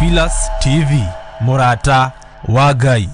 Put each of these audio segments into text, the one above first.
Theophilus TV, mũrata wa Ngai.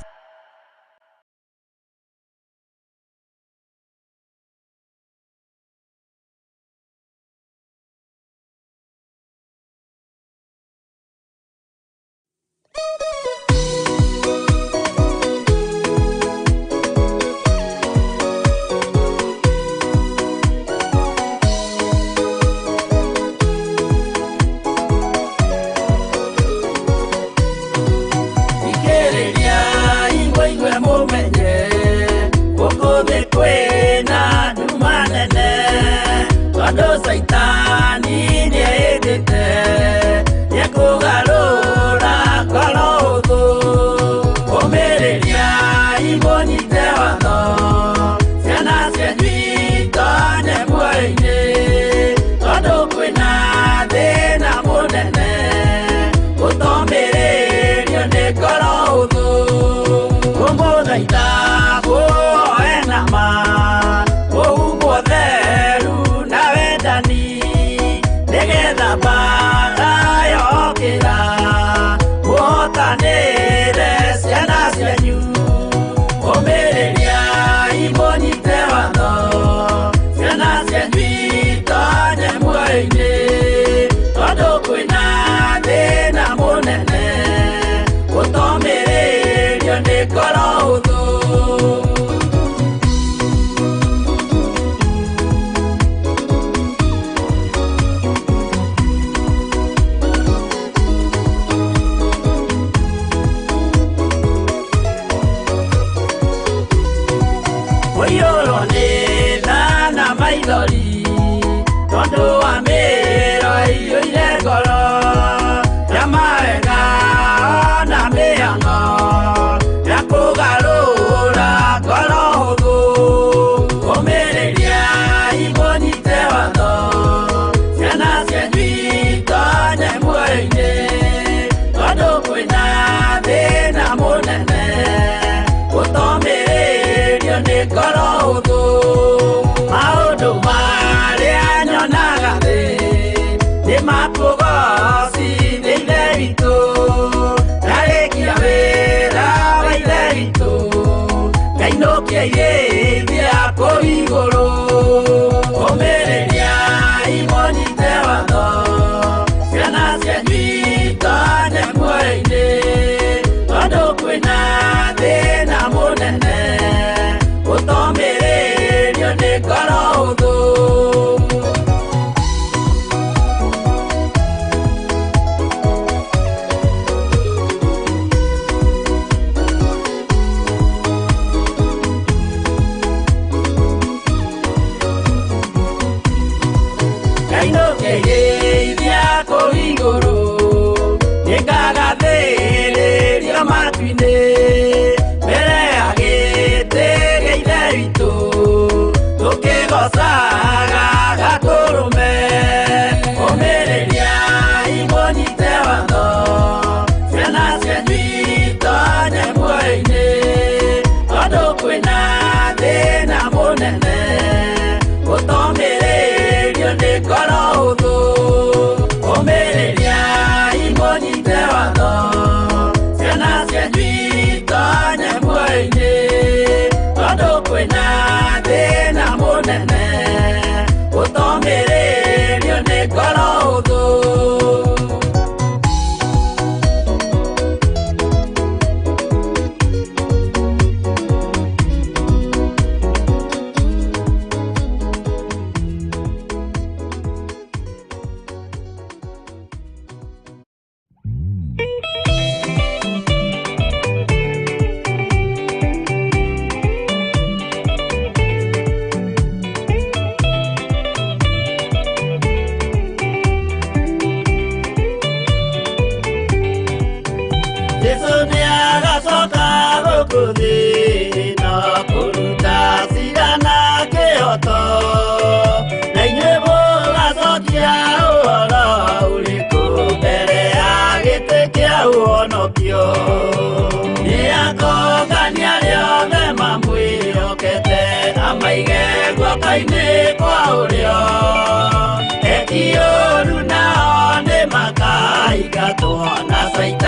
Eki oru nao nĩ makaingatwo na Saitani.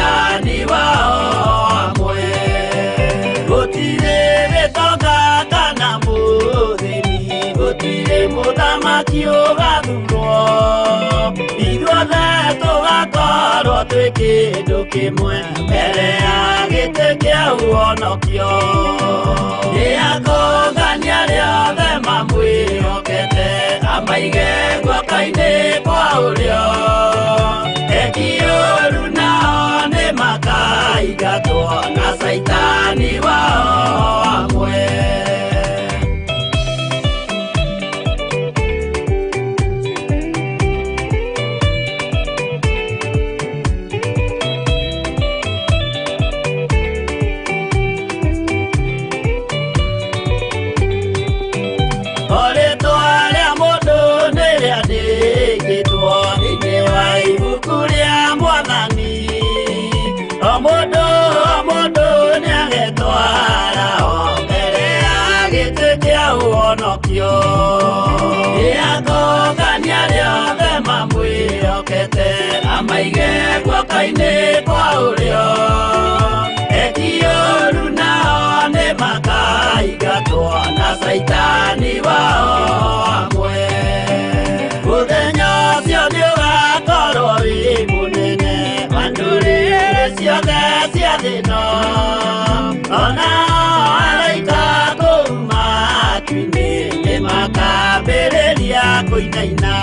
Ũthamaki ũgathurwo ithuothe tũgakorwo twĩ kĩndũ kĩmwe mbere ya gĩtĩ kĩa ũhonokio. Nĩakongania arĩa othe mamwĩhokete amaige guoko-inĩ kwa ũrĩo. Eki ũũru nao nĩmakaingatwo na Caitani wao hamwe. Ũhonokio. Nĩakongania arĩa othe mamwĩhokete amaige guoko-inĩ kwa ũrĩo. Eki ũũru nao nĩmakaingatwo na Caitani wao hamwe. Mũthenya ũcio nĩũgakorwo wĩ mũnene wa ndũrĩrĩ ciothe cia thĩ ĩno. Ona araika kũu matu-inĩ nĩmakambĩrĩria kũinaina.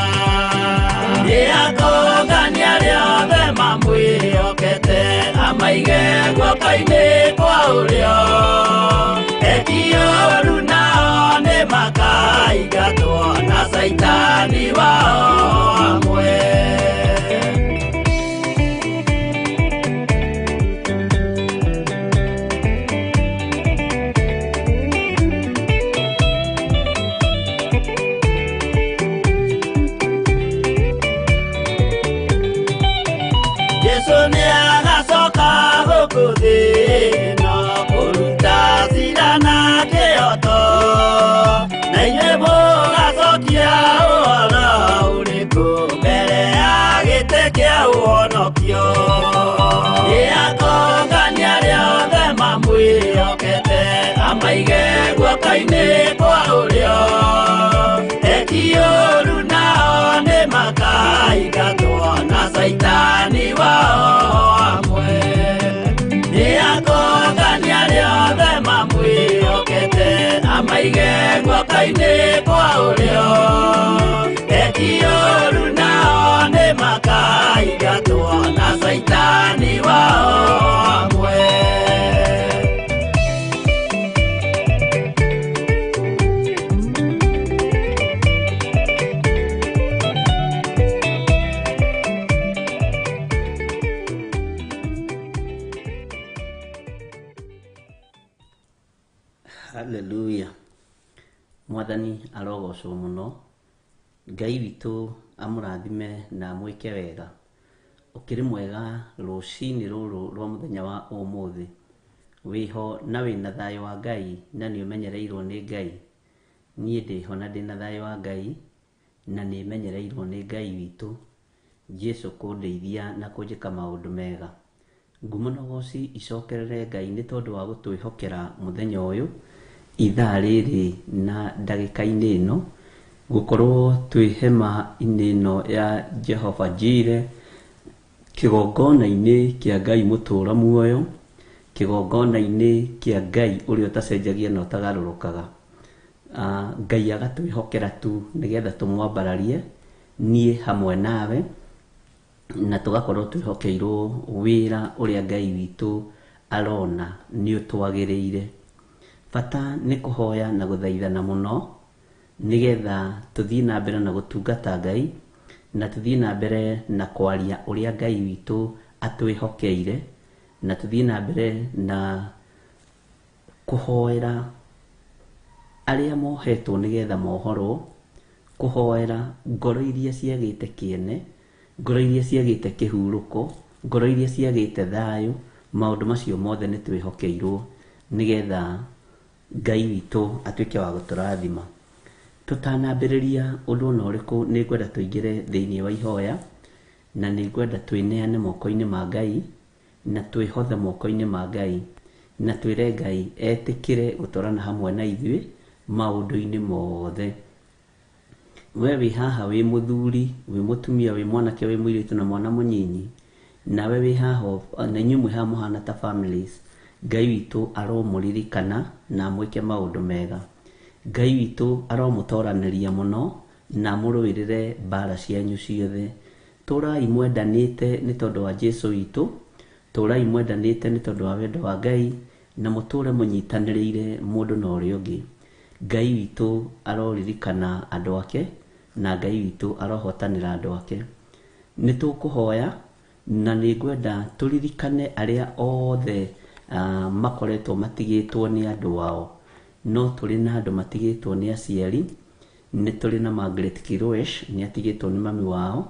Nĩakongania arĩa othe mamwĩhokete amaige guoko-inĩ kwa ũrĩo. Eki ũũru nao nĩmakaingatwo na Caitani wao hamwe. Jesu nĩagacoka gũkũ thĩ ĩno kũruta cira na kĩhooto. Na inyuĩ mũgacokia ũhoro ũrĩkũ mbere ya gĩtĩ kĩa ũhonokio. Nĩakongania arĩa othe mamwĩhokete amaige guoko-inĩ kwa ũrĩo. Eki ũũru nao nĩmakaingatwo na Caitani wao hamwe. Nĩakongania arĩa othe mamwĩhokete amaige guoko-inĩ kwa ũrĩo. Eki ũũru nao nĩmakaingatwo na Caitani wao hamwe. Hallelujah. Mwathani arogocwo mũno. Ngai witũ amũrathime na amwĩke wega. Ũkĩrĩ mwega rũcinĩ rũrũ rwa mũthenya wa ũmũthĩ. Wĩho na wĩna thayũ wa Ngai na nĩ ũmenyereirwo nĩ Ngai. Niĩ ndĩho na ndĩna thayũ wa Ngai na nĩ menyereirwo nĩ Ngai witũ. Jesu kũndeithia na kũnjĩka maũndũ mega. Ngumo na ũgoci icokerere Ngai nĩ tondũ wa gũtwĩhokera mũthenya ũyũ ithaa rĩrĩ na ndagĩka-inĩ ĩno gũkorwo twĩ hema-inĩ ĩno ya Jehova Jireh, kĩgongona-inĩ kĩa Ngai mũtũũra muoyo, kĩgongona-inĩ kĩa Ngai ũrĩa ũtacenjagia na ũtagarũrũkaga. Ngai agatwĩhokera tu nĩgetha tũmwambararie niĩ hamwe nawe, na tũgakorwo twĩhokeirwo wĩra ũrĩa Ngai witũ arona nĩ ũtwagĩrĩire. Bata nĩ kũhoya na gũthaithana mũno nĩgetha tũthiĩ na mbere na gũtungata Ngai, na tũthiĩ na mbere na kwaria ũrĩa Ngai witũ atwĩhokeire, na tũthiĩ na mbere na kũhoera arĩa mohetwo nĩgetha mohorwo, kũhoera ngoro iria ciagĩte kĩene, ngoro iria ciagĩte kĩhurũko, ngoro iria ciagĩte thayũ. Maũndũ macio mothe nĩ twĩhokeirwo nĩgetha Ngai witũ atuĩke wa gũtũrathima. Tũtanambĩrĩria ũndũ ona ũrĩkũ, nĩ ngwenda tũingĩre thĩinĩ wa ihoya, na nĩ ngwenda twĩneane moko-inĩ ma Ngai, na twĩhothe moko-inĩ ma Ngai, na twĩre Ngai etĩkĩre gũtwarana hamwe na ithuĩ maũndũ-inĩ mothe. We wĩ haha wĩ mũthuri, wĩ mũtumia, wĩ mwanake, wĩ mũirĩtu na mwana mũnyinyi, nawe wĩ haha na inyuĩ mwĩ haha mũhana ta families, Ngai witũ aromũririkana na amwĩke maũndũ mega. Ngai witũ aromũtoranĩria mũno na amũrũĩrĩre mbara cianyu ciothe. Tũrai mwendanĩte nĩ tondũ wa Jesu witũ, tũrai mwendanĩte nĩ tondũ wa wendo wa Ngai, na mũtũre mũnyitanĩrĩire mũndũ na ũrĩa ũngĩ. Ngai witũ aroririkana andũ ake, na Ngai witũ arohotanĩra andũ ake. Nĩ tũkũhoya na nĩ ngwenda tũririkane arĩa othe makoretwo matigĩtwo nĩ andũ ao. No tũrĩ na andũ matigĩtwo nĩ aciari, nĩ tũrĩ na Margaret Kiroesh, nĩ atigĩtwo nĩ mami wao,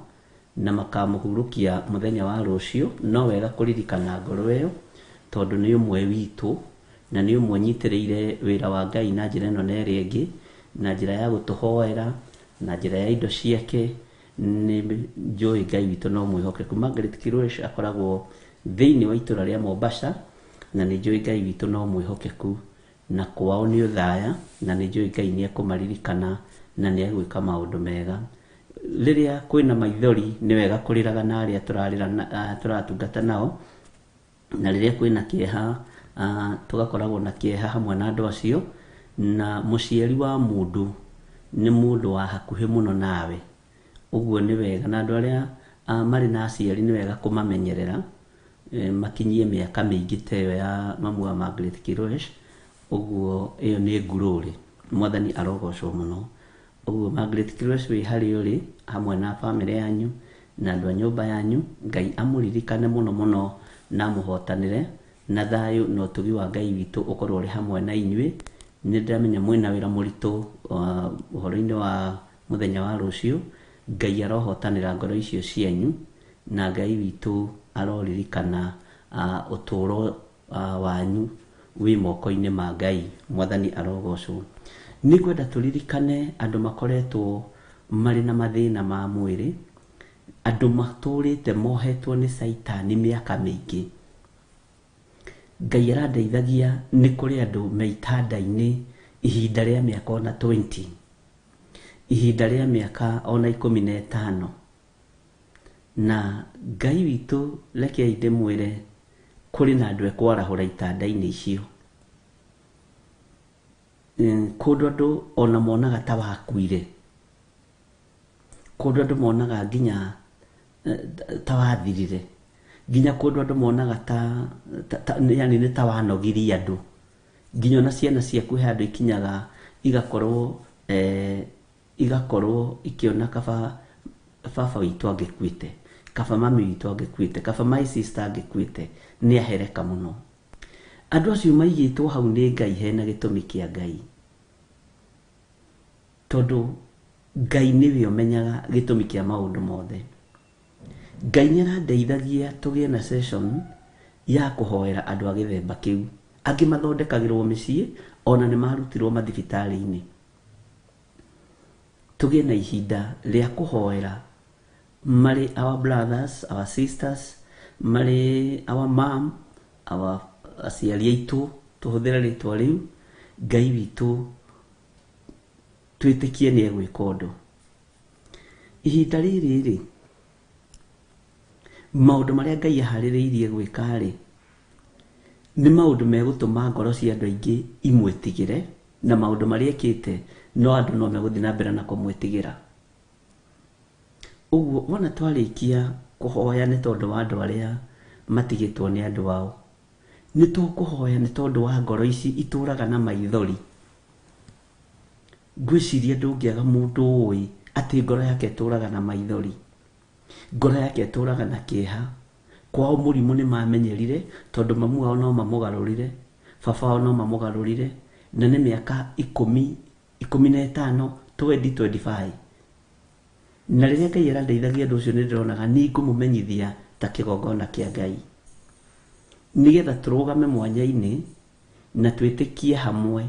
na makamũhurũkia mũthenya wa rũciũ. No wega kũririkana ngoro ĩyo, tondũ nĩ ũmwe witũ, na nĩ ũmwe ũnyitĩrĩire wĩra wa Ngai na njĩra ĩno na ĩrĩa ĩngĩ, na njĩra ya gũtũhoera, na njĩra ya indo ciake. Nĩ njũĩ Ngai witũ no mwĩhokeku. Margaret Kiroesh akoragwo thĩinĩ wa itũra rĩa Mombasa, na nĩ njũĩ Ngai witũ no mwĩhokeku, na kwao nĩ ũthaya, na nĩ njũĩ Ngai nĩ ekũmaririkana na nĩ egwĩka maũndũ mega. Rĩrĩa kwĩna maithori nĩ wega kũrĩraga na arĩa tũrarĩra na, tũratungata nao, na rĩrĩa kwĩna kĩeha tũgakoragwo na kĩeha hamwe na andũ acio. Na mũciari wa mũndũ nĩ mũndũ wa hakuhĩ mũno nawe, ũguo nĩ wega na andũ arĩa marĩ na aciari nĩ wega kũmamenyerera makinyie mĩaka mĩingĩ ta ĩyo ya mamu wa Margaret Kiroesh. Ũguo ĩyo nĩ ngurũrĩ, Mwathani arogocwo mũno. Ũguo Margaret Kiroesh wĩ harĩa ũrĩ hamwe na bamĩrĩ yanyu na andũ a nyũmba yanyu, Ngai amũririkane mũno mũno na amũhotanĩre, na thayũ na ũtugi wa Ngai witũ ũkorwo ũrĩ hamwe na inyuĩ. Nĩ ndĩramenya mwĩna wĩra mũritũ ũhoro-inĩ wa mũthenya wa rũciũ. Ngai arohotanĩra ngoro icio cianyu, na Ngai witũ aroririkana ũtũũro wanyu wĩ moko-inĩ ma Ngai. Mwathani arogocwo. Nĩ ngwenda tũririkane andũ makoretwo marĩ na mathĩna ma mwĩrĩ, andũ matũrĩte mohetwo nĩ Caitani mĩaka mĩingĩ. Ngai arandeithagia nĩ kũrĩ andũ me itanda-inĩ ihinda rĩa mĩaka ona 20, ihinda rĩa mĩaka ona 15. Na Ngai witũ rekei ndĩmwĩre kũrĩ na andũ ekwarahũra itanda-inĩ icio. Kũndũ andũ ona monaga ta wakuire, kũndũ andũ monaga nginya ta wathirire, nginya kũndũ andũ monaga ta yani nĩ ta wanogirie andũ, nginya ona ciana ciaku he handũ ikinyaga igakorwo igakorwo ikĩona kaba baba witũ angĩkuĩte, kaba mami witũ angĩkuĩte, kaba my sister angĩkuĩte, nĩ ahereka mũno. Andũ acio maigĩtwo hau nĩ Ngai hena gĩtũmi kĩa Ngai, tondũ Ngai nĩwe ũmenyaga gĩtũmi kĩa maũndũ mothe. Ngai nĩ arandeithagia tũgĩe na session ya kũhoera andũ a gĩthemba kĩu. Angĩ mathondekagĩrwo mĩciĩ ona nĩ marutirwo mathibitarĩ-inĩ. Tũgĩe na ihinda rĩa kũhoera marĩ our brothers, our sisters, marĩ our mom, our aciari aitũ, tũhũthĩre rĩtwa rĩu. Ngai witũ twĩtĩkie nĩ egwĩka ũndũ. Ihinda rĩrĩ rĩ, maũndũ marĩa Ngai aharĩrĩirie gwĩka rĩ, nĩ maũndũ megũtũma ngoro cia andũ aingĩ imwĩtigĩre, na maũndũ marĩa ekĩte no andũ no megũthiĩ na mbere na kũmwĩtigĩra. Ũguo wona twarĩkia kũhoya nĩ tondũ wa andũ arĩa matigĩtwo nĩ andũ ao, nĩ tũkũhoya nĩ tondũ wa ngoro ici itũraga na maithori. Ngwĩciria ndũngĩaga mũndũ ũĩ atĩ ngoro yake ĩtũraga na maithori, ngoro yake ĩtũraga na kĩeha. Kwao mũrimũ nĩ mamenyerire, tondũ mamu wao no mamũgarũrire, baba wao no mamũgarũrire, na nĩ mĩaka 10, 15, 20, 25. Na rĩrĩa Ngai arandeithagia ũndũ ũcio nĩ ndĩronaga nĩ ngũmũmenyithia ta kĩgongona kĩa Ngai, nĩgetha tũrũgame mwanya-inĩ na twĩtĩkie hamwe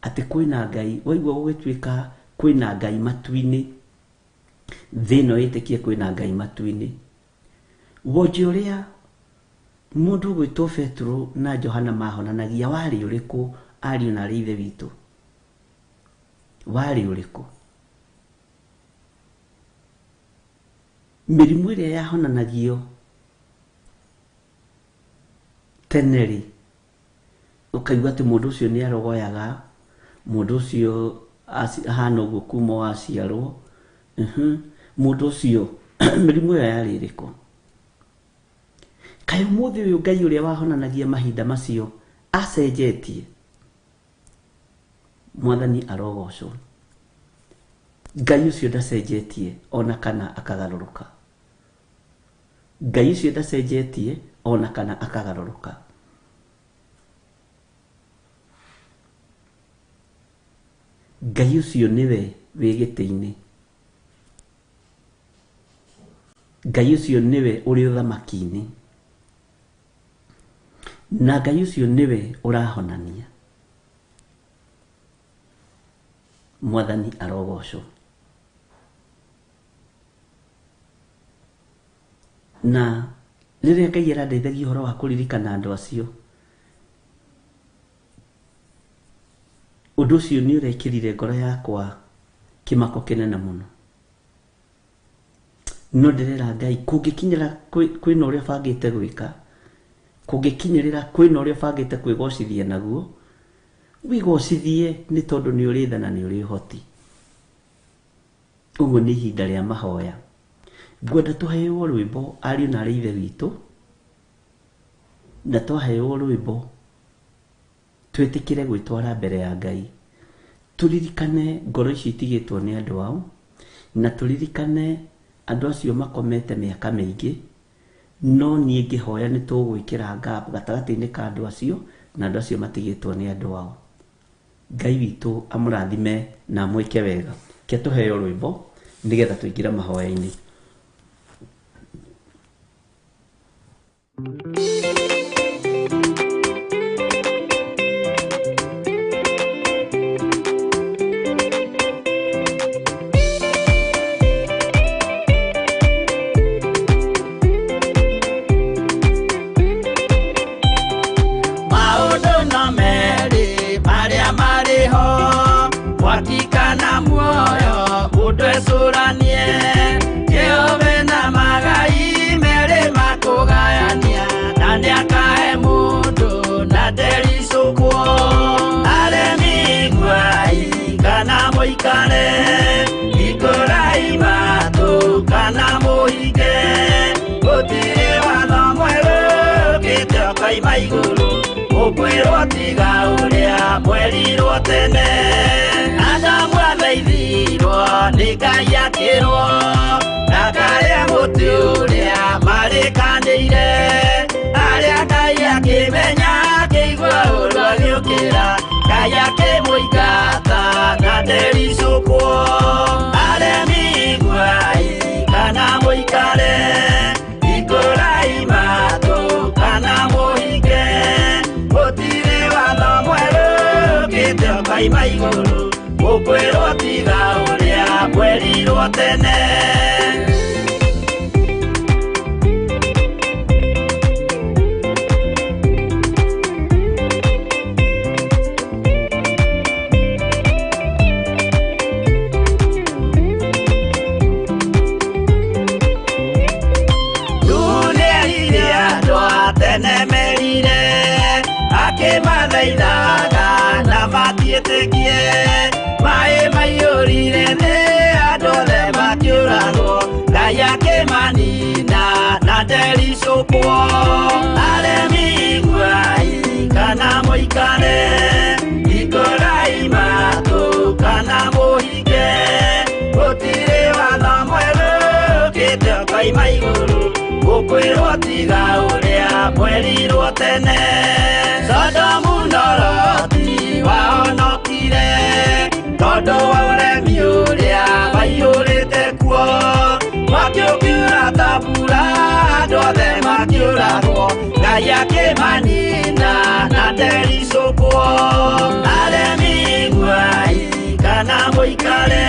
atĩ kwĩna Ngai. Waigua gũgĩtuĩka kwĩna Ngai matu-inĩ, thĩ ĩno ĩtĩkie kwĩna Ngai matu-inĩ. Wonje ũrĩa mũndũ ũgwĩtwo Petero na Johana mahonanagia warĩ ũrĩkũ, ariũ na arĩ ithe witũ? Warĩ ũrĩkũ? Mĩrimũ ĩrĩa yahonanagio tene rĩ, ũkaigua atĩ mũndũ ũcio nĩ arogoyaga, mũndũ ũcio ahana ũguo kuma o aciarwo, mũndũ ũcio mĩrimũ ĩyo yarĩ ĩrĩkũ? Kaĩ ũmũthĩ ũyũ Ngai ũrĩa wahonanagia mahinda macio acenjetie? Mwathani arogocwo. Ngai ũcio ndacenjetie ona kana akagarũrũka. Ngai ũcio ndacenjetie ona kana akagarũrũka. Ngai ũcio nĩwe wĩ gĩtĩ-inĩ. Ngai ũcio nĩwe ũrĩ ũthamaki-inĩ. Na Ngai ũcio nĩwe ũrahonania. Mwathani arogocwo. Na rĩrĩa Ngai arandeithagia ũhoro wa kũririkana andũ acio, ũndũ ũcio nĩ ũrekĩrire ngoro yakwa kĩmako kĩnene mũno. No ndĩrera Ngai, kũngĩkinyĩra kwĩna ũrĩa bangĩte gwĩka, kũngĩkinyĩrĩra kwĩna ũrĩa bangĩte kwĩgocithia naguo, wĩgocithie nĩ tondũ nĩ ũrĩ tha na nĩ ũrĩ ũhoti. Ũguo nĩ ihinda rĩa mahoya. Ngwenda tũheo rwĩmbo ariũ na arĩ ithe witũ, na twaheo rwĩmbo twĩtĩkĩre gwĩtwara mbere ya Ngai. Tũririkane ngoro icio itigĩtwo nĩ andũ ao, na tũririkane andũ acio makomete mĩaka mĩingĩ, no niĩ ngĩhoya nĩ tũgwĩkĩra gap gatagatĩ-inĩ ka andũ acio na andũ acio matigĩtwo nĩ andũ ao. Ngai witũ amũrathime na amwĩke wega. Ke tũheo rwĩmbo nĩgetha tũingĩre mahoya-inĩ. Maũndũ no merĩ marĩa marĩ ho, mwaki kana muoyo, mũndũ ecũranie. Jehova na magai merĩ makũgayania, na nĩakahe mũndũ na ndericũkwo. Aremi iguai kana mũikare, hingũrai matũ kana mũhinge. Gũtirĩ watho mwerũ ũkĩte ũkoima igũrũ, ũkwĩrwo tiga ũrĩa mwerirwo tene. Adamu athaithirwo nĩ Ngai akĩrwo, ndakarĩe mũtĩ ũrĩa marĩkanĩire. Arĩa Ngai akĩmenya akĩigua ũũru agĩũkĩra, Ngai akĩmũingata na ndericũkwo. Aremi iguai kana mũikare, hingũrai matũ kana mũhinge. Gũtirĩ watho mwerũ ũkĩte ũkoima igũrũ, ũkwĩrwo tiga ũrĩa mwerirwo tene. Nĩerire andũ a tene merire, akĩmathaithaga na matiĩtĩkie. Maĩ maiyũrire thĩ, andũ othe makĩũragwo, Ngai akĩmanina na ndericũkwo. Aremi iguai kana mũikare, hingũrai matũ kana mũhinge. Gũtirĩ watho mwerũ ũkĩte ũkoima igũrũ, ũkwĩrwo tiga ũrĩa mwerirwo tene. Sodomu na Loti wahonokire, tondũ wa ũremi ũrĩa waiyũrĩte kuo. Mwaki ũkiura ta mbura, andũ othe makĩũragwo, Ngai akĩmanina na ndericũkwo. Aremi iguai kana mũikare,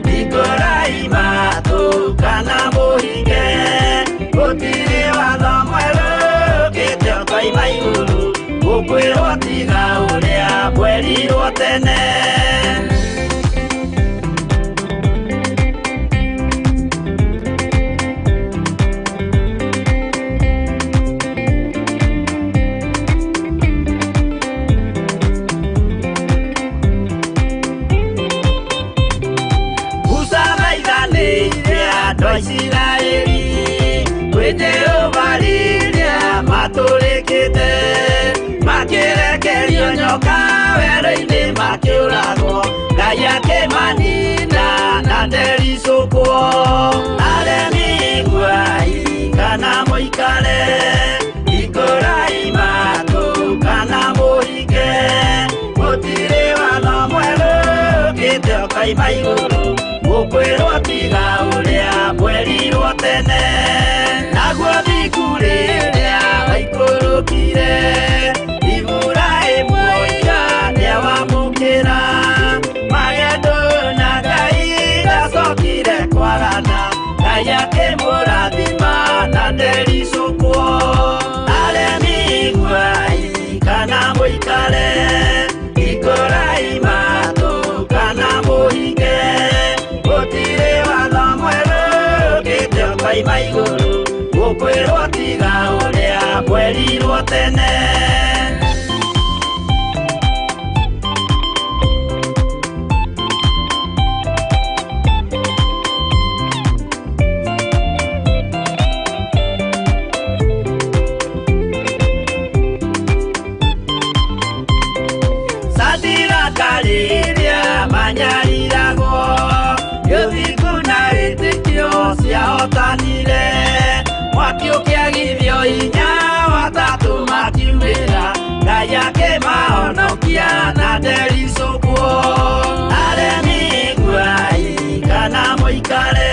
hingũrai matũ kana mũhinge. Gũtirĩ watho mwerũ ũkĩte ũkoima igũrũ, ũkwĩrwo tiga ũrĩa mwerirwo tene. Isiraeli kwĩ Jehova rĩrĩa matũrĩkĩte makĩrekerio nyoka werũ-inĩ makĩũragwo Ngai akĩmanina na ndericũkwo aremi iguai kana mũikare ikũrai matũ kana mũhinge gũtirĩ watho mwerũ ũkĩte ũkoima igũrũ mũkwĩrwo tiga ũrĩa mwerirwo tene naguo thingu rĩrĩa waikũrũkire Iburahĩmu oiga nĩawamũkĩra magendo na Ngai ndacokire kwagana Ngai akĩmũrathima na ndericũkwo aremi iguai kana mũikare ikũrai matũ kana mũhinge gũtirĩ watho mwerũ ũkĩte ũkoima igũrũ mũkwĩrwo tiga ũrĩa mwerirwo tene. Rĩrĩa manyariragwo gĩthingu na wĩtĩkio ciahotanire mwaki ũkĩagithio hinya watatũ makiumĩra Ngai akĩmahonokia na ndericũkwo aremi iguai kana mũikare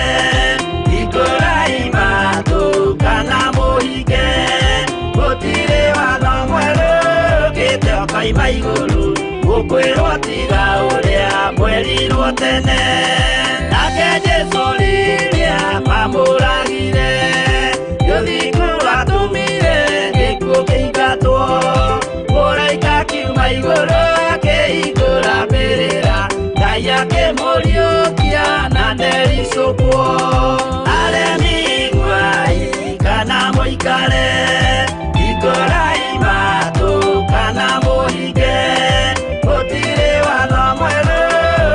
ikũrai matũ kana mũhinge gũtirĩ watho mwerũ ũkĩte ũkoima igũrũ mũkwĩrwo tiga ũrĩa mwerirwo tene nake Jesũ rĩrĩa mamũragire gĩthingu watũmire gĩkuũ kĩingatwo mũraika akiuma igũrũ akĩhingũra mbĩrĩra Ngai akĩmũriũkia na ndericũkwo aremi iguai kana mũikare ikũrai matũ kana mũhinge gũtirĩ watho mwerũ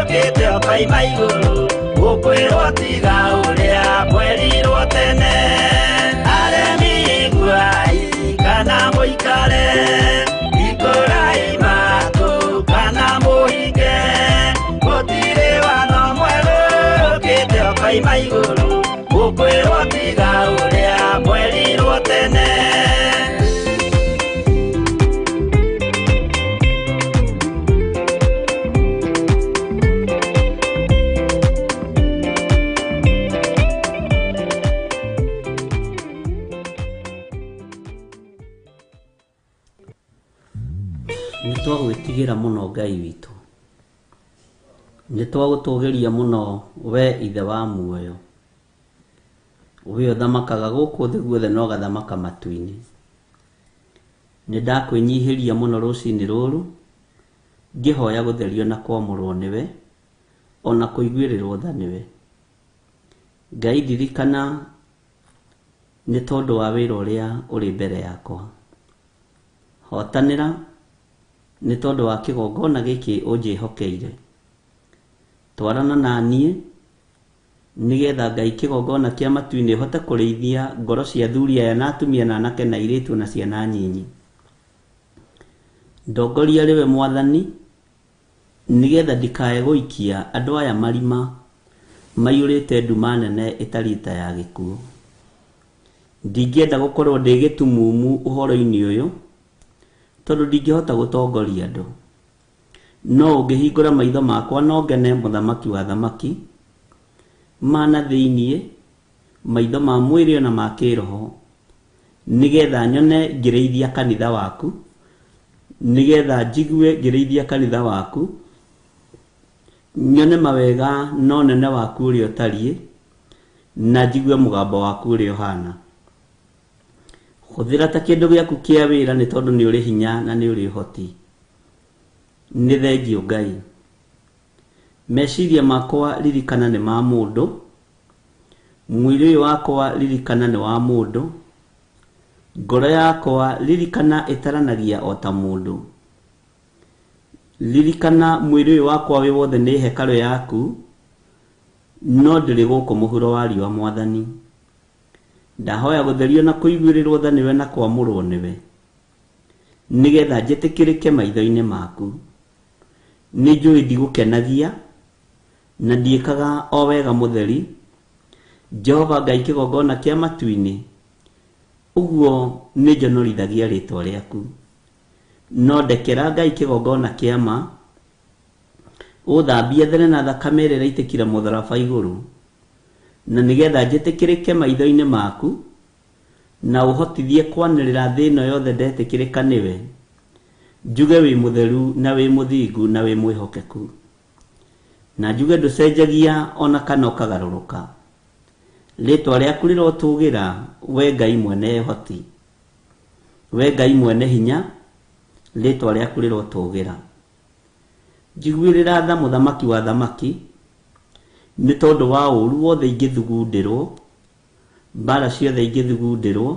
ũkĩte ũkoima igũrũ mũkwĩrwo tiga ũrĩa mwerirwo tene aremi iguai kana mũikare ikũrai matũ kana mũhinge gũtirĩ watho mwerũ ũkĩte ũkoima igũrũ mũkwĩrwo tiga ũrĩa mwerirwo tene. Nĩtwagwĩtigĩra mũno Ngai witũ nĩtwagũtũgĩria mũno we ithe wa muoyo we ũthamakaga gũkũ thĩ guothe na ũgathamaka matu-inĩ nĩndakwĩnyihĩria mũno rũcinĩ rũrũ ngĩhoya gũtherio na kwamũrwo nĩwe ona kũiguĩrĩrwo tha nĩwe Ngai ndirikana nĩ tondũ wa wĩra ũrĩa ũrĩ mbere yakwa hotanĩra nĩ tondũ wa kĩgongona gĩkĩ ũnjĩhokeire twarana na niĩ nĩgetha Ngai kĩgongona kĩa matu-inĩ hote kũrĩithia ngoro cia athuri aya na atumia na anake na airĩtu na ciana nyinyi ndongoria rĩwe Mwathani nĩgetha ndikae gũikia andũ aya marima maiyũrĩte nduma nene ĩtariĩ ta ya gĩkuũ ndingĩenda gũkorwo ndĩ gĩtumumu ũhoro-inĩ ũyũ tondũ ndingĩhota gũtongoria andũ no ũngĩhingũra maitho makwa no ngene mũthamaki wa thamaki mana thĩiniĩ maitho ma mwĩrĩ ona ma kĩroho nĩgetha nyone ngĩrĩithia kanitha waku nĩgetha njigue ngĩrĩithia kanitha waku nyone mawega na ũnene waku ũrĩa ũtariĩ na njigue mũgambo waku ũrĩa ũhana hũthĩra ta kĩndũ gĩaku kĩa wĩra nĩ tondũ nĩ ũrĩ hinya na nĩ ũrĩ ũhoti nĩ thengiũ Ngai meciria makwa ririkana nĩ ma mũndũ mwĩrĩ ũyũ wakwa ririkana nĩ wa mũndũ ngoro yakwa ririkana ĩtaranagia o ta mũndũ ririkana mwĩrĩ ũyũ wakwa wĩ wothe nĩ hekarũ yaku No ndĩrĩ gũkũ mũhuro wa riũa Mwathani. Ndahoya gũtherio na kũiguĩrĩrwo tha nĩwe na kwamũrwo nĩwe, nĩgetha njĩtĩkĩrĩke maitho-inĩ maku. Nĩnjũĩ ndigũkenagia, na ndiĩkaga o wega mũtheri. Jehova Ngai kĩgongona kĩa matu-inĩ, ũguo nĩnjonorithagia rĩtwa rĩaku. No ndekera Ngai kĩgongona kĩa ma, ũthambie there na thakame ĩrĩa ĩraitĩkire mũtharaba igũrũ, na nĩgetha njĩtĩkĩrĩke maitho-inĩ maku, na ũhotithie kwanĩrĩra thĩ ĩno yothe ndetĩkĩrĩka nĩwe, njuge wĩ mũtheru na wĩ mũthingu na wĩ mwĩhokeku, na njuge ndũcenjagia ona kana ũkagarũrũka. Rĩtwa rĩaku rĩrotũgĩra, we Ngai mwene ũhoti, we Ngai mwene hinya, rĩtwa rĩaku rĩrotũgĩra. Njiguĩrĩra tha mũthamaki wa thamaki, nĩ tondũ wa ũũru wothe ingĩthugundĩrwo, mbara ciothe ingĩthugundĩrwo,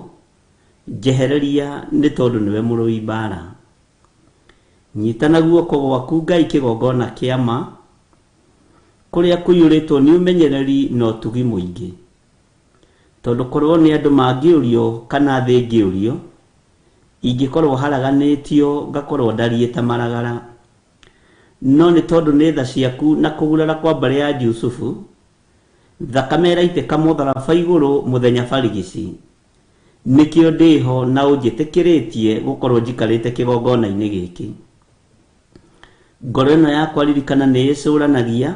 njehereria nĩ tondũ nĩwe mũrũi mbara. Nyita na guoko gwaku Ngai kĩgongona kĩa ma, kũrĩa kũiyũrĩtwo nĩ ũmenyereri na ũtugi mũingĩ. Tondũ korwo nĩ andũ mangĩũrio kana thĩ ĩngĩũrio, ingĩkorwo haraganĩtio ngakorwo ndariĩ ta maragara. No nĩ tondũ nĩ tha ciaku na kũgurara kwa mbarĩ ya Jusufu, thakame ĩraitĩka mũtharaba igũrũ mũthenya barigici. Nĩkĩo ndĩho na ũnjĩtĩkĩrĩtie gũkorwo njikarĩte kĩgongona-inĩ gĩkĩ. Ngoro ĩno yakwa ririkana nĩ ĩcũranagia,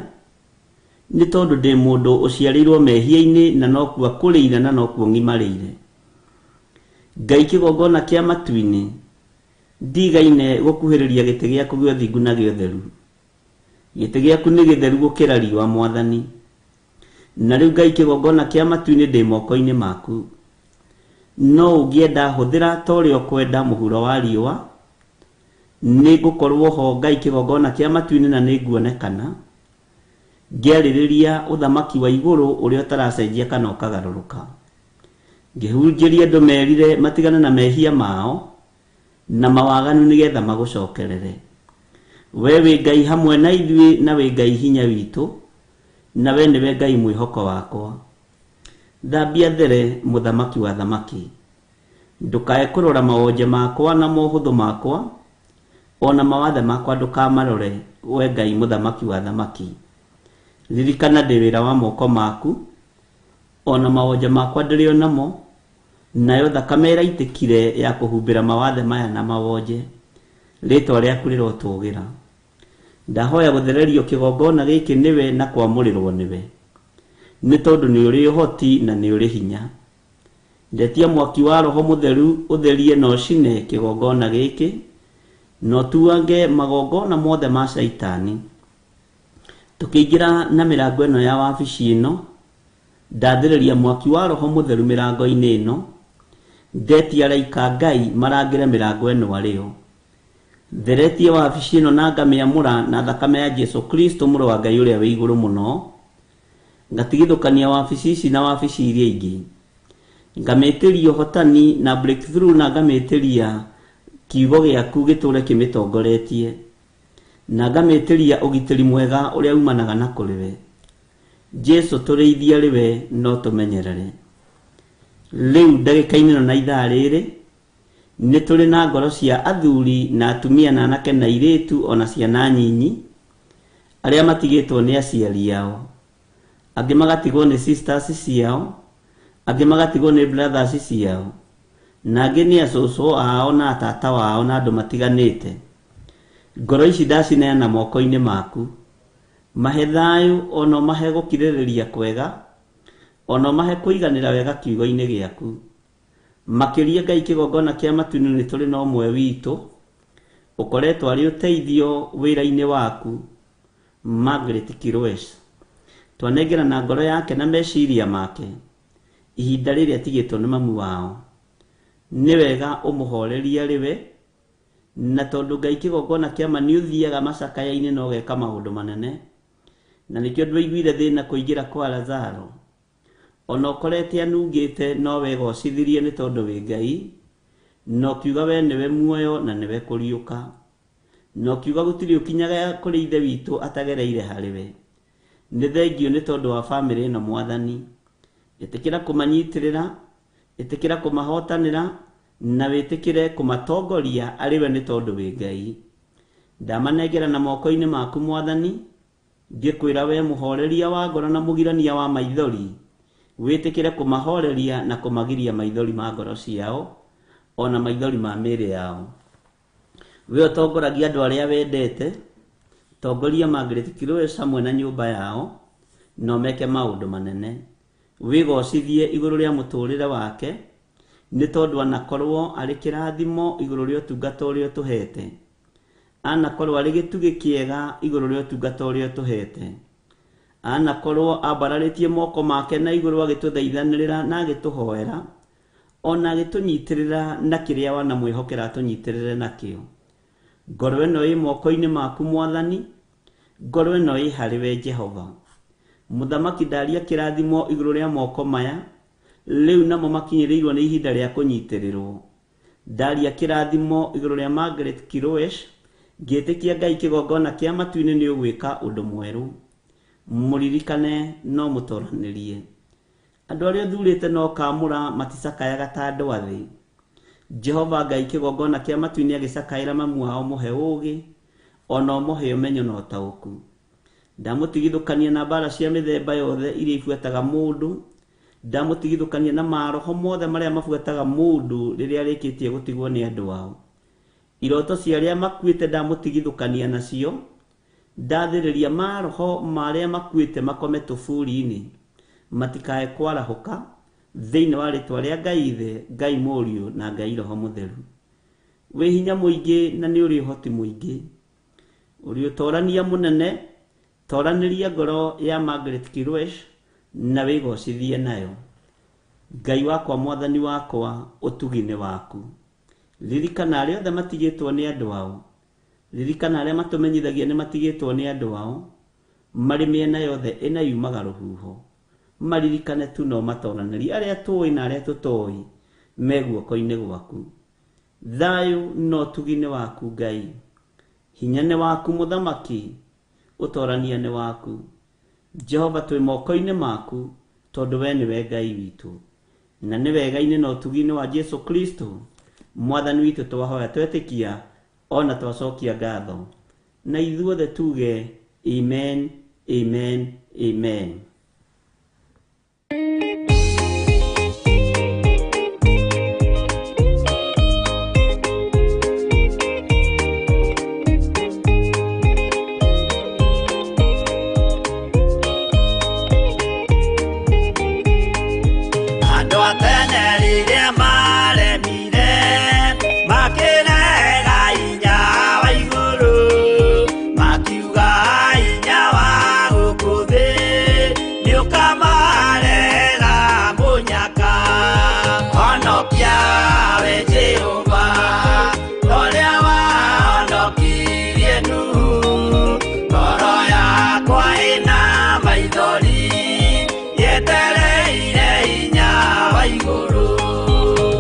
nĩ tondũ ndĩ mũndũ ũciarĩirwo mehia-inĩ na nokuo akũrĩire na nokuo ng'imarĩire. Ngai kĩgongona kĩa matu-inĩ, ndigaine gũkuhĩrĩria gĩtĩ gĩaku gĩa ũthingu na gĩa ũtheru. Gĩtĩ gĩaku nĩ gĩtheru gũkĩra riũa Mwathani. Na rĩu Ngai kĩgongona kĩa matu-inĩ ndĩ moko-inĩ maku. No ũngĩenda hũthĩra ta ũrĩa ũkwenda mũhuro wa riũa, nĩ ngũkorwo ho Ngai kĩgongona kĩa matu-inĩ na nĩ nguonekana, ngĩarĩrĩria ũthamaki wa igũrũ ũrĩa ũtaracenjia kana ũkagarũrũka. Ngĩhunjĩria andũ merire matigane na mehia mao na mawaganu nĩgetha magũcokerere. We wĩ Ngai hamwe na ithuĩ na wĩ Ngai hinya witũ, na we nĩwe Ngai mwĩhoko wakwa. Thambia there mũthamaki wa thamaki. Ndũkae kũrora mawonje makwa na mohũthũ makwa, ona mawathe makwa ndũkamarore, we Ngai mũthamaki wa thamaki. Ririkana ndĩ wĩra wa moko maku, ona mawonje makwa ndĩrĩ o namo, nayo thakame ĩraitĩkire ya kũhumbĩra mawathe maya na mawonje. Rĩtwa rĩaku rĩrotũgĩra. Ndahoya gũthererio kĩgongona gĩkĩ nĩwe na kwamũrĩrwo nĩwe, nĩ tondũ nĩ ũrĩ ũhoti na nĩ ũrĩ hinya. Ndetia mwaki wa Roho Mũtheru ũtherie na ũcine kĩgongona gĩkĩ, na ũtuange magongona mothe ma Shaitani. Tũkĩingĩra na mĩrango ĩno ya wabici ĩno, ndathĩrĩria mwaki wa Roho Mũtheru mĩrango-inĩ ĩno, ndetia araika Ngai marangĩre mĩrango ĩno arĩo. Theretie wabici ĩno na ngamĩamũra na thakame ya Jesu Kristo mũrũ wa Ngai ũrĩa wĩ igũrũ mũno. Ngatigithũkania wabici ici na wabici iria ingĩ. Ngamĩtĩria ũhotani na breakthrough na ngamĩtĩria kiugo gĩaku gĩtũre kĩmĩtongoretie. Na ngamĩtĩria ũgitĩri mwega ũrĩa umanaga na kũrĩ we. Jesu tũrĩithie arĩ we no tũmenyerere. Rĩu ndagĩka-inĩ ĩno na ithaa rĩrĩ, nĩ tũrĩ na ngoro cia athuri na atumia na anake na airĩtu ona ciana nyinyi, arĩa matigĩtwo nĩ aciari ao, angĩ magatigwo nĩ sisters ciao, angĩ magatigwo nĩ brothers ciao, na angĩ nĩ acũcũ ao na atata wao na andũ matiganĩte. Ngoro ici ndacineana moko-inĩ maku. Mahe thayũ ona ũmahe gũkirĩrĩria kwega, ona ũmahe kũiganĩra wega kiugo-inĩ gĩaku. Makĩria Ngai kĩgongona kĩa matu-inĩ nĩ tũrĩ na ũmwe witũ ũkoretwo arĩ ũteithio wĩra-inĩ waku, Margaret Kirwes. Twanengerana ngoro yake na meciria make ihinda rĩrĩa atigĩtwo nĩ mamu wao. Nĩ wega ũmũhorerie arĩ we, na tondũ Ngai kĩgongona kĩa ma nĩ ũthiaga macakaya-inĩ na ũgeka maũndũ manene, na nĩkĩo ndwaiguire thĩna kũingĩra kwa Lazaro. Ona ũkorete anungĩte no wegocithirie nĩ tondũ wĩ Ngai, na ũkiuga we nĩwe muoyo na nĩwe kũriũka, na ũkiuga gũtirĩ ũkinyaga kũrĩ Ithe witũ atagereire harĩ we. Nĩ thengio nĩ tondũ wa bamĩrĩ ĩno Mwathani. Ĩtĩkĩra kũmanyitĩrĩra, ĩtĩkĩra kũmahotanĩra, na wĩtĩkĩre kũmatongoria arĩ we nĩ tondũ wĩ Ngai. Ndamanengera na moko-inĩ maku Mwathani, ngĩkwĩra we mũhoreria wa ngoro na mũgirania wa maithori, wĩtĩkĩre kũmahoreria na kũmagiria maithori ma ngoro ciao ona maithori ma mĩĩrĩ yao. We ũtongoragia andũ arĩa wendete, tongoria Margaret Kirowes hamwe na nyũmba yao, no meke maũndũ manene. Wĩgocithie igũrũ rĩa mũtũrĩre wake, nĩ tondũ anakorwo arĩ kĩrathimo igũrũ rĩa ũtungata ũrĩa ũtũhete, anakorwo arĩ gĩtugĩ kĩega igũrũ rĩa ũtungata ũrĩa ũtũhete, anakorwo ambararĩtie moko make na igũrũ agĩtũthaithanĩrĩra na agĩtũhoera, ona agĩtũnyitĩrĩra na kĩrĩa wanamwĩhokera atũnyitĩrĩre nakĩo. Ngoro ĩno ĩ moko-inĩ maku Mwathani, ngoro ĩno ĩ harĩ we Jehova. Mũthamaki ndaria kĩrathimo igũrũ rĩa moko maya, rĩu namo makinyĩrĩirwo nĩ ihinda rĩa kũnyitĩrĩrwo. Ndaria kĩrathimo igũrũ rĩa Margaret Kirowes, ngĩtĩkia Ngai kĩgongona kĩa matu-inĩ nĩ ũgwĩka ũndũ mwerũ. Mũririkane no mũtoranĩrie. Andũ arĩa ũthurĩte no kamũra maticakayaga ta andũ a thĩ. Jehova Ngai kĩgongona kĩa matu-inĩ agĩcakaĩra mamu wao mũhe ũũgĩ, ona ũmũhe ũmenyo na ũtaũku. Ndamũtigithũkania na mbara cia mĩthemba yothe iria ibuataga mũndũ, ndamũtigithũkania na maroho mothe marĩa mabuataga mũndũ rĩrĩa arĩkĩtie gũtigwo nĩ andũ ao. Iroto cia arĩa makuĩte ndamũtigithũkania nacio, ndathĩrĩria maroho marĩa makuĩte makome tũburi-inĩ, matikae kwarahũka thĩinĩ wa rĩtwa rĩa Ngai Ithe, Ngai Mũriũ na Ngai Roho Mũtheru. Wĩ hinya mũingĩ na nĩ ũrĩ ũhoti mũingĩ. Ũrĩ ũtorania mũnene, toranĩria ngoro ya Margaret Kirowes na wĩgocithie nayo. Ngai wakwa, Mwathani wakwa, ũtugi-inĩ waku. Ririkana arĩa othe matigĩtwo nĩ andũ ao, ririkana arĩa matũmenyithagia nĩ matigĩtwo nĩ andũ ao, marĩ mĩena yothe ĩna yumaga rũhuho. Maririkane tu no matoranĩrie arĩa tũĩ na arĩa tũtoĩ me guoko-inĩ gwaku. Thayũ na ũtugi-inĩ waku Ngai, hinya nĩ waku Mũthamaki, ũtorania nĩ waku. Jehova twĩ moko-inĩ maku, tondũ we nĩwe Ngai witũ. Na nĩ wega-inĩ na ũtugi-inĩ wa Jesu Kristo Mwathani witũ twahoya twetĩkia ona twacokia ngatho. Na ithuothe tuge amen, amen, amen. Andũ a tene rĩrĩa maremire, makĩrega hinya wa igũrũ, makiuga hinya wa gũkũ thĩ nĩũkamarega mũnyaka. Honokia we Jehova, ta ũrĩa wahonokirie Nuhu. Ngoro yakwa ĩna maithori, yetereire hinya wa igũrũ.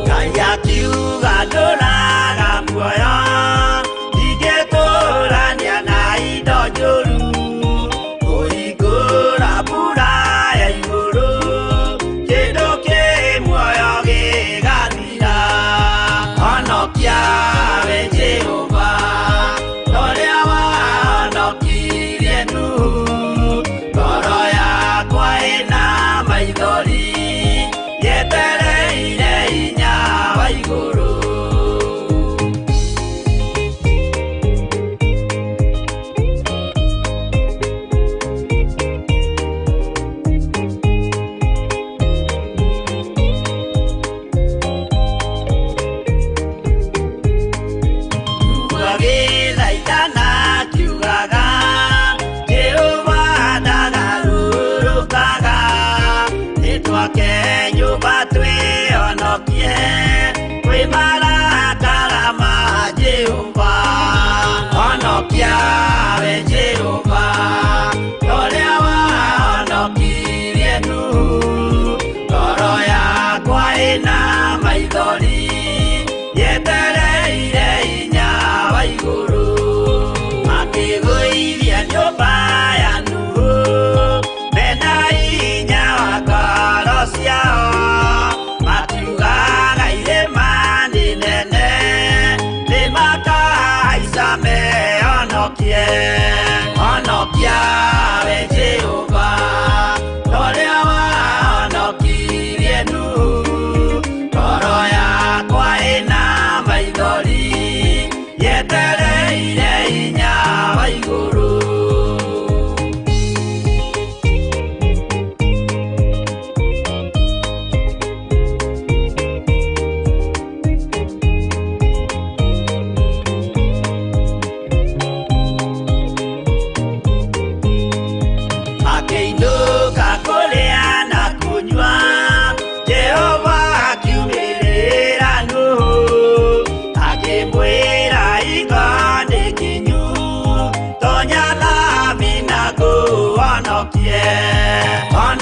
Ngai akiuga ndũraga muoyo, ndingĩtũrania na indo njũru. Kũhingũra mbura ya igũrũ, kĩndũ kĩ muoyo gĩgathira. Honokia we Jehova, ta ũrĩa wahonokirie Nuhu. Ngoro yakwa ĩna maithori, yetereire hinya wa igũrũ. Agĩthaithana akiugaga, Jehova ndagarũrũkaga. Nĩtwake nyũmba twĩhonokie kwĩ marakara ma Jehova. Honokia we Jehova, ta ũrĩa wahonokirie Nuhu. Ngoro yakwa ĩna maithori, yetereire hinya wa igũrũ. Makĩgũithia nyũmba ya Nuhu,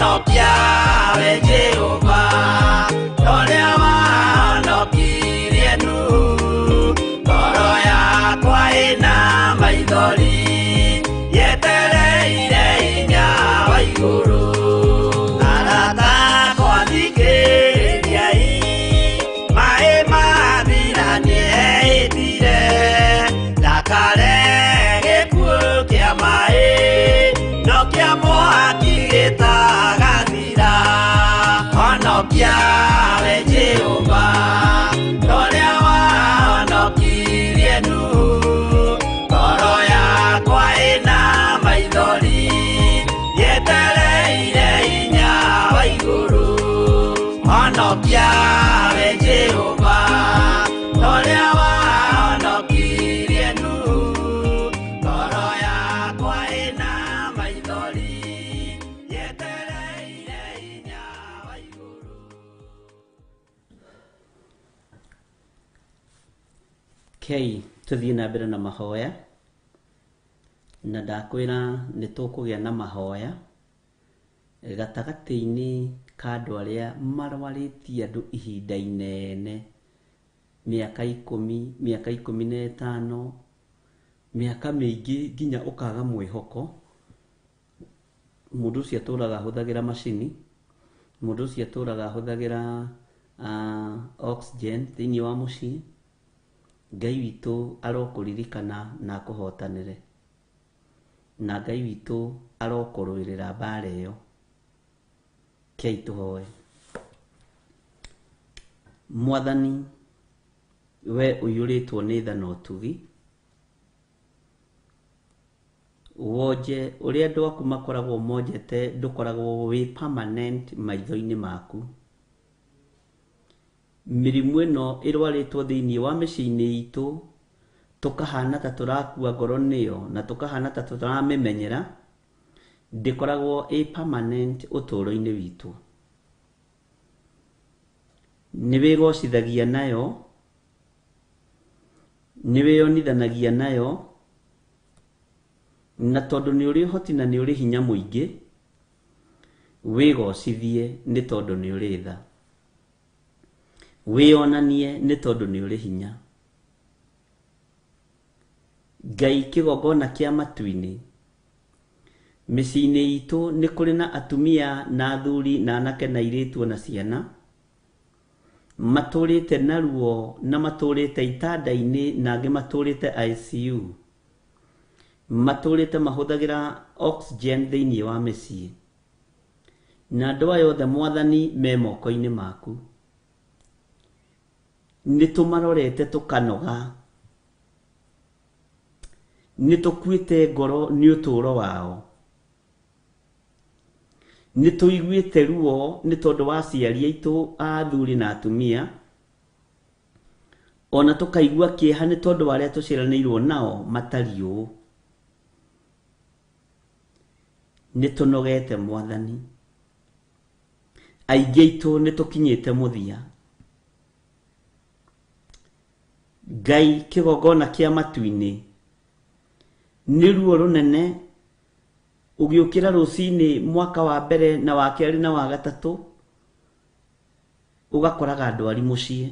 Honokia we Jehova, ũrĩa wahonokirie Nuhu. Ngoro yakwa ĩna maithori, yetereire hinya wa igũrũ. Arata akwa thikĩrĩriai, maĩ mathira nĩehĩtire, ndakare gĩkuũ kĩa maĩ, no kĩa mwaki gĩtagathira. Honokia we Jehova, ũrĩa wahonokirie Nuhu. Ngoro yakwa ĩna maithori, yetereire hinya wa igũrũ. Honokia we Jehova, ũrĩa wahonokirie Nuhu. Ngoro yakwa ĩna maithori, yetereire hinya wa igũrũ. Kei tuthiĩ na mbere na mahoya, na ndakwĩra nĩ tũkũgĩa na mahoya gatagatĩ-inĩ ka andũ arĩa marwarĩtie andũ ihinda inene, mĩaka 10, mĩaka 15, mĩaka mĩingĩ nginya ũkaga mwĩhoko. Mũndũ ũcio atũraga ahũthagĩra macini, mũndũ ũcio atũraga ahũthagĩra oxygen thĩinĩ wa mũciĩ. Ngai witũ arokũririkana na akũhotanĩre, na Ngai witũ arokũrũĩrĩra mbara ĩyo. Kei tũhoe. Mwathani, we ũiyũrĩtwo nĩ tha na ũtugi, wonje ũrĩa andũ aku makoragwo monjete ndũkoragwo wĩ permanent maitho-inĩ maku. Mĩrimũ ĩno ĩrwarĩtwo thĩinĩ wa mĩciĩ-inĩ itũ, tũkahana ta tũrakua ngoro nĩyo na tũkahana ta tũramĩmenyera, ndĩkoragwo ĩ permanent ũtũũro-inĩ witũ. Nĩ wĩgocithagia nayo, nĩ wĩyonithanagia nayo, na tondũ nĩ ũrĩ ũhoti na nĩ ũrĩ hinya mũingĩ, wĩgocithie nĩ tondũ nĩ ũrĩ tha, wĩyonanie nĩ tondũ nĩ ũrĩ hinya. Ngai kĩgongona kĩa matu-inĩ, mĩciĩ-inĩ itũ nĩ kũrĩ na atumia na athuri na anake na airĩtu na ciana matũrĩte na ruo na matũrĩte itanda-inĩ na angĩ matũrĩte ICU, matũrĩte mahũthagĩra oxygen thĩinĩ wa mĩciĩ, na andũ aya othe Mwathani me moko-inĩ maku. Nĩ tũmarorete tũkanoga, nĩ tũkuĩte ngoro nĩ ũtũũro wao, nĩ tũiguĩte ruo nĩ tondũ wa aciari aitũ a athuri na atumia, ona tũkaigua kĩeha nĩ tondũ wa arĩa tũciaranĩirwo nao matariĩ ũũ. Nĩ tũnogete Mwathani, aingĩ aitũ nĩ tũkinyĩte mũthia. Ngai kĩgongona kĩa matu-inĩ, nĩ ruo rũnene ũgĩũkĩra rũcinĩ mwaka wa mbere na wa kerĩ na wa gatatũ, ũgakoraga ndwari mũciĩ,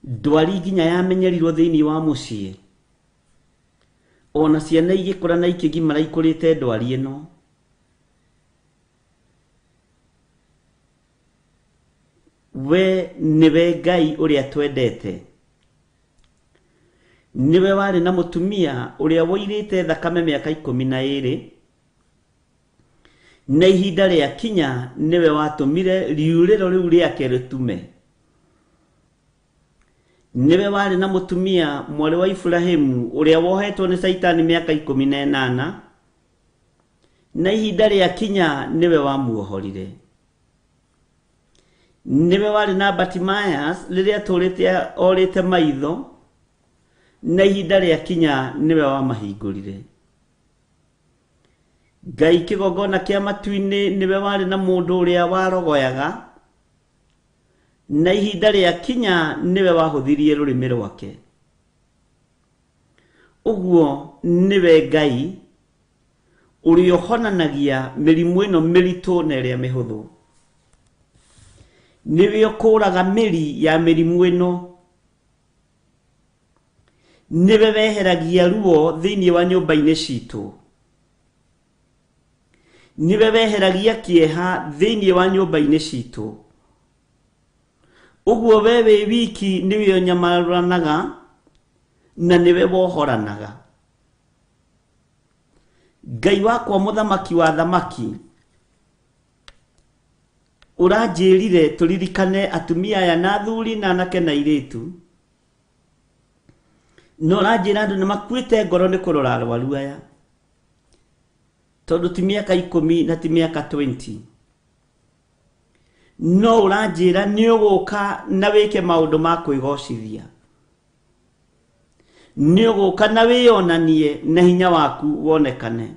ndwari nginya yamenyerirwo thĩinĩ wa mũciĩ, ona ciana igĩkũra na ikĩgimara ikũrĩte ndwari ĩno. We nĩwe Ngai ũrĩa twendete, nĩwe warĩ na mũtumia ũrĩa woirĩte thakame mĩaka 12, na ihinda rĩa kinya nĩwe watũmire riurĩro rĩu rĩake rĩtume. Nĩwe warĩ na mũtumia mwarĩ wa Iburahĩmu ũrĩa wohetwo nĩ Caitani mĩaka 18, na ihinda rĩa kinya nĩwe wamuohorire. Nĩwe warĩ na Bartimaeus rĩrĩa atũrĩte orĩte maitho, na ihinda rĩa kinya nĩwe wamahingũrire. Ngai kĩgongona kĩa matu-inĩ nĩwe warĩ na mũndũ ũrĩa warogoyaga, na ihinda rĩa kinya nĩwe wahũthirie rũrĩmĩ rwake. Ũguo nĩwe Ngai Ũrĩa ũhonanagia mĩrimũ ĩno mĩritũ na ĩrĩa mĩhũthũ. Nĩwe ũkũraga mĩri ya mĩrimũ ĩno. Nĩwe weheragia ruo thĩinĩ wa nyũmba-inĩ citũ. Nĩwe weheragia kĩeha thĩinĩ wa nyũmba-inĩ citũ. Ũguo we wĩ wiki nĩwe ũnyamarũranaga na nĩwe wohoranaga. Ngai wakwa mũthamaki wa thamaki, ũranjĩrire tũririkane atumia aya na athuri na anake na airĩtu. Na ũranjĩra andũ nĩ makuĩte ngoro nĩ kũrora arwaru aya. Tondũ ti mĩaka 10 na ti mĩaka 20. No ũranjĩra nĩ ũgũka na wĩke maũndũ ma kwĩgocithia. Nĩ ũgũka na wĩyonanie na hinya waku wonekane.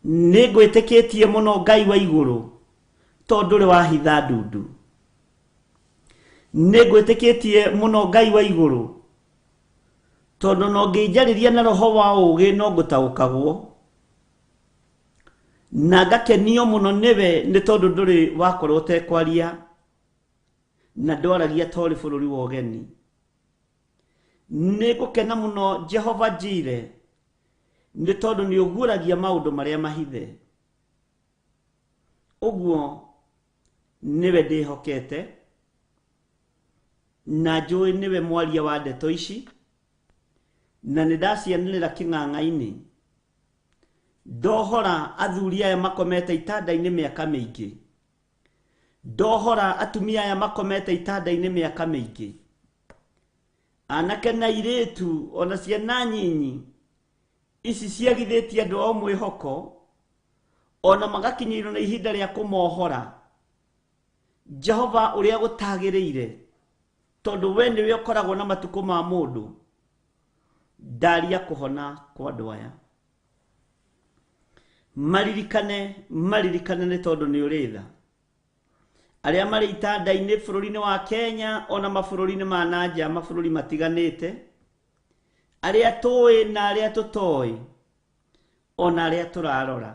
Nĩ ngwĩtĩkĩtie mũno Ngai wa igũrũ tondũ ndũrĩ wahitha ndundu. Nĩ ngwĩtĩkĩtie mũno Ngai wa igũrũ tondũ no ngĩnjarĩria na roho wa ũũgĩ no ngũtaũkagwo. Na ngakenio mũno nĩwe nĩ tondũ ndũrĩ wakorwo ũtekwaria na ndwaragia ta ũrĩ bũrũri wa ũgeni. Nĩ ngũkena mũno Jehova Jire nĩ tondũ nĩ ũguũragia maũndũ marĩa mahithe. Ũguo nĩwe ndĩhokete na njũĩ nĩwe mwaria wa ndeto ici na nĩ ndacianĩrĩra kĩng'ang'a-inĩ. Ndohora athuri aya makomete itanda-inĩ mĩaka mĩingĩ. Ndohora atumia aya makomete itanda-inĩ mĩaka mĩingĩ. Anake na airĩtu ona ciana nyinyi ici ciagithĩtie andũ ao mwĩhoko ona magakinyĩrwo nĩ ihinda rĩa kũmohora. Jehova ũrĩa gũtagĩrĩire tondũ we nĩwe ũkoragwo na matukũ ma mũndũ. Ndaria kũhona kwa andũ aya. Maririkane, maririkane nĩ tondũ nĩ ũrĩ tha. Arĩa marĩ itanda-inĩ bũrũri-inĩ wa Kenya ona mabũrũri-inĩ ma na nja, mabũrũri matiganĩte, arĩa tũĩ na arĩa tũtoĩ, ona arĩa tũrarora,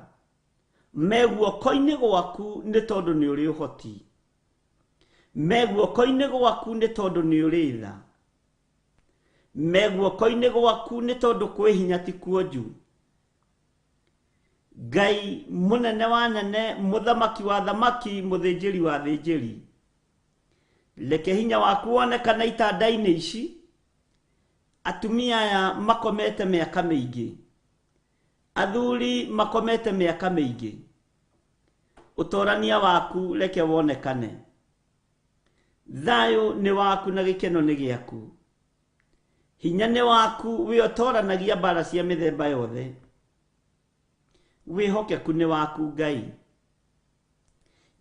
me guoko-inĩ gwaku nĩ tondũ nĩ ũrĩ ũhoti. Me guoko-inĩ gwaku nĩ tondũ nĩ ũrĩ tha. Me guoko-inĩ gwaku nĩ tondũ kwĩ hinya ti kuonju. Ngai mũnene wa nene, mũthamaki wa thamaki, mũthĩnjĩri wa thĩnjĩri, reke hinya waku wonekane itanda-inĩ ici. Atumia aya makomete mĩaka mĩingĩ, athuri makomete mĩaka mĩingĩ, ũtorania waku reke wonekane. Thayũ nĩ waku na gĩkeno nĩ gĩaku. Hinya nĩ waku, wĩ ũtoranagia mbara cia mĩthemba yothe. Wĩhokeku nĩ waku Ngai.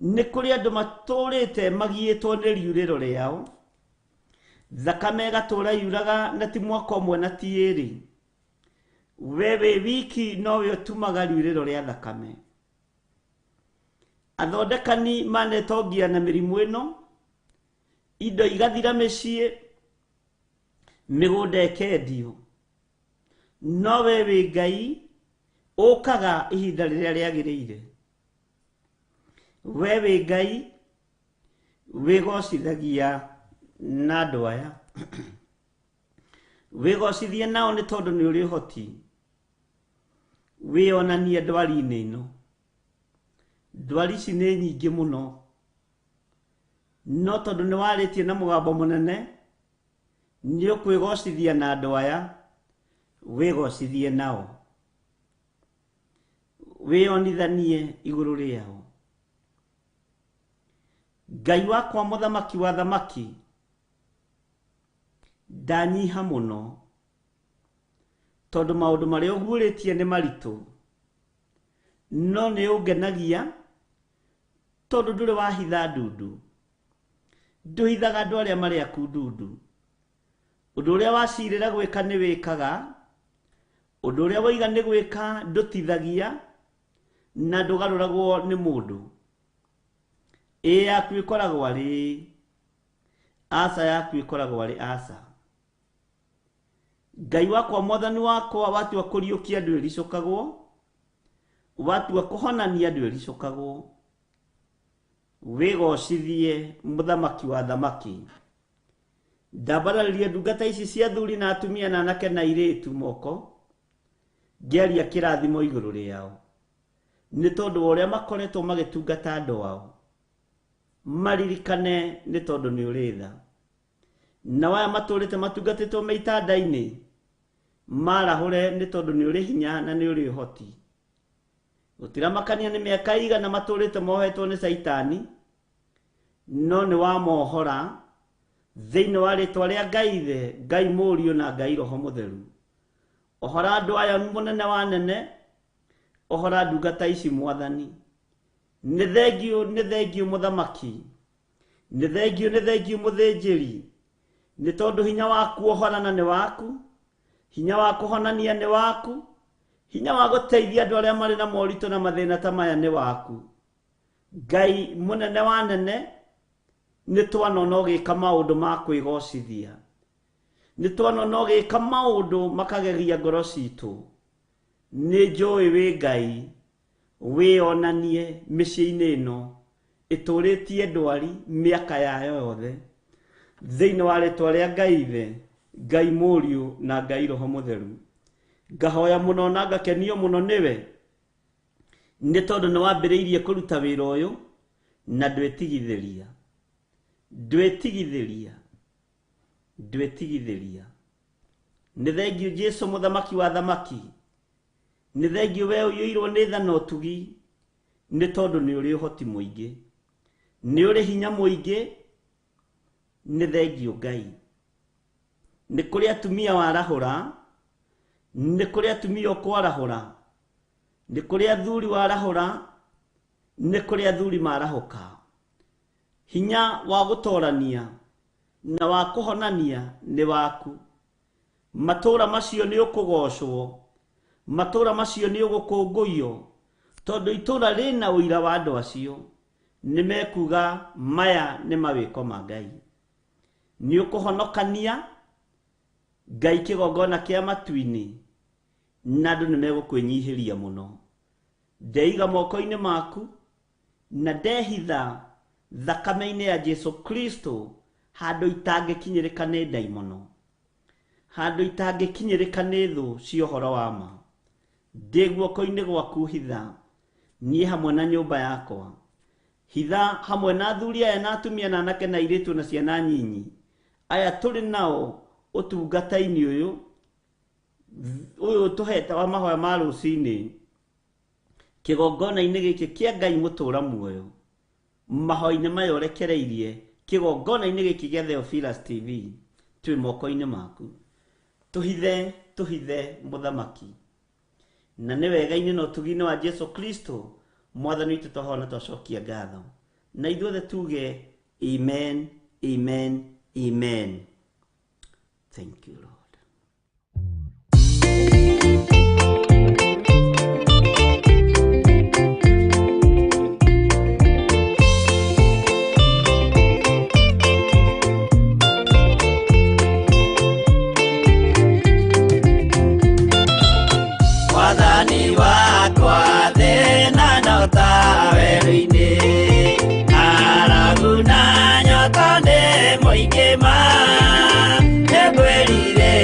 Nĩ kũrĩ andũ matũrĩte magiĩtwo nĩ riurĩro rĩao. Thakame ĩgatũra yuraga na ti mwaka ũmwe na ti ĩrĩ. We wĩ wiki nowe ũtumaga riurĩro rĩa thakame. Athondekani manetongia na mĩrimũ ĩno, indo igathira mĩciĩ, mĩgũnda ĩkendio. No we wĩ Ngai ũkaga ihinda rĩrĩa rĩagĩrĩire. We wĩ Ngai wĩgocithagia na andũ aya. Wĩgocithie nao nĩ tondũ nĩ ũrĩ ũhoti. Wĩonanie ndwari-inĩ ĩno. Ndwari ici nĩ nyingĩ mũno. No tondũ nĩ warĩtie na mũgambo mũnene, nĩ ũkwĩgocithia na andũ aya, wĩgocithie nao. Wĩonithanie igũrũ rĩao. Ngai wakwa mũthamaki wa thamaki, ndanyiha mũno tondũ maũndũ marĩa ũguũrĩtie nĩ maritũ, no nĩ ũngenagia tondũ ndũrĩ wahitha ndundu. Ndũhithaga andũ arĩa marĩ aku ndundu. Ũndũ ũrĩa wacirĩra gwĩka nĩ wĩkaga, ũndũ ũrĩa waiga nĩ gwĩka ndũtithagia, na ndũgarũragwo nĩ mũndũ. Ĩ yaku ĩkoragwo arĩ aca, yaku ĩkoragwo arĩ aca. Ngai wakwa mwathani wakwa watua kũriũkia ndwĩricũkagwo, watua kũhonania ndwĩricũkagwo. Wĩgocithie mũthamaki wa thamaki. Ndambararĩria ndungata ici cia thuri na atumia na anake na airĩtu moko, ngĩaria kĩrathimo igũrũ rĩao, nĩ tondũ wa ũrĩa makoretwo magĩtungata andũ ao. Maririkane nĩ tondũ nĩ ũrĩ tha. Na aya matũrĩte matungatĩtwo me itanda-inĩ, marahũre nĩ tondũ nĩ ũrĩ hinya na nĩ ũrĩ ũhoti. Gũtiramakania nĩ mĩaka igana matũrĩte mohetwo nĩ Caitani, no nĩ wamohora thĩinĩ wa rĩtwa rĩa Ngai Ithe, Ngai Mũriũ na Ngai Roho Mũtheru. Ohora andũ aya mũnene wa nene, ohora ndungata ici mwathani. Nĩ thengiũ, nĩ thengiũ mũthamaki, nĩ thengiũ, nĩ thengiũ mũthĩnjĩri, nĩ tondũ hinya wa kuohorana nĩ waku, hinya wa kũhonania nĩ waku, hinya wa gũteithia andũ arĩa marĩ na moritũ na mathĩna ta maya nĩ waku. Ngai mũnene wa nene, nĩ twanona ũgĩka maũndũ ma kwĩgocithia, nĩ twanona ũgĩka maũndũ makagegia ngoro citũ. Nĩ njũĩ wĩ Ngai, wĩonanie mĩciĩ-inĩ ĩno ĩtũrĩtie ndwari mĩaka yayo yothe, thĩinĩ wa rĩtwa rĩa Ngai Ithe, Ngai Mũriũ na Ngai Roho Mũtheru. Ngahoya mũno na ngakenio mũno nĩwe, nĩ tondũ nĩ wambĩrĩirie kũruta wĩra ũyũ na ndwĩtigithĩria, ndwĩtigithĩria, ndwĩtigithĩria. Nĩ thengiũ Jesũ mũthamaki wa thamaki, nĩ thengiũ we ũiyũirwo nĩ tha na ũtugi, nĩ tondũ nĩ ũrĩ ũhoti mũingĩ, nĩ ũrĩ hinya mũingĩ. Nĩ thengiũ Ngai. Nĩ kũrĩ atumia warahũra, nĩ kũrĩ atumia ũkwarahũra, nĩ kũrĩ athuri warahũra, nĩ kũrĩ athuri marahũka. Hinya wa gũtorania na wa kũhonania nĩ waku. Matũra macio nĩ ũkũgocwo, matũra macio nĩ ũgũkũngũiyo, tondũ itũra rĩna ũira wa andũ acio, nĩ mekuga maya nĩ mawĩko ma Ngai. Nĩ ũkũhonokania Ngai kĩgongona kĩa matu-inĩ, na andũ nĩ megũkwĩnyihĩria mũno. Ndeiga moko-inĩ maku na ndehitha thakame-inĩ ya Jesu Kristo, handũ itangĩkinyĩrĩka nĩ ndaimono, handũ itangĩkinyĩrĩka nĩ thũ cia ũhoro wa ma. Ndĩ guoko-inĩ gwaku hitha, niĩ hamwe na nyũmba yakwa. Hitha hamwe na athuri aya na atumia na anake na airĩtu na ciana nyinyi, aya tũrĩ nao ũtungata-inĩ ũyũ, ũyũ tũhete wa mahoya ma rũcinĩ, kĩgongona-inĩ gĩkĩ kĩa Ngai mũtũra muoyo, mahoya-inĩ maya ũrekereirie kĩgongona-inĩ gĩkĩ gĩa Theophilus TV, twĩ moko-inĩ maku. Tũhithe, tũhithe mũthamaki, na nĩ wega-inĩ na ũtugi-inĩ wa Jesu Kristo mwathani witũ twahona twacokia ngatho, na ithuothe tuge amen, amen, amen. Thank you, Lord. Mwathani wakwa thĩna no ta werũ-inĩ, ng'aragu na nyota nĩ mũingĩ ma, nĩngwĩrirĩria.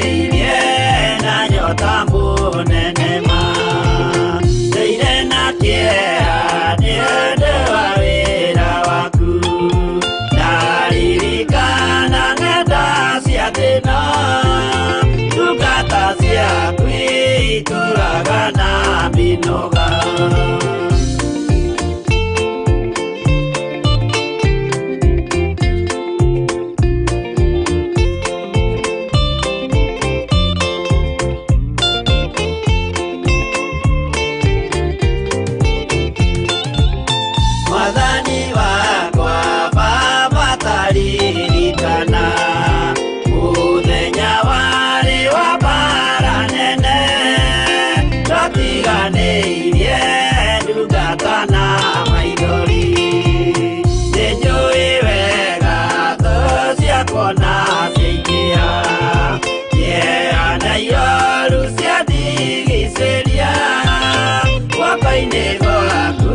Guoko-inĩ gwaku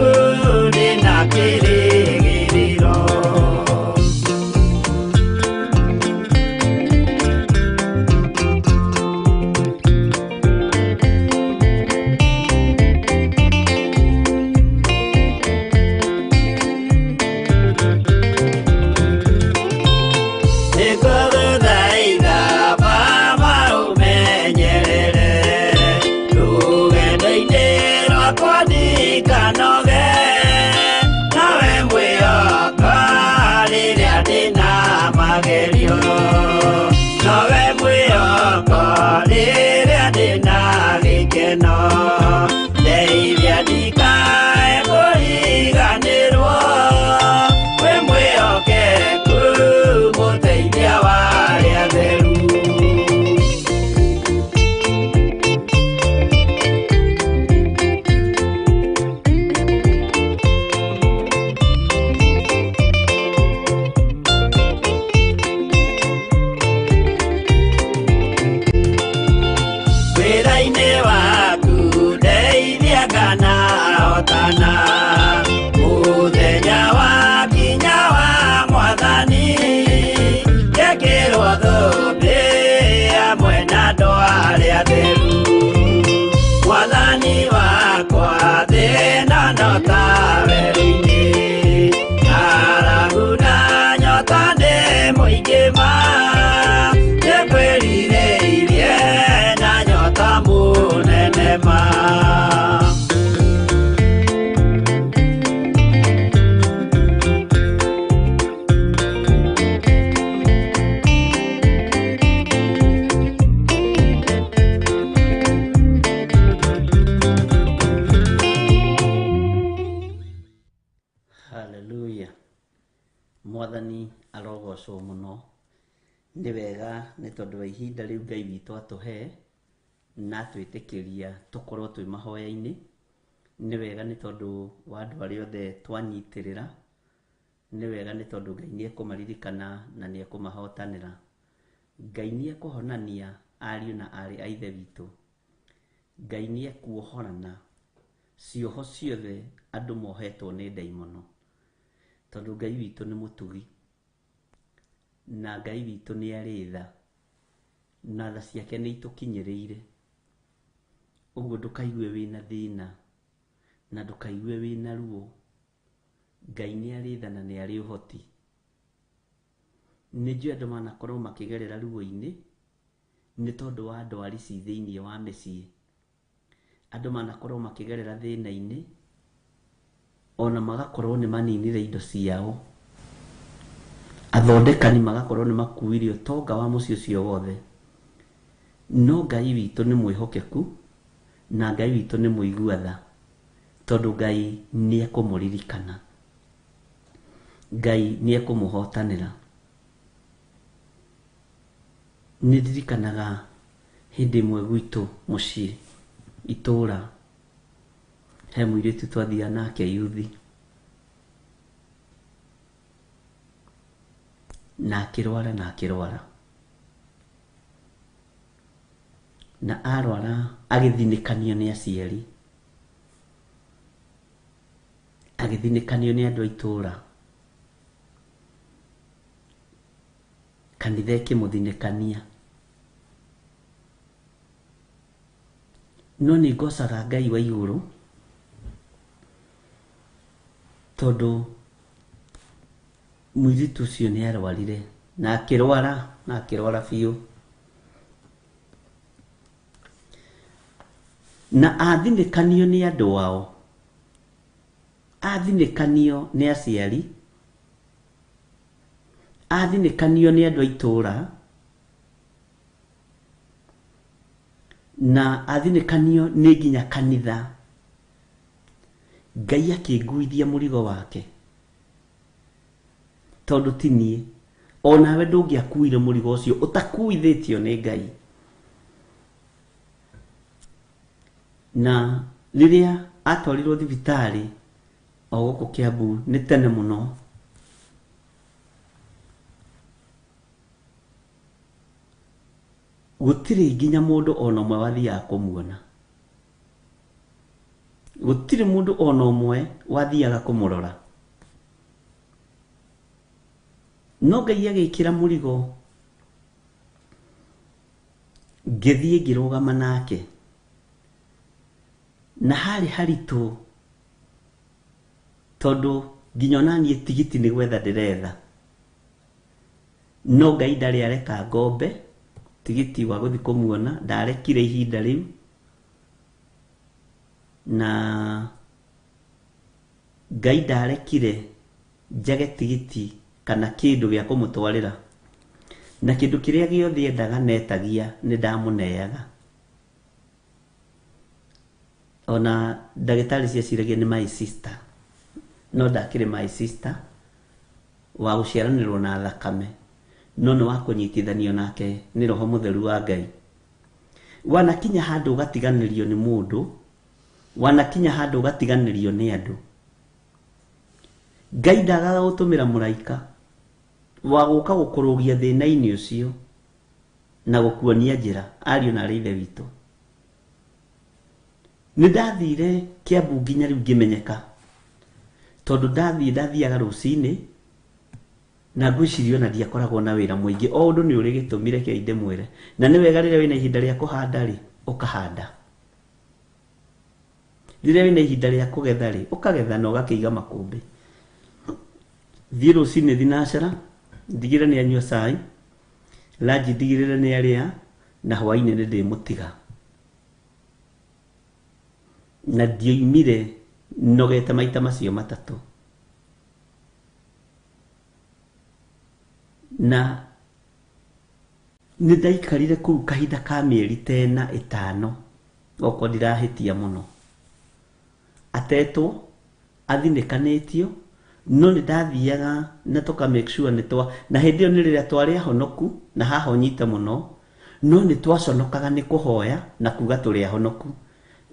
ndĩna kĩrĩgĩrĩro. Nĩngũgũthaitha Baba ũmenyerere rũgendo-inĩ rwakwa ndikanoge, nawe mwĩhoka rĩrĩa ndĩna magerio, nowe mwĩhoko rĩrĩa ndĩna gĩkeno, ndeithia ndikae kũriganĩrwo, wĩ mwĩhokeku mũteithia wa arĩa atheru. Wĩra-inĩ waku ndeithia kana hotana, mũthenya wakinya wa Mwathani, ngekĩrwo thũmbĩ hamwe na andũ arĩa atheru. Mwathani wakwa thĩna no ta werũ-inĩ, ng'aragu na nyota nĩ mũingĩ ma, nĩngwĩrirĩirie na nyota mũnene ma. Haleluya. Mwathani arogocwo mũno. Nĩ wega nĩ tondũ wa ihinda rĩu Ngai witũ atũhe na atwĩtĩkĩria tũkorwo twĩ mahoya-inĩ. Nĩ wega nĩ tondũ wa andũ arĩa othe twanyitĩrĩra. Nĩ wega nĩ tondũ Ngai nĩ ekũmaririkana na nĩ ekũmahotanĩra. Ngai nĩ ekũhonania ariũ na aarĩ a Ithe witũ. Ngai nĩ ekuohorana cioho ciothe andũ mohetwo nĩ ndaimono. Tondũ Ngai witũ nĩ mũtugi na Ngai witũ nĩ arĩ tha, na tha ciake nĩ itũkinyĩrĩire. Ũguo ndũkaigue wĩna thĩna na ndũkaigue wĩna ruo. Ngai nĩ arĩ tha na nĩ arĩ ũhoti. Nĩ njũĩ andũ manakorwo makĩgerera ruo-inĩ nĩ tondũ wa ndwari ci thĩiniĩ wa mĩciĩ. Andũ manakorwo makĩgerera thĩna-inĩ ona magakorwo nĩ maninire indo ciao. Athondekani magakorwo nĩ makuire ũtonga wa mũciĩ ũcio wothe. No Ngai witũ nĩ mwĩhokeku na Ngai witũ nĩ mũigua tha, tondũ Ngai nĩ ekũmũririkana. Ngai nĩ ekũmũhotanĩra. Nĩ ndirikanaga hĩndĩ ĩmwe gwitũ mũciĩ itũũra, he mũirĩtu twathiaga nake yuthi, na akĩrwara na akĩrwara. Na arwara agĩthinĩkanio nĩ aciari, agĩthinĩkanio nĩ andũ a itũũra, kanitha ĩkĩmũthinĩkania. No nĩ ngocaga Ngai wa igũrũ tondũ mũirĩtu ũcio nĩ arwarire na akĩrwara na akĩrwara biũ. Na athinĩkanio nĩ andũ ao, athinĩkanio nĩ aciari, athinĩkanio nĩ andũ a itũũra, na athinĩkanio nĩ nginya kanitha. Ngai akĩnguithia mũrigo wake, tondũ ti niĩ onawe ndũngĩakuire mũrigo ũcio ũtakuithĩtio nĩ Ngai. Na rĩrĩa atwarirwo thibitarĩ o gũkũ Kiambu nĩ tene mũno, gũtirĩ nginya mũndũ ona ũmwe wathiaga kũmuona. Gũtirĩ mũndũ ona ũmwe wathiaga kũmũrora. No Ngai agĩkĩra mũrigo, ngĩthiĩ ngĩrũgama nake. Na harĩ haritũ tondũ nginya ona niĩ tigiti nĩ gwetha ndĩretha. No Ngai ndarĩ areka ngombe tigiti wa gũthiĩ kũmuona, ndarekire ihinda rĩu. Na Ngai ndarekire njage tigiti kana kĩndũ gĩa kũmũtwarĩra. Na kĩndũ kĩrĩa gĩothe endaga netagia nĩ ndamũneaga. Ona ndagĩtarĩ cieciragia nĩ my sister, no ndakĩrĩ my sister wa gũciaranĩrwo na thakame, no nĩ wa kũnyitithanio nake nĩ Roho Mũtheru wa Ngai. Wanakinya handũ ũgatiganĩrio nĩ mũndũ, wanakinya handũ ũgatiganĩrio nĩ andũ. Ngai ndagaga gũtũmĩra mũraika wa gũka gũkũrũgia thĩna-inĩ ũcio na gũkuonia njĩra, ariũ na arĩ ithe witũ. Nĩ ndathire Kiambu nginya rĩu ngĩmenyeka, tondũ ndathiĩ ndathiaga rũcinĩ na ngwĩciria ona ndiakoragwo na wĩra mũingĩ. O ũndũ nĩ ũrĩ gĩtũmi, rekei ndĩmwĩre. Na nĩ wega rĩrĩa wĩna ihinda rĩa kũhanda rĩ, ũkahanda. Rĩrĩa wĩna ihinda rĩa kũgetha rĩ, ũkagetha na ũgakĩiga makũmbĩ. Thiĩ rũcinĩ thinacara, ndigĩrĩre nĩ anyua cai, ranji ndigĩrĩre nĩ arĩa, na hwaĩ-inĩ nĩ ndĩmũtiga. Na ndioimire nogete maita macio matatũ. Na nĩ ndaikarire kũu kahinda ka mĩeri ta ĩna ĩtano, okorwo ndirahĩtia mũno. Atetwo, athinĩkanĩtio, no nĩ ndathiaga na tũka make sure nĩ twa, na hĩndĩ ĩyo nĩ rĩrĩa twarĩ ahonoku, na haha ũnyite mũno, no nĩ twaconokaga nĩ kũhoya na kuga tũrĩ ahonoku.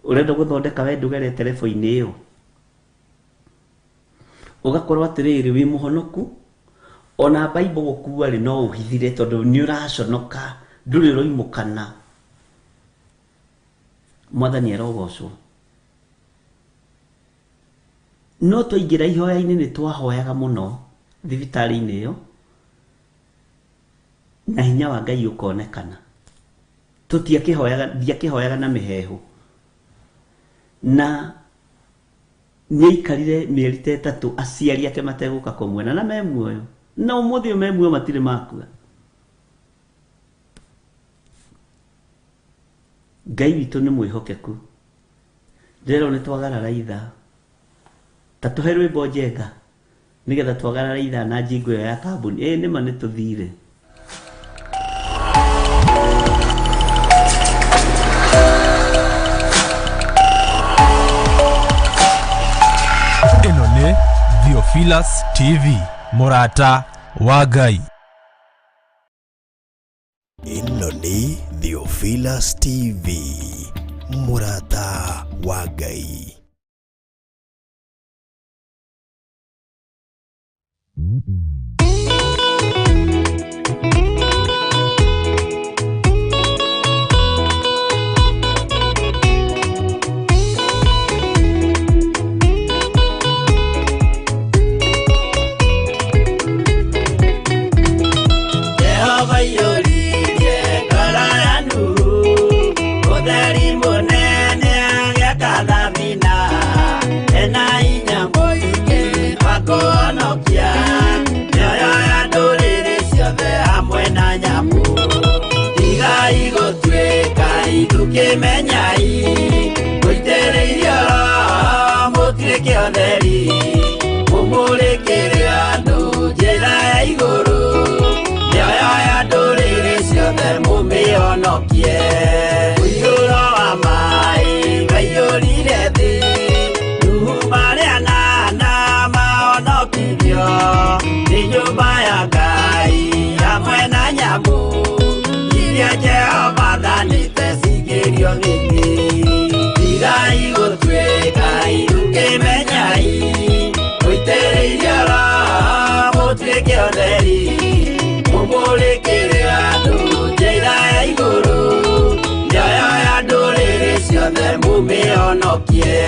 Ũrenda gũthondeka we ndũgerete level-inĩ ĩyo. Ũgakorwo atĩrĩrĩ wĩ mũhonoku, ona Bible gũkua rĩ no ũhithire tondũ nĩ ũraconoka, ndũrĩ ũroimũkana. Mwathani arogocwo. No twaingĩra ihoya-inĩ nĩ twahoyaga mũno thibitarĩ-inĩ ĩyo, na hinya wa Ngai ũkonekana. Tũtiakĩhoyaga, ndiakĩhoyaga na mĩheehũ. Na nĩaikarire mĩeri ta ĩtatũ aciari ake mategũka kũmuona na me muoyo. Na ũmũthĩ ũyũ me muoyo matirĩ makua. Ngai witũ nĩ mwĩhokeku. Ndĩrerwo nĩ twagarara ithaa. Ta tũhe rwĩmbo njenga nĩgetha twagarara ithaa na njingo ĩyo ya kambuni. Ĩĩ nĩma nĩ tũthire. Ĩno nĩ Theophilus TV, mũrata wa Ngai. Ĩno nĩ Theophilus TV, mũrata wa Ngai. Jehova iyũririe ngoro ya Nuhu, ũtheri mũnene agĩaka thabina, ena hinya mũingĩ wa kũhonokia mĩoyo ya ndũrĩrĩ ciothe hamwe na nyamũ. Tigai gũtuĩka ithukĩmenyai, mũitĩrĩirio Roho mũtuĩke ũtheri, mũmũrĩkĩre andũ njĩra ya igũrũ, mĩoyo ya ndũrĩrĩ ciothe mũmĩhonokie. Mũiyũro wa maĩ waiyũrire thĩ, Nuhu marĩ anana mahonokirio nĩ nyũmba ya Ngai hamwe na nyamũ iria Jehova athanĩte cingĩrio gĩtĩ. Tigai gũtuĩka ithukĩmenyai, mũitĩrĩirio Roho mũtuĩke ũtheri, mũmũrĩkĩre andũ njĩra ya igũrũ, mĩoyo ya ndũrĩrĩ ciothe mũmĩhonokie.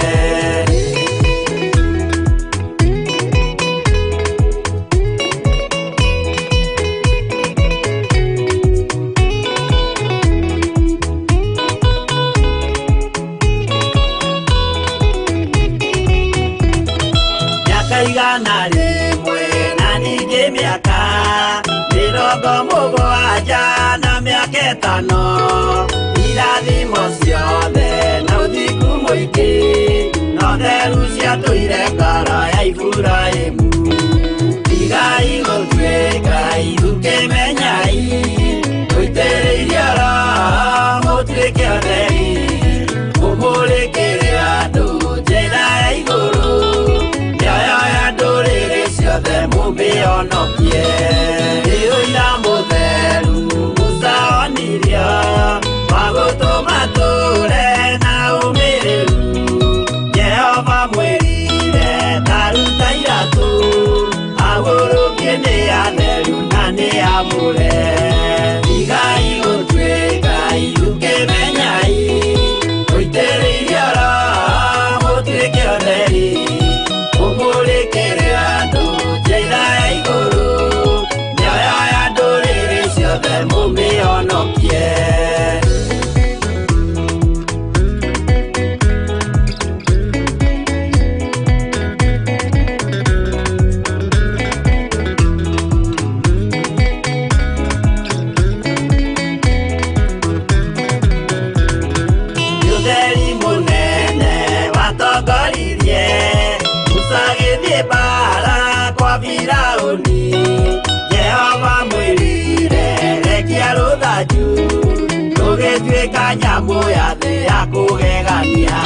Mĩaka 100 na ningĩ mĩaka 70 na mĩaka 5 irathimo ciothe na ũthingu mũingĩ no theru ciatũire ngoro ya Iburahĩmu. Tigai gũtuĩka ithukĩmenyai mũitĩrĩirio Roho mũtuĩke atheri mũmũrĩkĩre andũ njĩra ya igũrũ mĩoyo ya ndũrĩrĩ ciothe mũmĩhonokie. Nĩ ũira mũtheru Musa onirio wa gũtũma tũre na ũmĩrĩru. Jehova mwĩrire ta ruta iratũ agũrũkie nĩ atheru na nĩ amũre. Tigai gũtuĩka ithukĩmenyai mũitĩrĩirio Roho mũtuĩke atheri mũmũrĩkĩre andũ njĩra ya igũrũ mĩoyo ya ndũrĩrĩ ciothe mũmĩhonokie. Ũtheri mũnene watongoririe Musa agĩthiĩ mbaara kwa Firaũni. Jehova mwĩrire rekia rũthanju rũgĩtuĩka nyamũ ya thĩ ya kũgegania.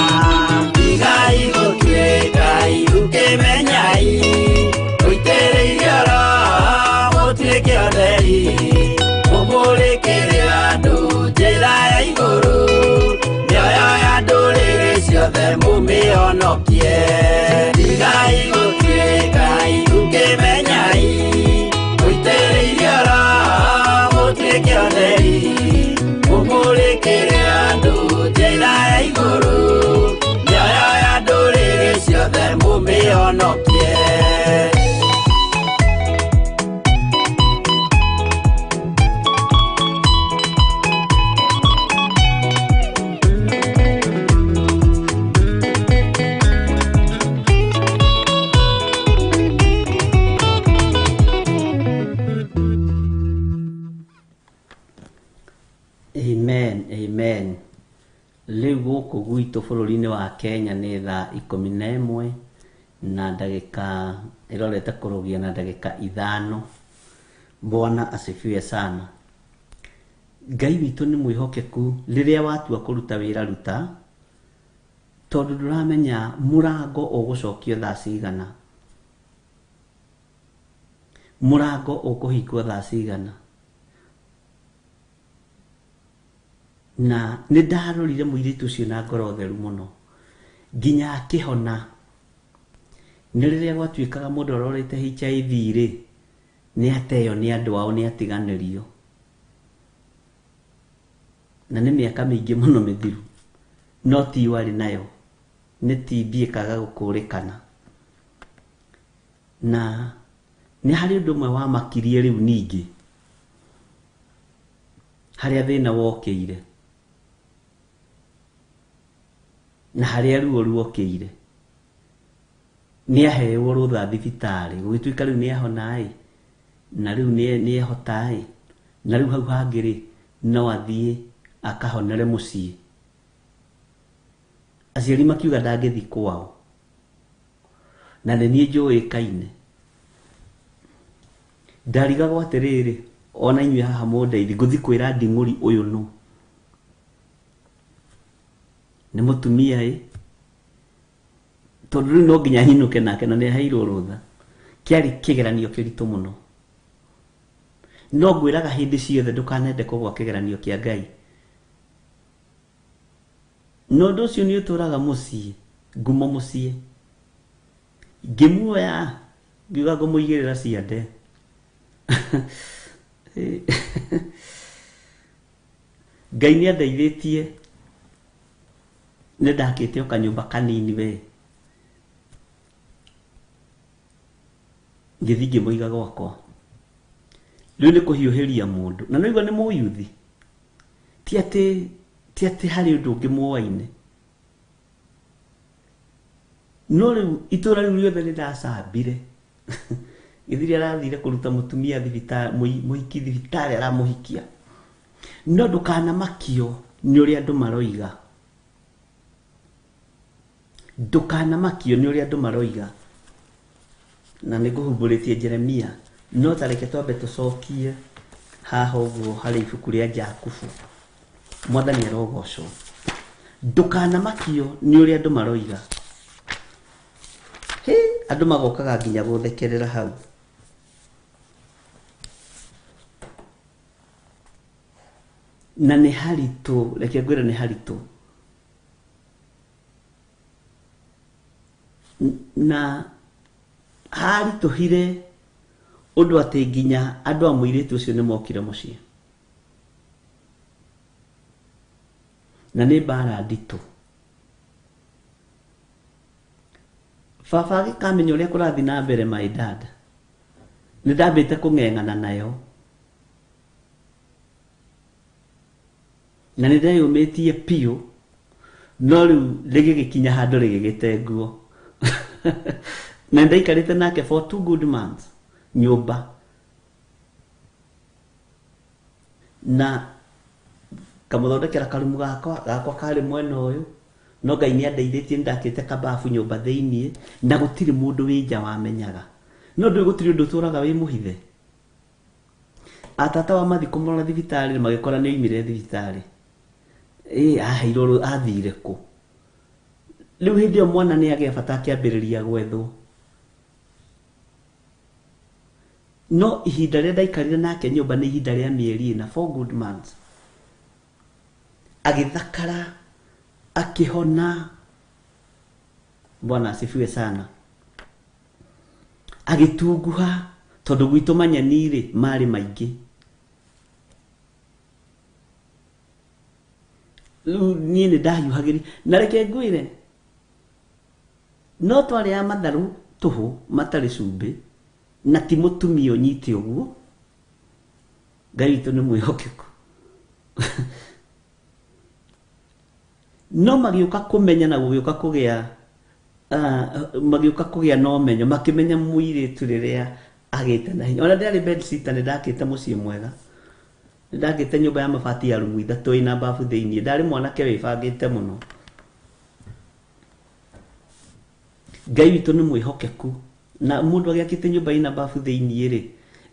Tigai gũtuĩka ithukĩmenyai mũitĩrĩirio Roho mũtuĩke atheri mũmũrĩkĩre andũ njĩra ya igũrũ mĩoyo ya ndũrĩrĩ ciothe mũmĩhonokie. Tigai gũtuĩka ithukĩmenyai mũitĩrĩirio Roho mũtuĩke atheri mũmũrĩkĩre andũ njĩra ya igũrũ mĩoyo ya ndũrĩrĩ ciothe mũmĩhonokie. Amen, amen. Rĩu gũkũ gwitũ bũrũri-inĩ wa Kenya nĩ thaa 11 na ndagĩka ĩrorete kũrũgia na ndagĩka 5. Bwana asifiwe sana. Ngai witũ nĩ mwĩhokeku rĩrĩa watua kũruta wĩra ruta, tondũ ndũramenya mũrango ũgũcokio thaa cigana, mũrango ũkũhingwo thaa cigana. Na nĩ ndarorire mũirĩtu ũcio na ngoro theru mũno nginya akĩhona. Nĩ rĩrĩa gwatuĩkaga mũndũ arorete HIV rĩ, nĩ ateo nĩ andũ ao, nĩ atiganĩrio, na nĩ mĩaka mĩingĩ mũno mĩthiru, no ti warĩ nayo, nĩ TB ĩkaga gũkũrĩkana. Na nĩ harĩ ũndũ ũmwe wamakirie rĩu ningĩ harĩa thĩna wokĩire na harĩa ruo ruokĩire. Nĩ aheirwo rũtha thibitarĩ, gũgĩtuĩka rĩu nĩ ahona-ĩ, na rĩu nĩ ehota-ĩ, na rĩu hau hangĩ rĩ, no athiĩ akahonere mũciĩ. Aciari makiuga ndangĩthiĩ kwao, na nĩ niĩ njũĩkaine. Ndarigagwo atĩrĩrĩ, ona inyuĩ haha mũndeithie, ngũthiĩ kwĩra nding'ũri ũyũ nũ? Nĩ mũtumia ĩ, tondũ rĩu no nginya nyinũke nake na nĩ aheirwo rũtha. Kĩarĩ kĩgeranio kĩritũ mũno. No ngwĩraga hĩndĩ ciothe ndũkanende kũgwa kĩgeranio kĩa Ngai. Na ũndũ ũcio nĩ ũtũraga mũciĩ, ngumo mũciĩ. Ngĩmuoya ngiuga ngũmũigĩrĩra ciande. Ngai nĩ andeithĩtie, nĩ ndakĩte o kanyũmba kanini we. Ngĩthiĩ ngĩmũiga gwakwa. Rĩu nĩ kũhiũhĩria mũndũ. Na nĩũigua nĩ mũyuthi. Ti atĩ harĩ ũndũ ũngĩ muoaine. No rĩu itũra rĩu rĩothe nĩ ndacambire. Gĩthiri arathire kũruta mũtumia thibitarĩ, mũhiki thibitarĩ aramũhikia. No ndũkanamakio nĩ ũrĩa andũ maroiga. Ndũkanamakio nĩ ũrĩa andũ maroiga. Na nĩ ngũhumbũrĩtie Jeremia, no ta reke twambe tũcokie haha ũguo harĩ ibuku rĩa Jakubu. Mwathani arogocwo. Ndũkanamakio nĩ ũrĩa andũ maroiga. Hĩ, andũ magokaga nginya gũthekerera hau. Na nĩ haritũ, reke ngwĩre nĩ haritũ. Na haritũhire ũndũ atĩ nginya andũ a mũirĩtu ũcio nĩ mokire mũciĩ. Na nĩ mbara nditũ. Baba agĩkamenya ũrĩa kũrathiĩ na mbere, my dad. Nĩ ndambĩte kũng'eng'ana nayo. Na nĩ ndeyũmĩtie biũ, no rĩu rĩgĩgĩkinya handũ rĩgĩgĩte nguo. Na ndaikarĩte nake for 2 good months nyũmba. Na kamũthondekera karumu gakwa karĩ mwena ũyũ, no Ngai nĩ andeithĩtie, nĩ ndakĩte kababu nyũmba thĩiniĩ, na gũtirĩ mũndũ wĩ nja wamenyaga. No ndũĩ gũtirĩ ũndũ ũtũraga wĩ mũhithe. Atata wa mathiĩ kũmũrora thibitarĩ magĩkora nĩ oimire thibitarĩ. Aheirwo athire kũ? Rĩu hĩndĩ ĩyo mwana nĩ agĩa bata akĩambĩrĩria gwethwo. No ihinda rĩrĩa ndaikarire nake nyũmba nĩ ihinda rĩa mĩeri ĩna, 4 good months. Agĩthakara, akĩhona. Bwana asifiwe sana. Agĩtunguha, tondũ gwitũ manyeni-rĩ marĩ maingĩ. Rĩu niĩ nĩ ndahiũhagĩria. Na reke ngwĩre, no twarĩaga matharũ tũhũ matarĩ cumbĩ, na ti mũtumia ũnyite ũguo. Ngai witũ nĩ mwĩhokeku. No magĩũka kũmenya na gũgĩũka kũgĩa, magĩũka kũgĩa na ũmenyo, makĩmenya mũirĩtu rĩrĩa agĩte na hinya. Ona ndĩarĩ bed sitter, nĩ ndakĩte mũciĩ mwega. Nĩ ndakĩte nyũmba ya mabati ya rumu ithatũ ĩna bafu thĩiniĩ. Ndarĩ mwanake wĩbangĩte mũno. Ngai witũ nĩ mwĩhokeku. Na mũndũ agĩakĩte nyũmba ĩna bafu thĩiniĩ rĩ,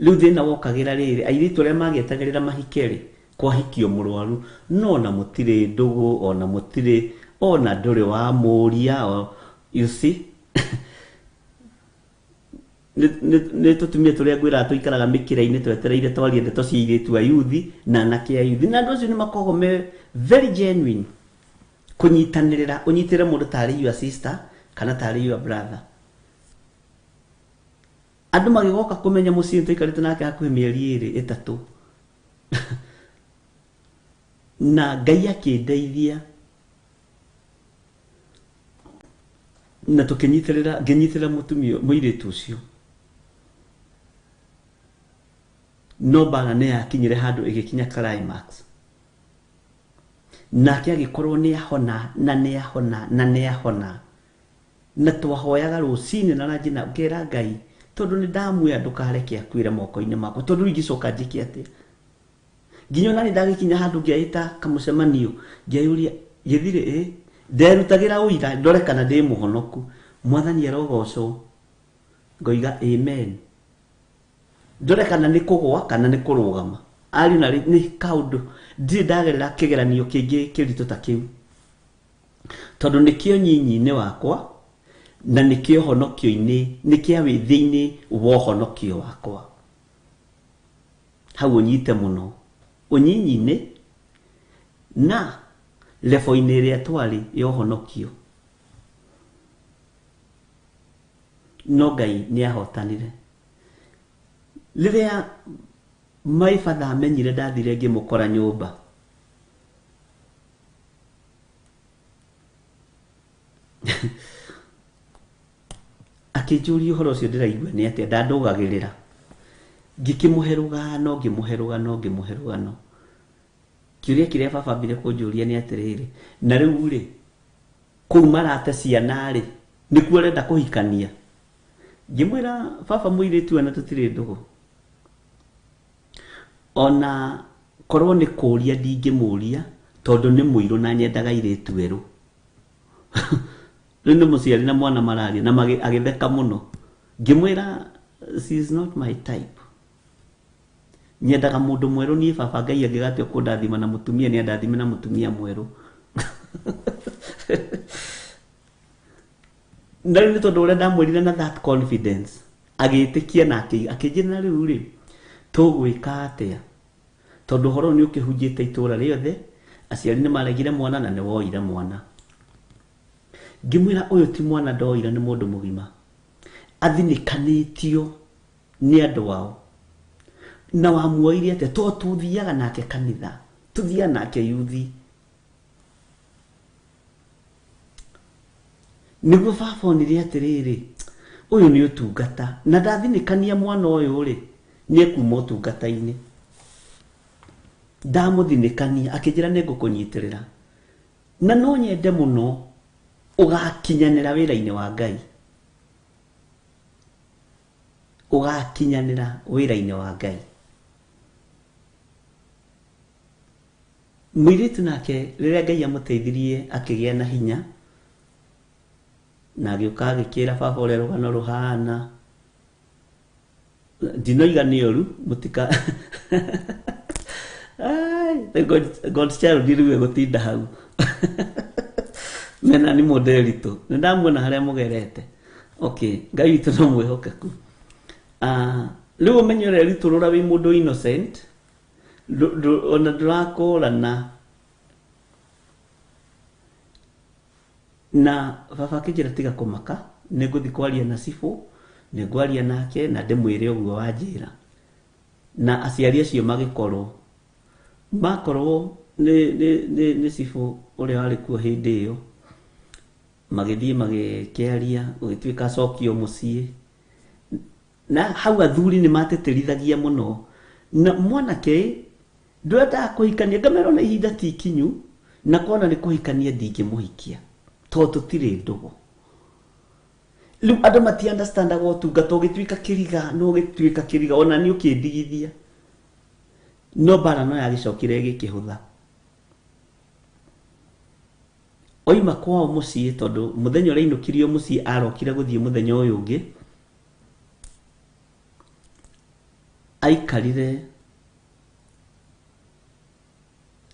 rĩu thĩna wokagĩra rĩrĩ, airĩtu arĩa magĩetagĩrĩra mahike rĩ, kwahikio mũrwaru, no ona mũtirĩ ndũgũ, ona mũtirĩ, ona ndũrĩ wa mũria, you see? Nĩ tũtumia tũrĩa ngwĩraga tũikaraga mĩkĩra-inĩ twetereire twarie ndeto cia airĩtu a yuthi na anake a yuthi. Na andũ acio nĩ makoragwo me very genuine kũnyitanĩrĩra, ũnyitĩre mũndũ tarĩ your sister kana tarĩ your brother. Andũ magĩgoka kũmenya mũciĩ tũikarĩte nake hakuhĩ mĩeri ĩrĩ ĩtatũ. Na Ngai akĩndeithia na tũkĩnyitĩrĩra, ngĩnyitĩrĩra mũtumia mũirĩtu ũcio. No mbara nĩ yakinyire handũ ĩgĩkinya climax. Nake agĩkorwo nĩ ahona, na nĩ ahona, na nĩ ahona. Na twahoyaga rũcinĩ na ranji na ngera Ngai, tondũ nĩ ndamwĩra ndũkareke akuĩre moko-inĩ makwa, tondũ rĩu ingĩcoka njĩke atĩa? Nginya ona nĩ ndagĩkinya handũ ngĩaĩta kamũcemanio, ngĩayũria gĩthirĩ, nderutagĩra ũira ndore kana ndĩ mũhonoku. Mwathani arogocwo, ngoiga amen. Ndore kana nĩ kũgũa kana nĩ kũrũgama. Ariũ na nĩ kaũndũ ndirĩ ndagerera kĩgeranio kĩngĩ kĩritũ ta kĩu, tondũ nĩkĩo nyinyi-inĩ wakwa na nĩkĩo honokio-inĩ, nĩkĩa wĩthĩ-inĩ wa ũhonokio wakwa. Hau ũnyite mũno ũnyinyi-inĩ na level-inĩ ĩrĩa twarĩ ya ũhonokio. No Ngai nĩ ahotanire. Rĩrĩa my father amenyire ndathire ngĩmũkora nyũmba, akĩnjũria ũhoro ũcio ndĩraigua nĩ atĩa, ndandũgagĩrĩra. Ngĩkĩmũhe rũgano, ngĩmũhe rũgano, ngĩmũhe rũgano. Kĩũria kĩrĩa baba ambire kũnjũria nĩ atĩrĩrĩ, na rĩu rĩ, kũu marate ciana rĩ, Nĩkuo ũrenda kũhikania. Ngĩmwĩra baba mũirĩtu ũyũ na tũtirĩ ndũgũ. Ona korwo nĩ kũria ndingĩmũria tondũ nĩ mũirũ na nyendaga airĩtu erũ. Rĩu nĩ mũciari na mwana mararia na agĩtheka mũno. Ngĩmwĩra she is not my type. Nyendaga mũndũ mwerũ niĩ baba Ngai angĩgatua kũndathima na mũtumia nĩ andathime na mũtumia mwerũ. Na rĩu nĩ tondũ ũrĩa ndamwĩrire na that confidence agĩtĩkia na akĩnjĩra na rĩu rĩ tũgwĩka atĩa tondũ ũhoro ũyũ nĩ ũkĩhunjĩte itũra rĩothe aciari nĩ maregire mwana na nĩ woire mwana. Ngĩmwĩra ũyũ ti mwana ndoire nĩ mũndũ mũgima athinĩkanĩtio nĩ andũ ao na wamuoire atĩa to tũthiaga nake kanitha tũthiaga nake yuthi. Nĩguo baba onire atĩrĩrĩ ũyũ nĩ ũtungata na ndathinĩkania mwana ũyũ rĩ nĩ ekuma ũtungata-inĩ. Ndamũthinĩkania akĩnjĩra nĩ ngũkũnyitĩrĩra na no nyende mũno ũgakinyanĩra wĩra-inĩ wa Ngai. Ũgakinyanĩra wĩra-inĩ wa Ngai. Mũirĩtu nake rĩrĩa Ngai amũteithirie akĩgĩa na hinya na agĩũka agĩkĩra baba ũrĩa rũgano rũhana. Ndinoiga nĩ ũru mũtika Ai, the God child rĩu egũtinda hau. Mena nĩ mũndũ nĩ ndamuona harĩa mũgerete. Okay, Ngai witũ no mwĩhokeku. Rĩu ũmenye ũrĩa ritũrũra wĩ mũndũ innocent ona ndũrakũrana. Na baba akĩnjĩra tiga kũmaka nĩ ngũthiĩ kwaria na cibũ nĩ ngwaria nake na ndĩmwĩre ũguo wanjĩra. Na aciari acio magĩkorwo makorwo nĩ cibũ ũrĩa warĩ kuo hĩndĩ ĩyo magĩthiĩ magĩkĩaria gũgĩtuĩka acokio mũciĩ. Na hau athuri nĩ matetĩrithagia mũno na mwanake ndwendaga kũhikania ngamera ona ihinda ti ikinyu na kona nĩ kũhikania ndingĩmũhikia tondũ tũtirĩ ndũgũ. Rĩu andũ mati understandaga ũtungata ũgĩtuĩka kĩriga no ũgĩtuĩka kĩriga ona nĩ ũkĩndigithia. No mbara no yagĩcokire ĩgĩkĩhũtha. Oima kwao mũciĩ tondũ mũthenya ũrĩa ainũkirio mũciĩ arokire gũthiĩ mũthenya ũyũ ũngĩ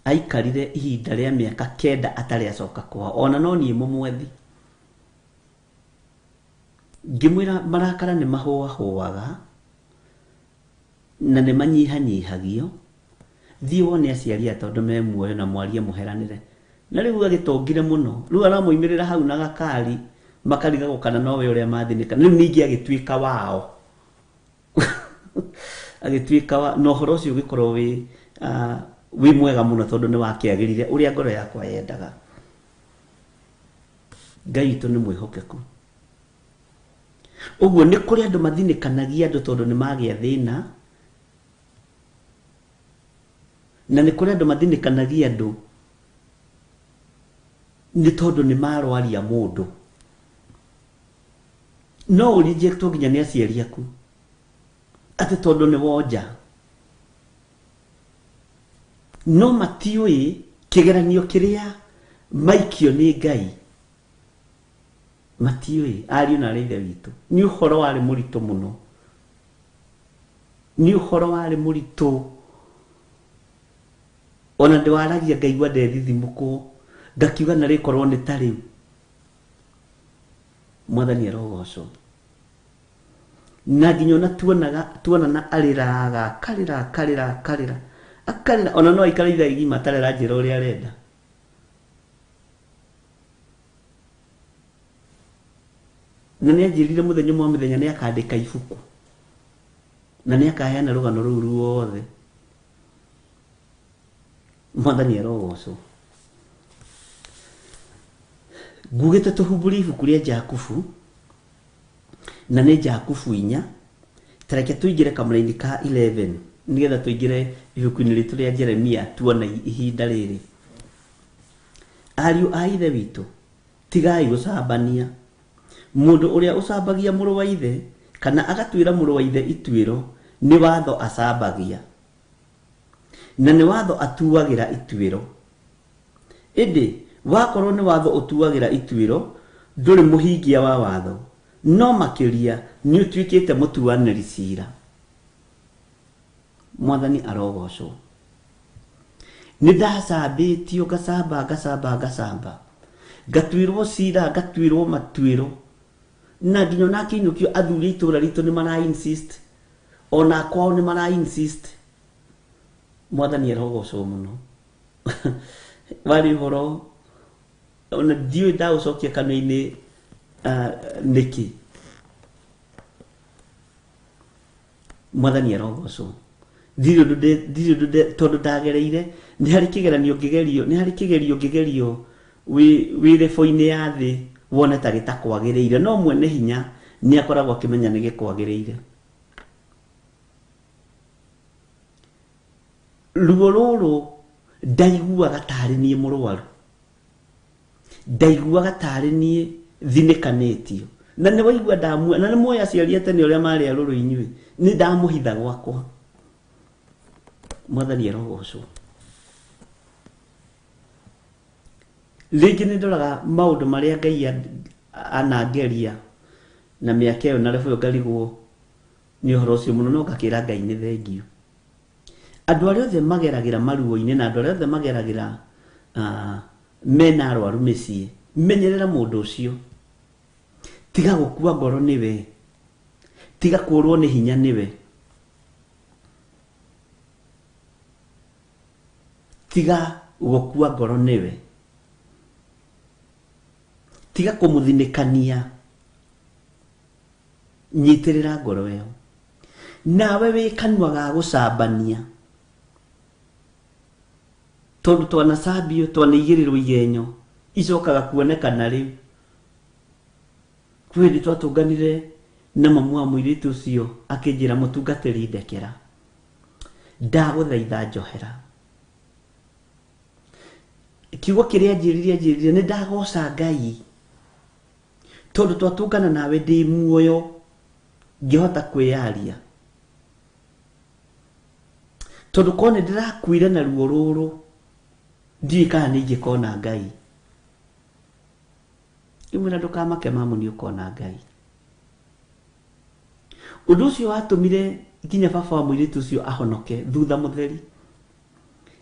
aikarire ihinda rĩa mĩaka 9 atarĩ acoka kwao ona no niĩ mũmwethi. Ngĩmwĩra marakara nĩ mahũahũaga na nĩ manyihanyihagio thiĩ wone aciari aya tondũ me muoyo na mwarie mũheranĩre. Na rĩu agĩtongire mũno rĩu aramoimĩrĩra hau na gakari makarigagwo kana nowe ũrĩa mathinĩka. Rĩu ningĩ agĩtuĩka wao agĩtuĩka wa na ũhoro ũcio ũgĩkorwo wĩ mwega mũno tondũ nĩ wakĩagĩrire ũrĩa ngoro yakwa yendaga. Ngai witũ nĩ mwĩhokeku. Ũguo nĩ kũrĩ andũ mathinĩkanagia andũ tondũ nĩ magĩa thĩna na nĩ kũrĩ andũ mathinĩkanagia andũ nĩ tondũ nĩ marwaria mũndũ. No ũrejectwo nginya nĩ aciari aku atĩ tondũ nĩ wonja. No matiũĩ kĩgeranio kĩrĩa maikio nĩ Ngai. Matiũĩ ariũ na arĩ ithe witũ. Nĩ ũhoro warĩ mũritũ mũno. Nĩ ũhoro warĩ mũritũ. Ona ndĩwaragia ngaigua ndethithimũkwo ngakiuga na rĩkorwo nĩ ta rĩu. Mwathani arogocwo. Na nginya ona tuonana arĩraga akarĩra akarĩra akarĩra akarĩra ona no aikare ithaa igima atarĩ aranjĩra ũrĩa arenda. Na nĩ anjĩrire mũthenya ũmwe wa mĩthenya nĩ akandĩka ibuku na nĩ akaheana rũgano rũu ruothe. Mwathani arogocwo. Ngugĩte tũhumbũrie ibuku rĩa Jakubu na nĩ Jakubu 4. Ta reke tũingĩre kamũraini ka 11 nĩgetha tũingĩre ibuku-inĩ ritũ rĩa Jeremia tuone ihinda rĩrĩ. Ariũ a ithe witũ, tigai gũcambania. Mũndũ ũrĩa ũcambagia mũrũ wa ithe kana agatuĩra mũrũ wa ithe ituĩro nĩ watho acambagia, na nĩ watho atuagĩra ituĩro. Ĩndĩ wakorwo nĩ watho ũtuagĩra ituĩro, ndũrĩ mũhingia wa watho, no makĩria nĩ ũtuĩkĩte mũtuanĩri cira. Mwathani arogocwo. Nĩ ndacambĩtio, ngacamba ngacamba ngacamba, ngatuĩrwo cira, ngatuĩrwo matuĩro, na nginya ona akĩinũkio athuri a itũra ritũ nĩ mara insist, ona kwao nĩ mara insist. Mwathani arogocwo mũno. Warĩ ũhoro ona ndiũĩ ndaũcokia kanua-inĩ nĩkĩ. Mwathani arogocwo. Ndirĩ ũndũ ndirĩ ũndũ tondũ ndagereire, nĩ harĩ kĩgeranio ngĩgerio, nĩ harĩ kĩgerio ngĩgerio wĩ rebo-inĩ ya thĩ wone ta gĩtakwagĩrĩire, no mwene hinya nĩ akoragwo akĩmenya nĩ gĩkwagĩrĩire. Ruo rũrũ ndaiguaga tarĩ niĩ mũrwaru, ndaiguaga tarĩ niĩ thinĩkanĩtio, na nĩ waigua ndamue, na nĩ muoĩ aciari a tene ũrĩa marĩ arũrũ inyuĩ, nĩ ndamũhitha gwakwa. Mwathani arogocwo. Rĩngĩ nĩ ndoraga maũndũ marĩa Ngai anangeria na mĩaka ĩyo na rebo ĩyo ngarigwo nĩ ũhoro ũcio mũno, no ngakĩra Ngai nĩ thengiũ. Andũ arĩa othe mageragĩra maruo-inĩ na andũ arĩa othe mageragĩra mena arwaru mĩciĩ, menyerera mũndũ ũcio. Tiga gũkua ngoro nĩwe, tiga kũrwo nĩ hinya nĩwe, tiga gũkua ngoro nĩwe, tiga kũmũthinĩkania, nyitĩrĩra ngoro ĩyo. Nawe wĩ kanua ga gũcambania, tondũ twanacambio, twanaigĩrĩrwo igenyo, icokaga kuonekana rĩu. Kwĩ hĩndĩ twatũnganire na mamu wa mũirĩtu ũcio akĩnjĩra, mũtungatĩri ndekera, ndagũthaitha njohera. Kiugo kĩrĩa anjĩrire, anjĩrire nĩ ndagoca Ngai tondũ twatũngana nawe ndĩ muoyo ngĩhota kwĩyaria, tondũ korwo nĩ ndĩrakuire na ruo rũrũ ndiũĩ kana nĩ ingĩkona Ngai. Ngĩmwĩra ndũkamake mamu, nĩ ũkona Ngai. Ũndũ ũcio watũmire nginya baba wa mũirĩtu ũcio ahonoke thutha mũtheri,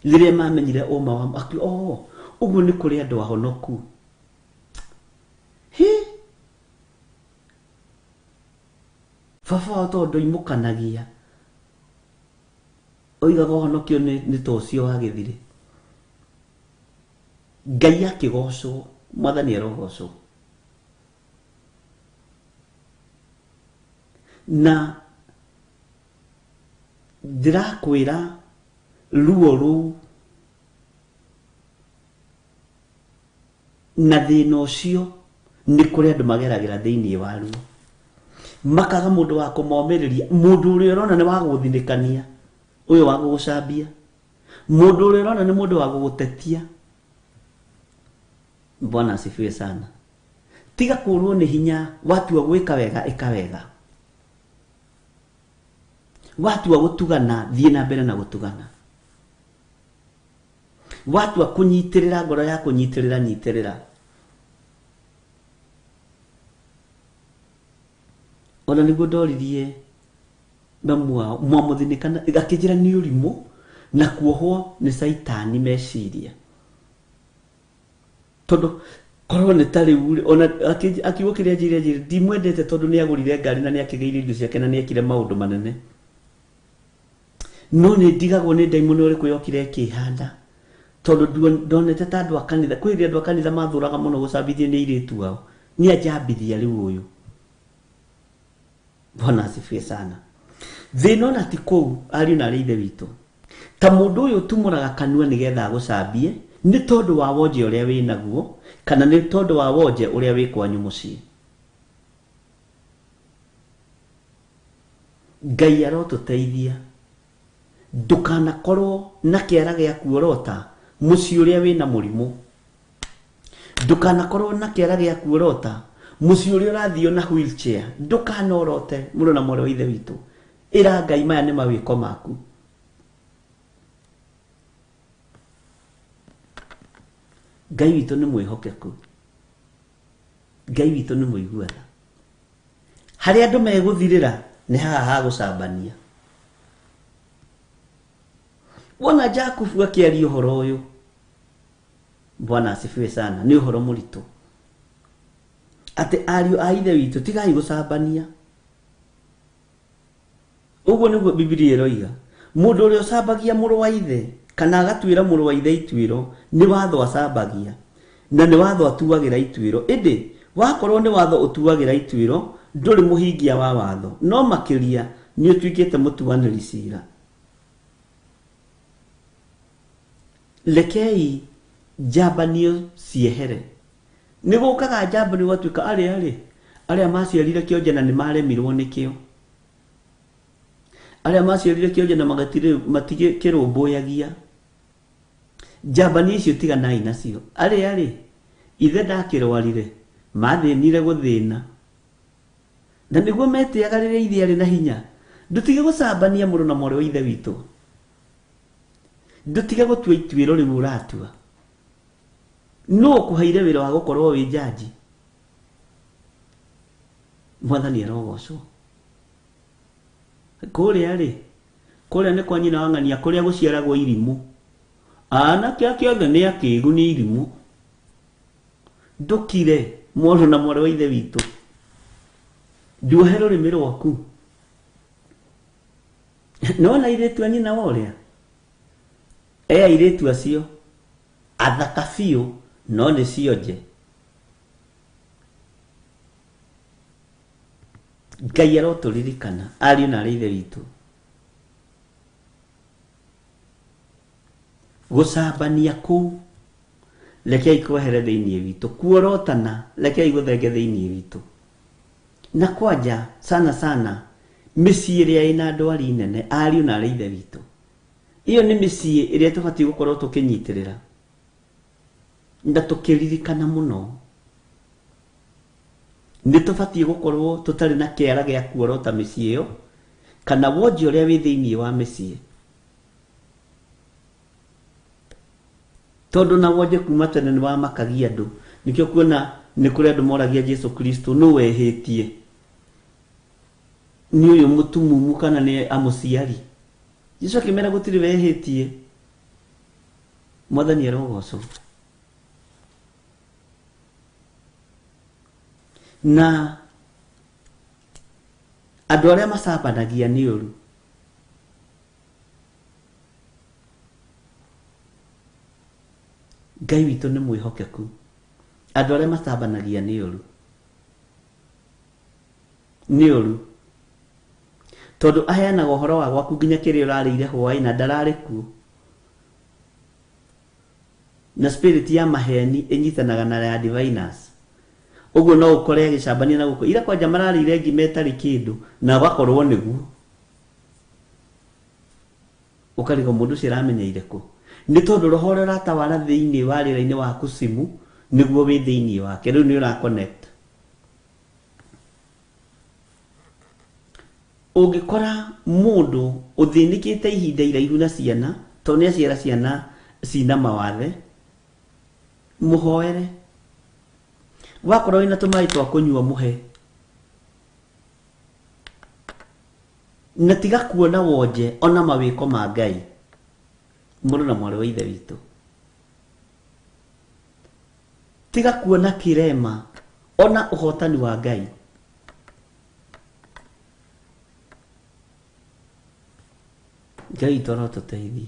rĩrĩa mamenyire ũma wa akiuga, oh, ũguo nĩ kũrĩ andũ ahonoku. Hi! Baba wao tondũ ndoimũkanagia, oigaga ũhonokio nĩ ta ũcio wa gĩthirĩ. Ngai akĩgocwo, Mwathani arogocwo. Na ndĩrakwĩra ruo rũu na thĩna ũcio nĩ kũrĩ andũ mageragĩra thĩinĩ wa ruo, makaga mũndũ wa kũmomĩrĩria, mũndũ ũrĩa ũrona nĩ wa gũgũthinĩkania, ũyũ wa gũgũcambia, mũndũ ũrĩa ũrona nĩ mũndũ wa gũgũtetia. Bwana asifiwe sana. Tiga kũrwo nĩ hinya, watua gwĩka wega ĩka wega, watua gũtugana thiĩ na mbere na gũtugana, watua kũnyitĩrĩra ngoro ya kũnyitĩrĩra nyitĩrĩra. Ona nĩguo ndoririe mamu wao mwamũthinĩkana, akĩnjĩra nĩ ũrimũ na kuohwo nĩ caitani meciria, tondũ korwo nĩ ta rĩu rĩ, ona akiugo kĩrĩa anjĩrire, anjĩrire ndimwendete tondũ nĩ agũrire ngari na nĩ akĩgĩire indo ciake na nĩ ekire maũndũ manene, no nĩ ndigagwo nĩ ndaimono ĩrĩkũ yokire ĩkĩhanda, tondũ ndonete ta andũ a kanitha, kwĩ hĩndĩ andũ a kanitha mathũraga mũno gũcambithio nĩ airĩtu ao, nĩ anjambithia rĩu ũyũ. Bwana asifiwe sana. Thĩna ona ti kũu, ariũ na arĩ ithe witũ, ta mũndũ ũyũ ũtumũraga kanua nĩgetha agũcambie nĩ tondũ wa wonje ũrĩa wĩ naguo, kana nĩ tondũ wa wonje ũrĩa wĩ kwanyu mũciĩ. Ngai arotũteithia, ndũkanakorwo na kĩara gĩa kuorota mũciĩ ũrĩa wĩna mũrimũ, ndũkanakorwo na kĩara gĩa kuorota Mũciĩ ũrĩa ũrathiĩ na wheelchair, ndũkanorote mũrũ na mwarĩ wa ithe witũ. Ĩra Ngai maya nĩ mawĩko maku. Ngai witũ nĩ mwĩhokeku. Ngai witũ nĩ mũigua tha. Harĩa andũ megũthirĩra nĩ haha ha gũcambania. Wona Jakubu akĩaria ũhoro ũyũ, Bwana asifiwe sana, nĩ ũhoro mũritũ. Atĩ ariũ a ithe witũ tigai gũcambania. Ũguo nĩguo Bibilia ĩroiga. Mũndũ ũrĩa ũcambagia mũrũ wa ithe kana agatuĩra mũrũ wa ithe ituĩro nĩ watho acambagia, na nĩ watho atuagĩra ituĩro. Ĩndĩ wakorwo nĩ watho ũtuagĩra ituĩro, ndũrĩ mũhingia wa watho, no makĩria nĩ ũtuĩkĩte mũtuanĩri cira. Rekei njambanio ciehere. Nĩ gũkaga njambanio gwatuĩka arĩa rĩ, arĩa maciarire kĩonje na nĩ maremirwo nĩkĩo. Arĩa maciarire kĩonje na matikĩrũmbũyagia. Njambanio icio tiganai nacio. Arĩa rĩ, ithe ndakĩrwarire, mathĩnire gũthĩna. Na nĩguo metĩaga rĩrĩa ithe arĩ na hinya. Ndũtige gũcambania mũrũ na mwarĩ wa ithe witũ. Ndũtige gũtua ituĩro rĩu ũratua. Nũ ũkũheire wĩra wa gũkorwo wĩ njanji? Mwathani arogocwo. Kũrĩa rĩ, kũrĩa nĩ kwa nyina wa ng'ania kũrĩa gũciaragwo irimũ. Anake ake othe nĩ akĩgu nĩ irimũ. Ndũkire mũrũ na mwarĩ wa ithe witũ. Nduohe rũrĩmĩ rwaku. Nĩwona airĩtu a nyina wa ũrĩa? E airĩtu acio athaka biũ no nĩ cionje. Ngai arotũririkana ariũ na arĩ ithe witũ. Gũcambania kũu rekei kwehere thĩinĩ witũ, kuorotana rekei gũthenge thĩinĩ witũ. Na kwanja sana sana mĩciĩ ĩrĩa ĩna ndwari nene, ariũ na arĩ ithe witũ. Iyo nĩ mĩciĩ ĩrĩa tũbatiĩ gũkorwo tũkĩnyitĩrĩra na tũkĩririkana mũno. Nĩ tũbatiĩ gũkorwo tũtarĩ na kĩara gĩa kuorota mĩciĩ ĩyo kana wonje ũrĩa wĩ thĩinĩ wa mĩciĩ. Tondũ na wonje kuma tene nĩ wamakagia andũ. Nĩkĩo kuona nĩ kũrĩ andũ moragia Jesu Kristo nũ wehĩtie, nĩ ũyũ mũtumumu kana nĩ amũciari. Jesu akĩmera gũtirĩ wehĩtie. Mwathani arogocwo. Na andũ arĩa macambanagia nĩ ũru. Ngai witũ nĩ mwĩhokeku. Andũ arĩa macambanagia nĩ ũru. Nĩ ũru. Tondũ aheanaga ũhoro wa gwaku nginya kĩrĩa ũrarĩire hwaĩ na ndararĩ kuo. Na spirit ya maheni ĩnyitanaga na ya diviners. Ũguo no ũkore agĩcambania na gũkũ. Ira kwanja mararĩire ngima ĩtarĩ kĩndũ na ũgakorwo nĩguo. Ũkarigwo mũndũ ũcio aramenyeire kũ. Nĩ tondũ roho ũrĩa ũratawara thĩinĩ wa rĩera-inĩ wa kucimu nĩguo wĩ thĩinĩ wake. Rĩu nĩ ũra connect. Ũngĩkora mũndũ ũthĩnĩkĩte ihinda iraihu na ciana, tondũ nĩ aciara ciana cina mawathe, mũhoere. Wakorwo wĩna tũmaĩ twa kũnyua mũhe. Na tiga kuona wonje ona mawĩko ma Ngai. Mũrũ na mwarĩ wa ithe witũ. Tiga kuona kĩrema ona ũhotani wa Ngai. Ngai witũ arotũteithie.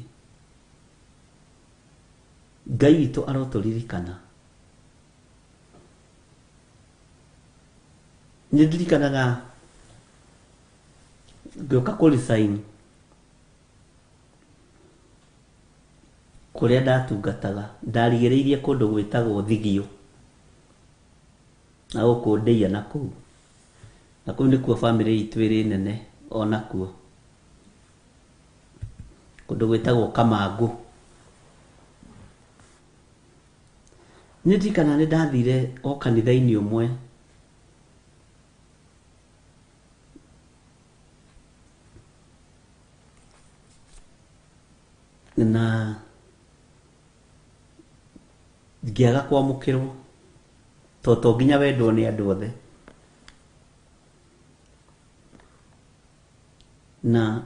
Ngai witũ arotũririkana. Nĩ ndirikanaga ngĩũka kũ resign kũrĩa ndatungataga, ndarigĩrĩirie kũndũ gwĩtagwo Thigio na gũkũ Ndĩia na kũu. Na kũu nĩkuo bamĩrĩ itũ ĩrĩ nene onakuo. Kũndũ gwĩtagwo Kamangũ. Nĩ ndirikanaga nĩ ndathire o kanitha-inĩ ũmwe Na ngĩaga kwamũkĩrwo to to nginya wendwo nĩ andũ othe. Na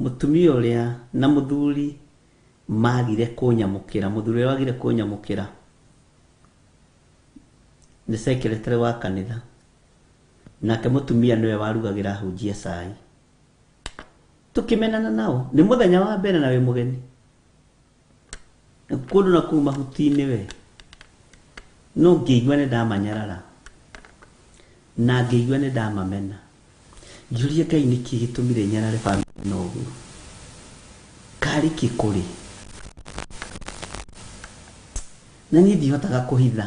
mũtumia ũrĩa na mũthuri magire kũnyamũkĩra, mũthuri ũrĩa wagire kũnyamũkĩra nĩ secretary wa kanitha, nake mũtumia nĩwe warugagĩra ahunjia cai. Tũkĩmenana nao nĩ mũthenya wa mbere na wĩ mũgeni kũndũ na kũu mahuti-inĩ we, no ngĩigua nĩ ndamanyarara na ngĩigua nĩ ndamamena. Ngĩũria Ngai nĩkĩ gĩtũmire nyarare bamĩrĩ ĩno ũguo, karĩ kĩ kũrĩ? Na niĩ ndihotaga kũhitha.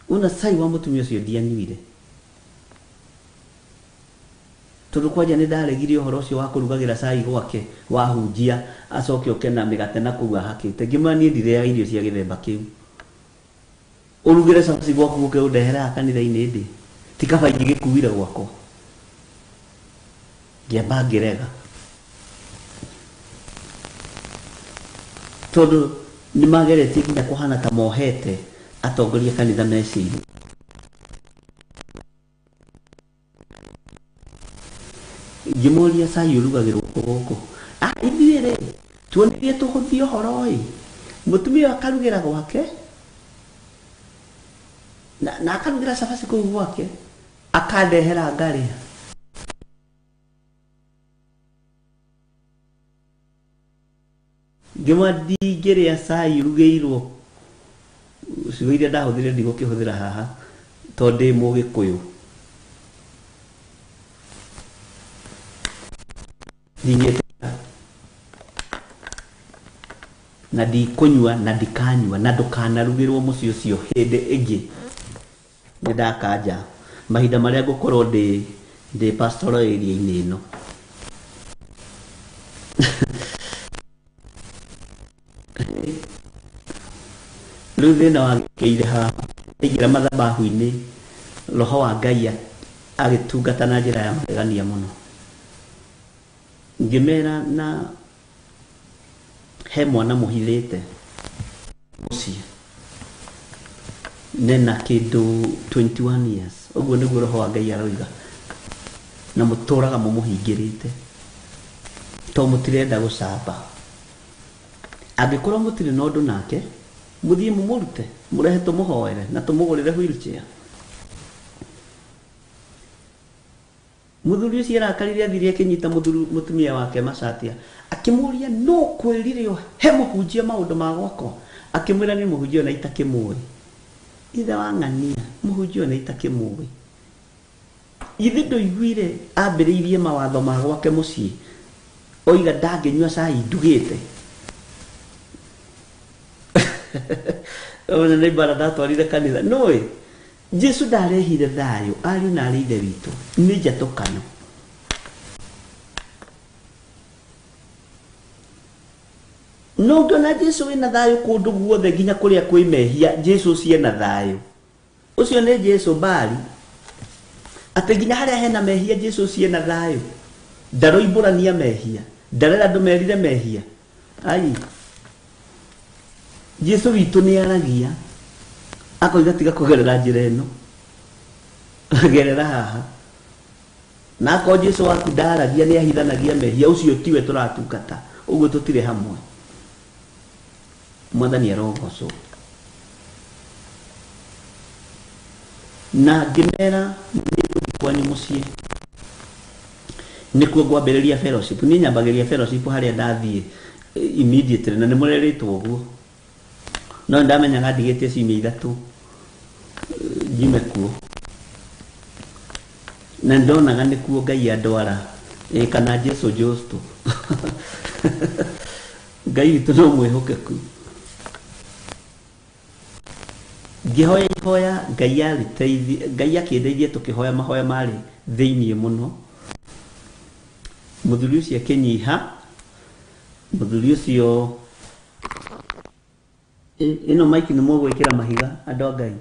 Ona cai wa mũtumia ũcio ndianyuire, tondũ kwanja nĩ ndaregire ũhoro ũcio wa kũrugagĩra cai gwake wahunjia acoke oke na mĩgate na kũu ahakĩte. Ngĩmwĩra niĩ ndirĩaga irio cia gĩthemba kĩu, ũrugĩre cabaci gwaku ũke ũndehere haha kanitha-inĩ ndĩ ti kaba ingĩgĩkuire gwakwa. Ngĩamba ngĩrega, tondũ nĩ mageretie nginya kũhana ta mohete atongoria kanitha meciria. Ngĩmũria cai ũrugagĩrwo kũ gũkũ? Ah, ithuĩ rĩ tuonirie tũhũthie ũhoro ĩ, mũtumia ũyũ akarugĩra gwake na akarugĩra cabaci kũu gwake akandehera ngarĩa. Ngĩmwĩra ndingĩrĩa cai ũrugĩirwo ciugo iria ndahũthĩrire ndigũkĩhũthĩra haha tondũ ndĩ mũgĩkũyũ. Ndingĩtĩkĩra na ndikũnyua na ndikanyua na ndũkanarugĩrwo mũciĩ ũcio hĩndĩ ĩngĩ. Nĩ ndakanja mahinda marĩa ngũkorwo ndĩ pastoral area-inĩ ĩno. Rĩu thĩna wagĩkĩire haha, aingĩra mathabahu-inĩ, roho wa Ngai agĩtungata na njĩra ya magegania mũno. Ngĩmera na he mwana mũhithĩte mũciĩ nena kĩndũ 21 years, ũguo nĩguo roho wa Ngai aroiga, na mũtũraga mũmũhingĩrĩte to mũtirenda gũcamba. Angĩkorwo mũtirĩ na ũndũ nake, mũthiĩ mũmũrute, mũrehe tũmũhoere na tũmũgũrĩre wheelchair. Mũthuri ũcio arakarire athire akĩnyita mũtumia wake macatia, akĩmũria no kwĩrire he mũhunjia maũndũ ma gwakwa? Akĩmwĩra nĩ mũhunjia ona itakĩmũĩ. Ithe wa ng'ania, mũhunjia ona itakĩmũĩ. Githĩ ndũiguire ambĩrĩirie mawatho ma gwake mũciĩ, oiga ndangĩnyua cai ndugĩte. Ona nĩ mbara ndatwarire kanitha. Nũĩ Jesu ndarehire thayũ, ariũ na arĩ ithe witũ, nĩ njatũkano. No ũngĩona Jesu wĩna thayũ kũndũ guothe nginya kũrĩa kwĩ mehia, Jesu ũcio ena thayũ. Ũcio nĩ Jesu mbari. Atĩ nginya harĩa hena mehia Jesu ũcio ena thayũ. Ndaroimbũrania mehia, ndarera andũ merire mehia. Ai. Jesu witũ nĩ aragia, akoiga tiga kũgerera njĩra ĩno, gerera haha. Na akorwo Jesu waku ndaragia, nĩ ahithanagia mehia, ũcio tiwe tũratungata, ũguo tũtirĩ hamwe. Mwathani arogocwo. Na ngĩmera nĩngũthiĩ kwanyu mũciĩ, nĩkuo ngwambĩrĩria fellowship. Niĩ nyambagĩrĩria fellowship harĩa ndathiĩ immediately, na nĩmũrerĩtwo ũguo. No nĩndamenyaga ndigĩtie ciumia ithatũ njume kuo, na ndonaga nĩkuo Ngai andwara, kana Jesu Justo. Ngai witũ no mwĩhokeku. Ngĩhoya ihoya, Ngai arĩteithia, Ngai akĩndeithia tũkĩhoya mahoya marĩ thĩiniĩ mũno. Mũthuri ũcio akĩnyiha, mũthuri ũcio ĩno maiki nĩ mũgwĩkĩra mahiga andũ a Ngai.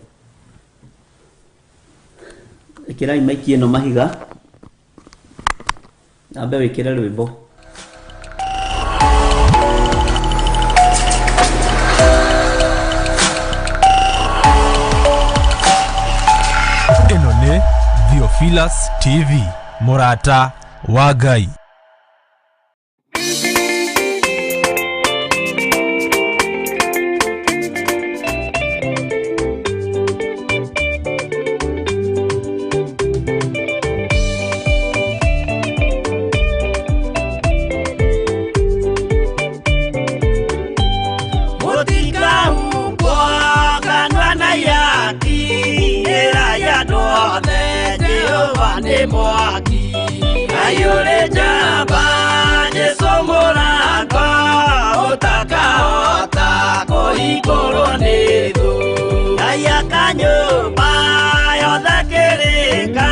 Ĩkĩrai maiki ĩno mahiga. Ambe wĩkĩre rwĩmbo. Ĩno nĩ Theophilus TV, mũrata wa Ngai. Mũtikahumbwo kanua na ihaki, ĩrai andũ othe Jehova nĩ mwaki. Ngai ũrĩ njamba, Jesũ mũrango, ũtakahota kũhingũrwo nĩ thũ. Ngai aka nyũmba yothe kĩrĩka,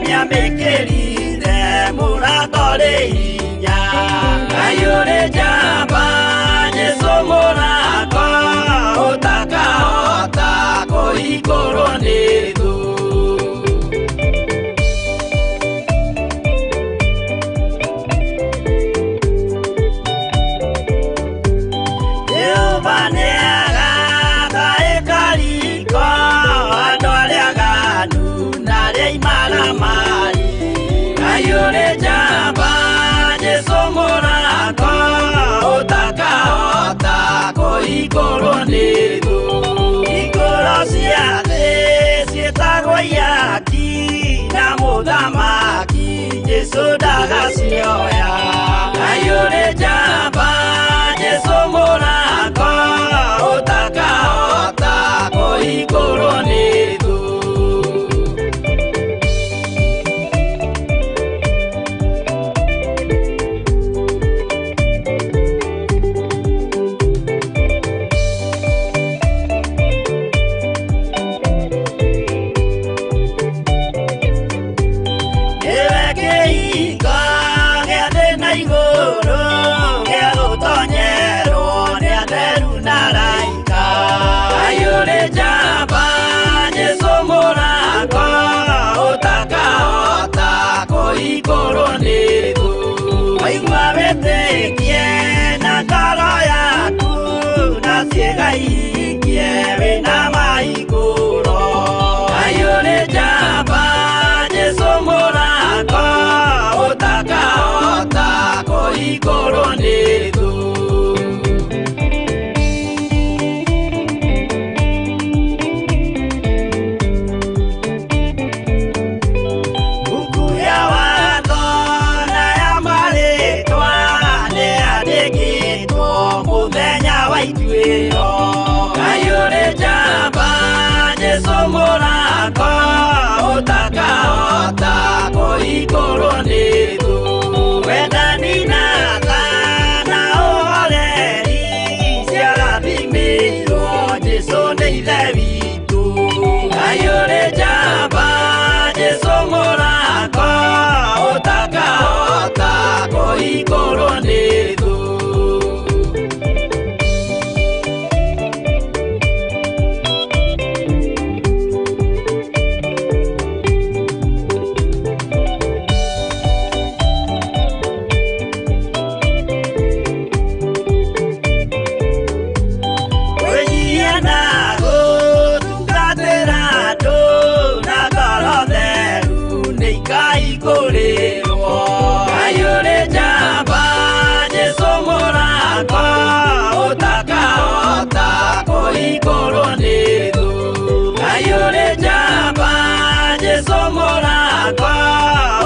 nĩamĩkĩrire mũrango rĩ hinya. Ngai ũrĩ njamba, Jesũ mũrango, ũtakahota kũhingũrwo nĩ thũ. Jehova nĩagaka ĩkariko, andũ arĩa aganu na arĩa imaramari. Ngai ũrĩ njamba, Jesũ mũrango, ũtakahota kũhingũrwo nĩ thũ. Hingũro cia thĩ ciĩtagwo ihaki, na mũthamaki Jesũ ndagacioya. Ngai ũrĩ njamba, Jesũ mũrango, ũtakahota kũhingũrwo nĩ thũ. Nĩwe kĩhingo gĩa thĩ na igũrũ, gĩa gũtonyerwo nĩ atheru na araika. Ngai ũrĩ njamba, Jesũ mũrango, ũtakahota kũhingũrwo nĩ thũ. Waigua wĩtĩkie na ngoro yaku, na ciĩga ihingie wĩna mahingũro. Ngai ũrĩ njamba, Jesũ mũrango, ũtakahota kũhingũrwo nĩ thũ. Mbuku ya watho na ya marĩtwa nĩyandĩkĩtwo mũthenya wa ituĩro. Ngai ũrĩ njamba, Jesũ mũrango, ũtakahota kũhingũrwo nĩ thũ. Wendani na tha na ũhoreri ciarathimĩirwo Jesũ nĩ Ithe witũ. Ngai ũrĩ njamba, Jesũ mũrango, ũtakahota kũhingũrwo nĩ thũ. Kwĩnyihia na gũtungatĩra andũ na ngoro theru nĩ ikahingũrĩrwo. Ngai ũrĩ njamba, Jesũ mũrango, ũtakahota kũhingũrwo nĩ thũ. Ngai ũrĩ njamba, Jesũ mũrango,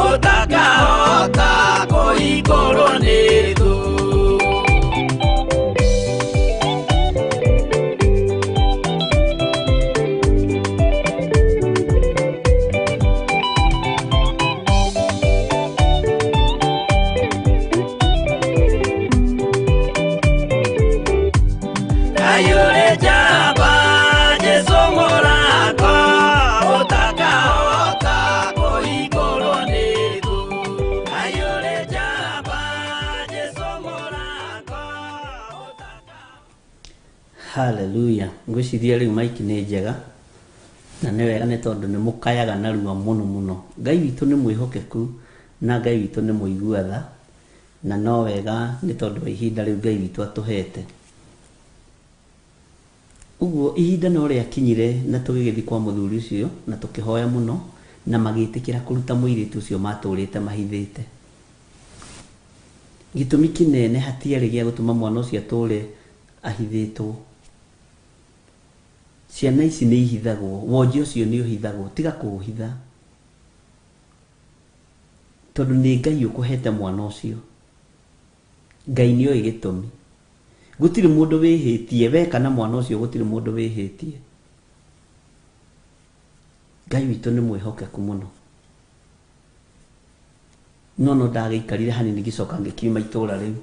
ũtakahota kũhingũrwo nĩ thũ. Ngai ũrĩ njamba, Jesũ mũrango, ũtakahota kũhingũrwo nĩ thũ. Ngai ũrĩ njamba, Jesũ mũrango, ũtakahota. Haleluya. Ngwĩciria rĩu maiki nĩ njega na nĩ wega nĩ tondũ nĩ mũkayaga narua mũno mũno. Ngai witũ nĩ mwĩhokeku Na Ngai witũ nĩ mũigua tha, na no wega nĩ tondũ wa ihinda rĩu Ngai witũ atũhete. Ũguo ihinda no rĩakinyire na tũgĩgĩthiĩ kwa mũthuri ũcio na tũkĩhoya mũno na magĩtĩkĩra kũruta mũirĩtu ũcio matũrĩte mahithĩte. Gĩtũmi kĩnene hatiarĩ gĩa gũtũma mwana ũcio atũre ahithĩtwo. Ciana ici nĩ ihithagwo, wonje ũcio nĩ ũhithagwo, tiga kũũhitha. Tondũ nĩ Ngai ũkũhete mwana ũcio. Ngai nĩ oĩ gĩtũmi. Gũtirĩ mũndũ wĩhĩtie, we kana mwana ũcio gũtirĩ mũndũ wĩhĩtie. Ngai witũ nĩ mwĩhokeku mũno. No no ndagĩikarire hanini ngĩcoka ngĩkiuma itũra rĩu.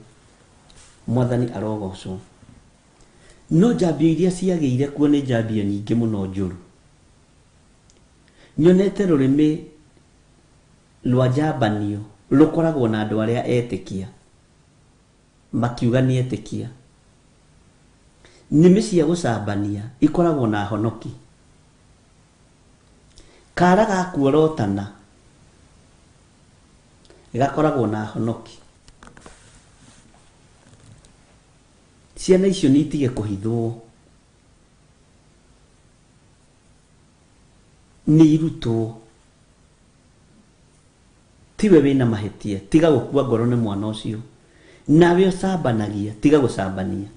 Mwathani arogocwo. No njambio iria ciagĩire kuo nĩ njambio nyingĩ mũno njũru. Nyonete rũrĩmĩ rwa njambanio rũkoragwo na andũ arĩa etĩkia, makiuga nĩ etĩkia. Nĩmĩ cia gũcambania ikoragwo na honoki. Kara ga kuorotana gakoragwo na honoki. Ciana icio nĩ itige kũhithwo, nĩ irutwo. Tiwe wĩna mahĩtia, tiga gũkua ngoro nĩ mwana ũcio. Nawe ũcambanagia, tiga gũcambania.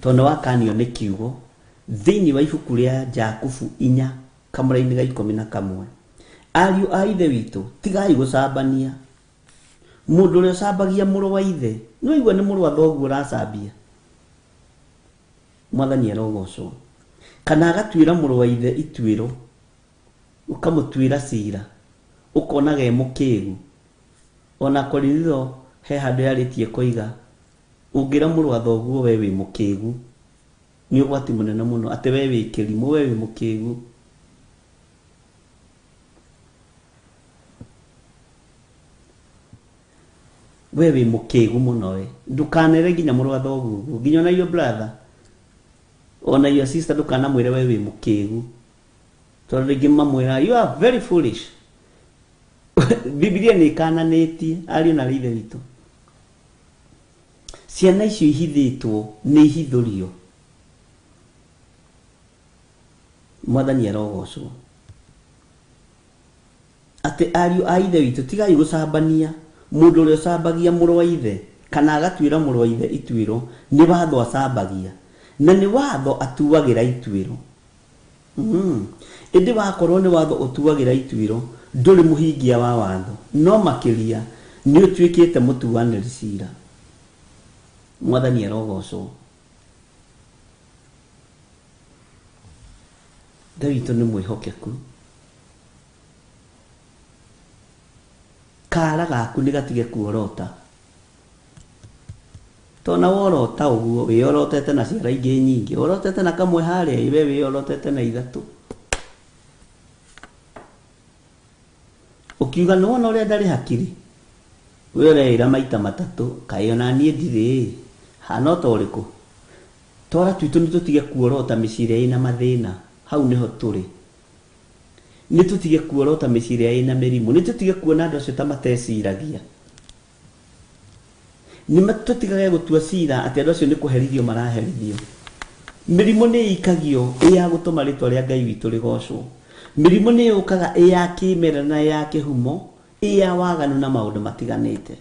Tondũ nĩ wakanio nĩ kiugo thĩinĩ wa ibuku rĩa Jakubu 4 kamũra-inĩ ga 11. Ariũ a Ithe witũ, tigai gũcambania. Mũndũ ũrĩa ũcambagia mũrũ wa ithe, nĩ waigua nĩ mũrũ wa thoguo ũracambia. Mwathani arogocwo. Kana agatuĩra mũrũ wa ithe ituĩro, ũkamũtuĩra cira, ũkonaga e mũkĩgu. Ona Korinitho he handũ yarĩtie koiga, ũngĩra mũrũ wa thoguo we wĩ mũkĩgu, nĩ ũgwati mũnene mũno, atĩ we wĩ kĩrimũ, we wĩ mũkĩgu. We wĩ mũkĩgu mũno we. Ndũkanere nginya mũrũ wa thoguo ũguo, nginya ona your brother, ona your sister ndũkanamwĩre we wĩ mũkĩgu. Tondũ rĩngĩ mamwĩra you are very foolish. Bibilia nĩ ĩkananĩtie ariũ na ithe witũ. Ciana icio ihithĩtwo nĩ ihithũrio. Mwathani arogocwo. Atĩ ariũ a ithe witũ tigai gũcambania. Mũndũ ũrĩa ũcambagia mũrũ wa ithe kana agatuĩra mũrũ wa ithe ituĩro nĩ watho acambagia, na nĩ watho atuagĩra ituĩro. Ĩndĩ wakorwo nĩ watho ũtuagĩra ituĩro, ndũrĩ mũhingia wa watho, no makĩria nĩ ũtuĩkĩte mũtuanĩri cira. Mwathani arogocwo. Ngai witũ nĩ mwĩhokeku. Kara gaku nĩ gatige kuorota. Tona worota ũguo wĩyorotete na ciara ingĩ nyingĩ, worotete na kamwe harĩa, we wĩyorotete na ithatũ. Ũkiuga nĩ wona ũrĩa ndarĩ hakiri, we ũreĩra maita matatũ, kaĩ ona niĩ ndirĩ, hana ota ũrĩkũ? Twara twitũ nĩ tũtige kuorota mĩciĩ ĩrĩa ĩna mathĩna, hau nĩho tũrĩ. Nĩ tũtige kuorota mĩciĩ ĩrĩa ĩna mĩrimũ, nĩ tũtige kuona andũ acio ta mateciragia. Nĩ tũtigage gũtua cira atĩ andũ acio nĩ kũherithio maraherithio. Mĩrimũ nĩ ĩikagio ĩ ya gũtũma rĩtwa rĩa Ngai witũ rĩgocwo. Mĩrimũ nĩ yũkaga ĩ ya kĩmera na ya kĩhumo, ĩ ya waganu na maũndũ matiganĩte.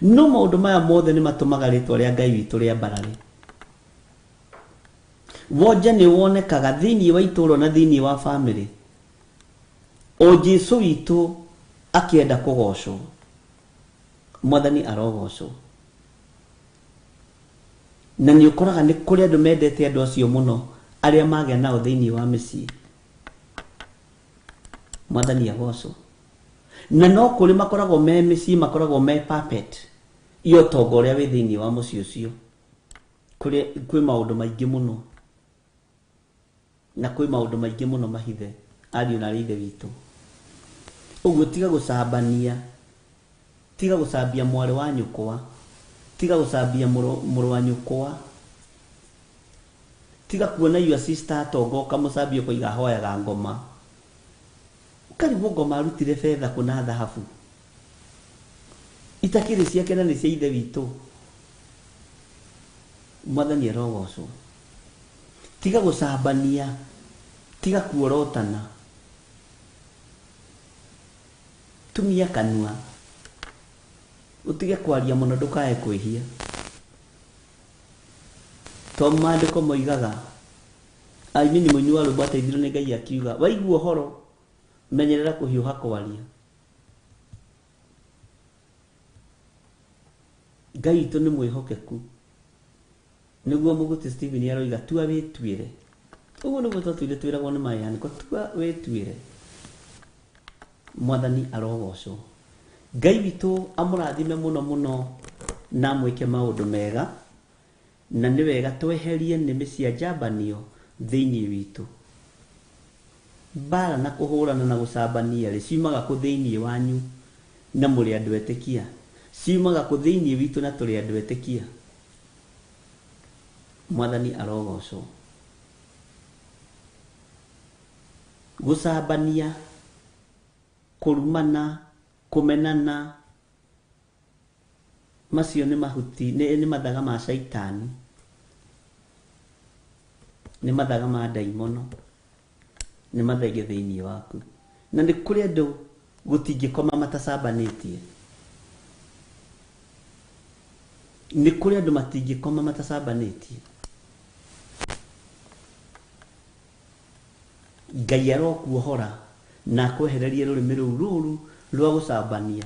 No maũndũ maya mothe nĩ matũmaga rĩtwa rĩa Ngai witũ rĩambarare. Wonje nĩ wonekaga thĩinĩ wa itũũra na thĩinĩ wa bamĩrĩ. O Jesũ witũ akĩenda kũgocwo. Mwathani arogocwo. Na nĩ ũkoraga nĩ kũrĩ andũ mendete andũ acio mũno arĩa magĩa nao thĩinĩ wa mĩciĩ. Mwathani agocwo. Na no kũrĩ makoragwo me mĩciĩ, makoragwo me puppet ya ũtonga ũrĩa wĩ thĩinĩ wa mũciĩ ũcio. Kwĩ maũndũ maingĩ mũno. Na kwĩ maũndũ maingĩ mũno mahithe ariũ na ithe witũ. Ũguo tiga gũcambania, tiga gũcambia mwarĩ wa nyũkwa, tiga gũcambia mũrũ wa nyũkwa, tiga kuona your sister atonga ũkamũcambia ũkoiga ahoyaga ngoma. Ũkarigwo ngoma arutire betha kũ na thahabu. Itakĩrĩ ciake na nĩ cia ithe witũ. Mwathani arogocwo. Tiga gũcambania, tiga kuorotana. Tumia kanua. Ũtige kwaria mũno ndũkae kwĩhia. To maandĩko moigaga aimini mũini wa rwĩmbo ateithirio nĩ Ngai akiuga waigua ũhoro menyerera kũhiũha kwaria. Ngai witũ nĩ mwĩhokeku. Nĩguo Mũgũti Stephen aroiga tua wĩtuĩre. Ũguo nĩguo twatũire twĩragwo nĩ maandĩko, tua wĩtuĩre. Mwathani arogocwo. Ngai witũ amũrathime mũno mũno na amwĩke maũndũ mega, na nĩ wega tweherie nĩmĩ cia njambanio thĩinĩ witũ. Mbara na kũhũrana na gũcambania rĩ ciumaga kũ thĩinĩ wanyu na mũrĩ andũ etĩkia? Ciumaga kũ thĩinĩ witũ na tũrĩ andũ etĩkia? Mwathani arogocwo. Gũcambania, kũrumana, kũmenana, macio nĩ mahuti, nĩ mathaga ma caitani, nĩ mathaga ma ndaimono, nĩ mathenge thĩinĩ waku. Na nĩ kũrĩ andũ gũtingĩkoma matacambanĩtie. Nĩ kũrĩ andũ matingĩkoma matacambanĩtie. Ngai arokuohora na akwehererie rũrĩmĩ rũu rũru rwa gũcambania,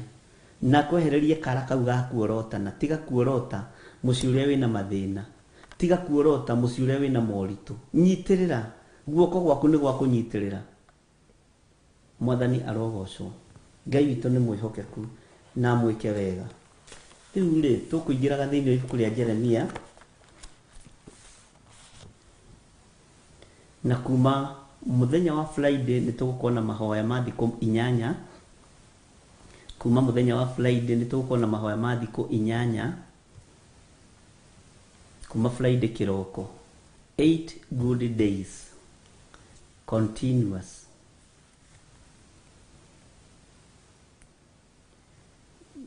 na akwehererie kara kau ga kuorotana. Tiga kuorota mũciĩ ũrĩa wĩna mathĩna, tiga kuorota mũciĩ ũrĩa wĩna moritũ. Nyitĩrĩra, guoko gwaku nĩ gwa kũnyitĩrĩra. Mwathani arogocwo. Ngai witũ nĩ mwĩhokeku na amwĩke wega. Rĩu rĩ tũkũingĩraga thĩinĩ wa ibuku rĩa Jeremia na kuma mũthenya wa Friday nĩ tũgũkorwo na mahoya ma thikũ 8. Kuma mũthenya wa Friday nĩ tũgũkorwo na mahoya ma thikũ 8. Kuma Friday kĩroko, 8 good days continuous.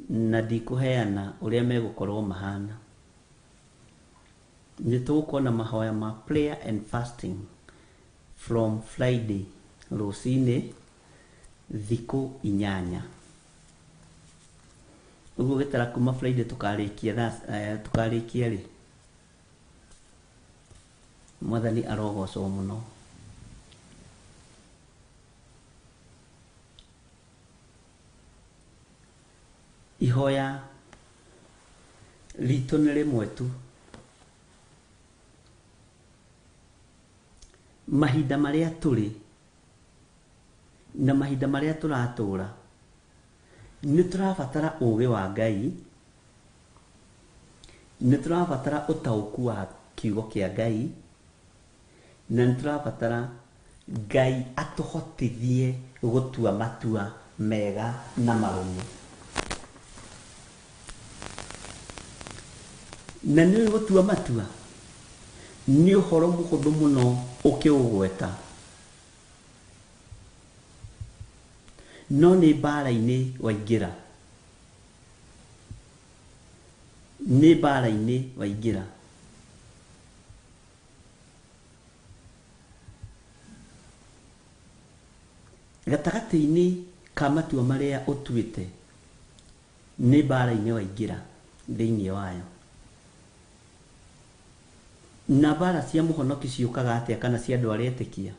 Na ndikũheana ũrĩa megũkorwo mahana. Nĩ tũgũkorwo na mahoya ma prayer and fasting from Friday rũcinĩ thikũ 8. Ũguo gĩtara kuma Friday tũkarĩkia thaa, tũkarĩkia rĩ. Mwathani arogocwo mũno. Ihoya ritũ nĩ rĩmwe tu. Mahinda marĩa tũrĩ na mahinda marĩa tũratũra nĩ tũrabatara ũũgĩ wa Ngai, nĩ tũrabatara ũtaũku wa kiugo kĩa Ngai, na nĩ tũrabatara Ngai atũhotithie gũtua matua mega na marũmu. Na nĩ gũtua matua nĩ ũhoro mũhũthũ mũno ũkĩũgweta, no nĩ mbara-inĩ waingĩra, nĩ mbara-inĩ waingĩra. Gatagatĩ-inĩ ka matua marĩa ũtuĩte nĩ mbara-inĩ waingĩra thĩinĩ wayo. Na mbara cia mũhonoki ciũkaga atĩa kana cia andũ arĩa etĩkia?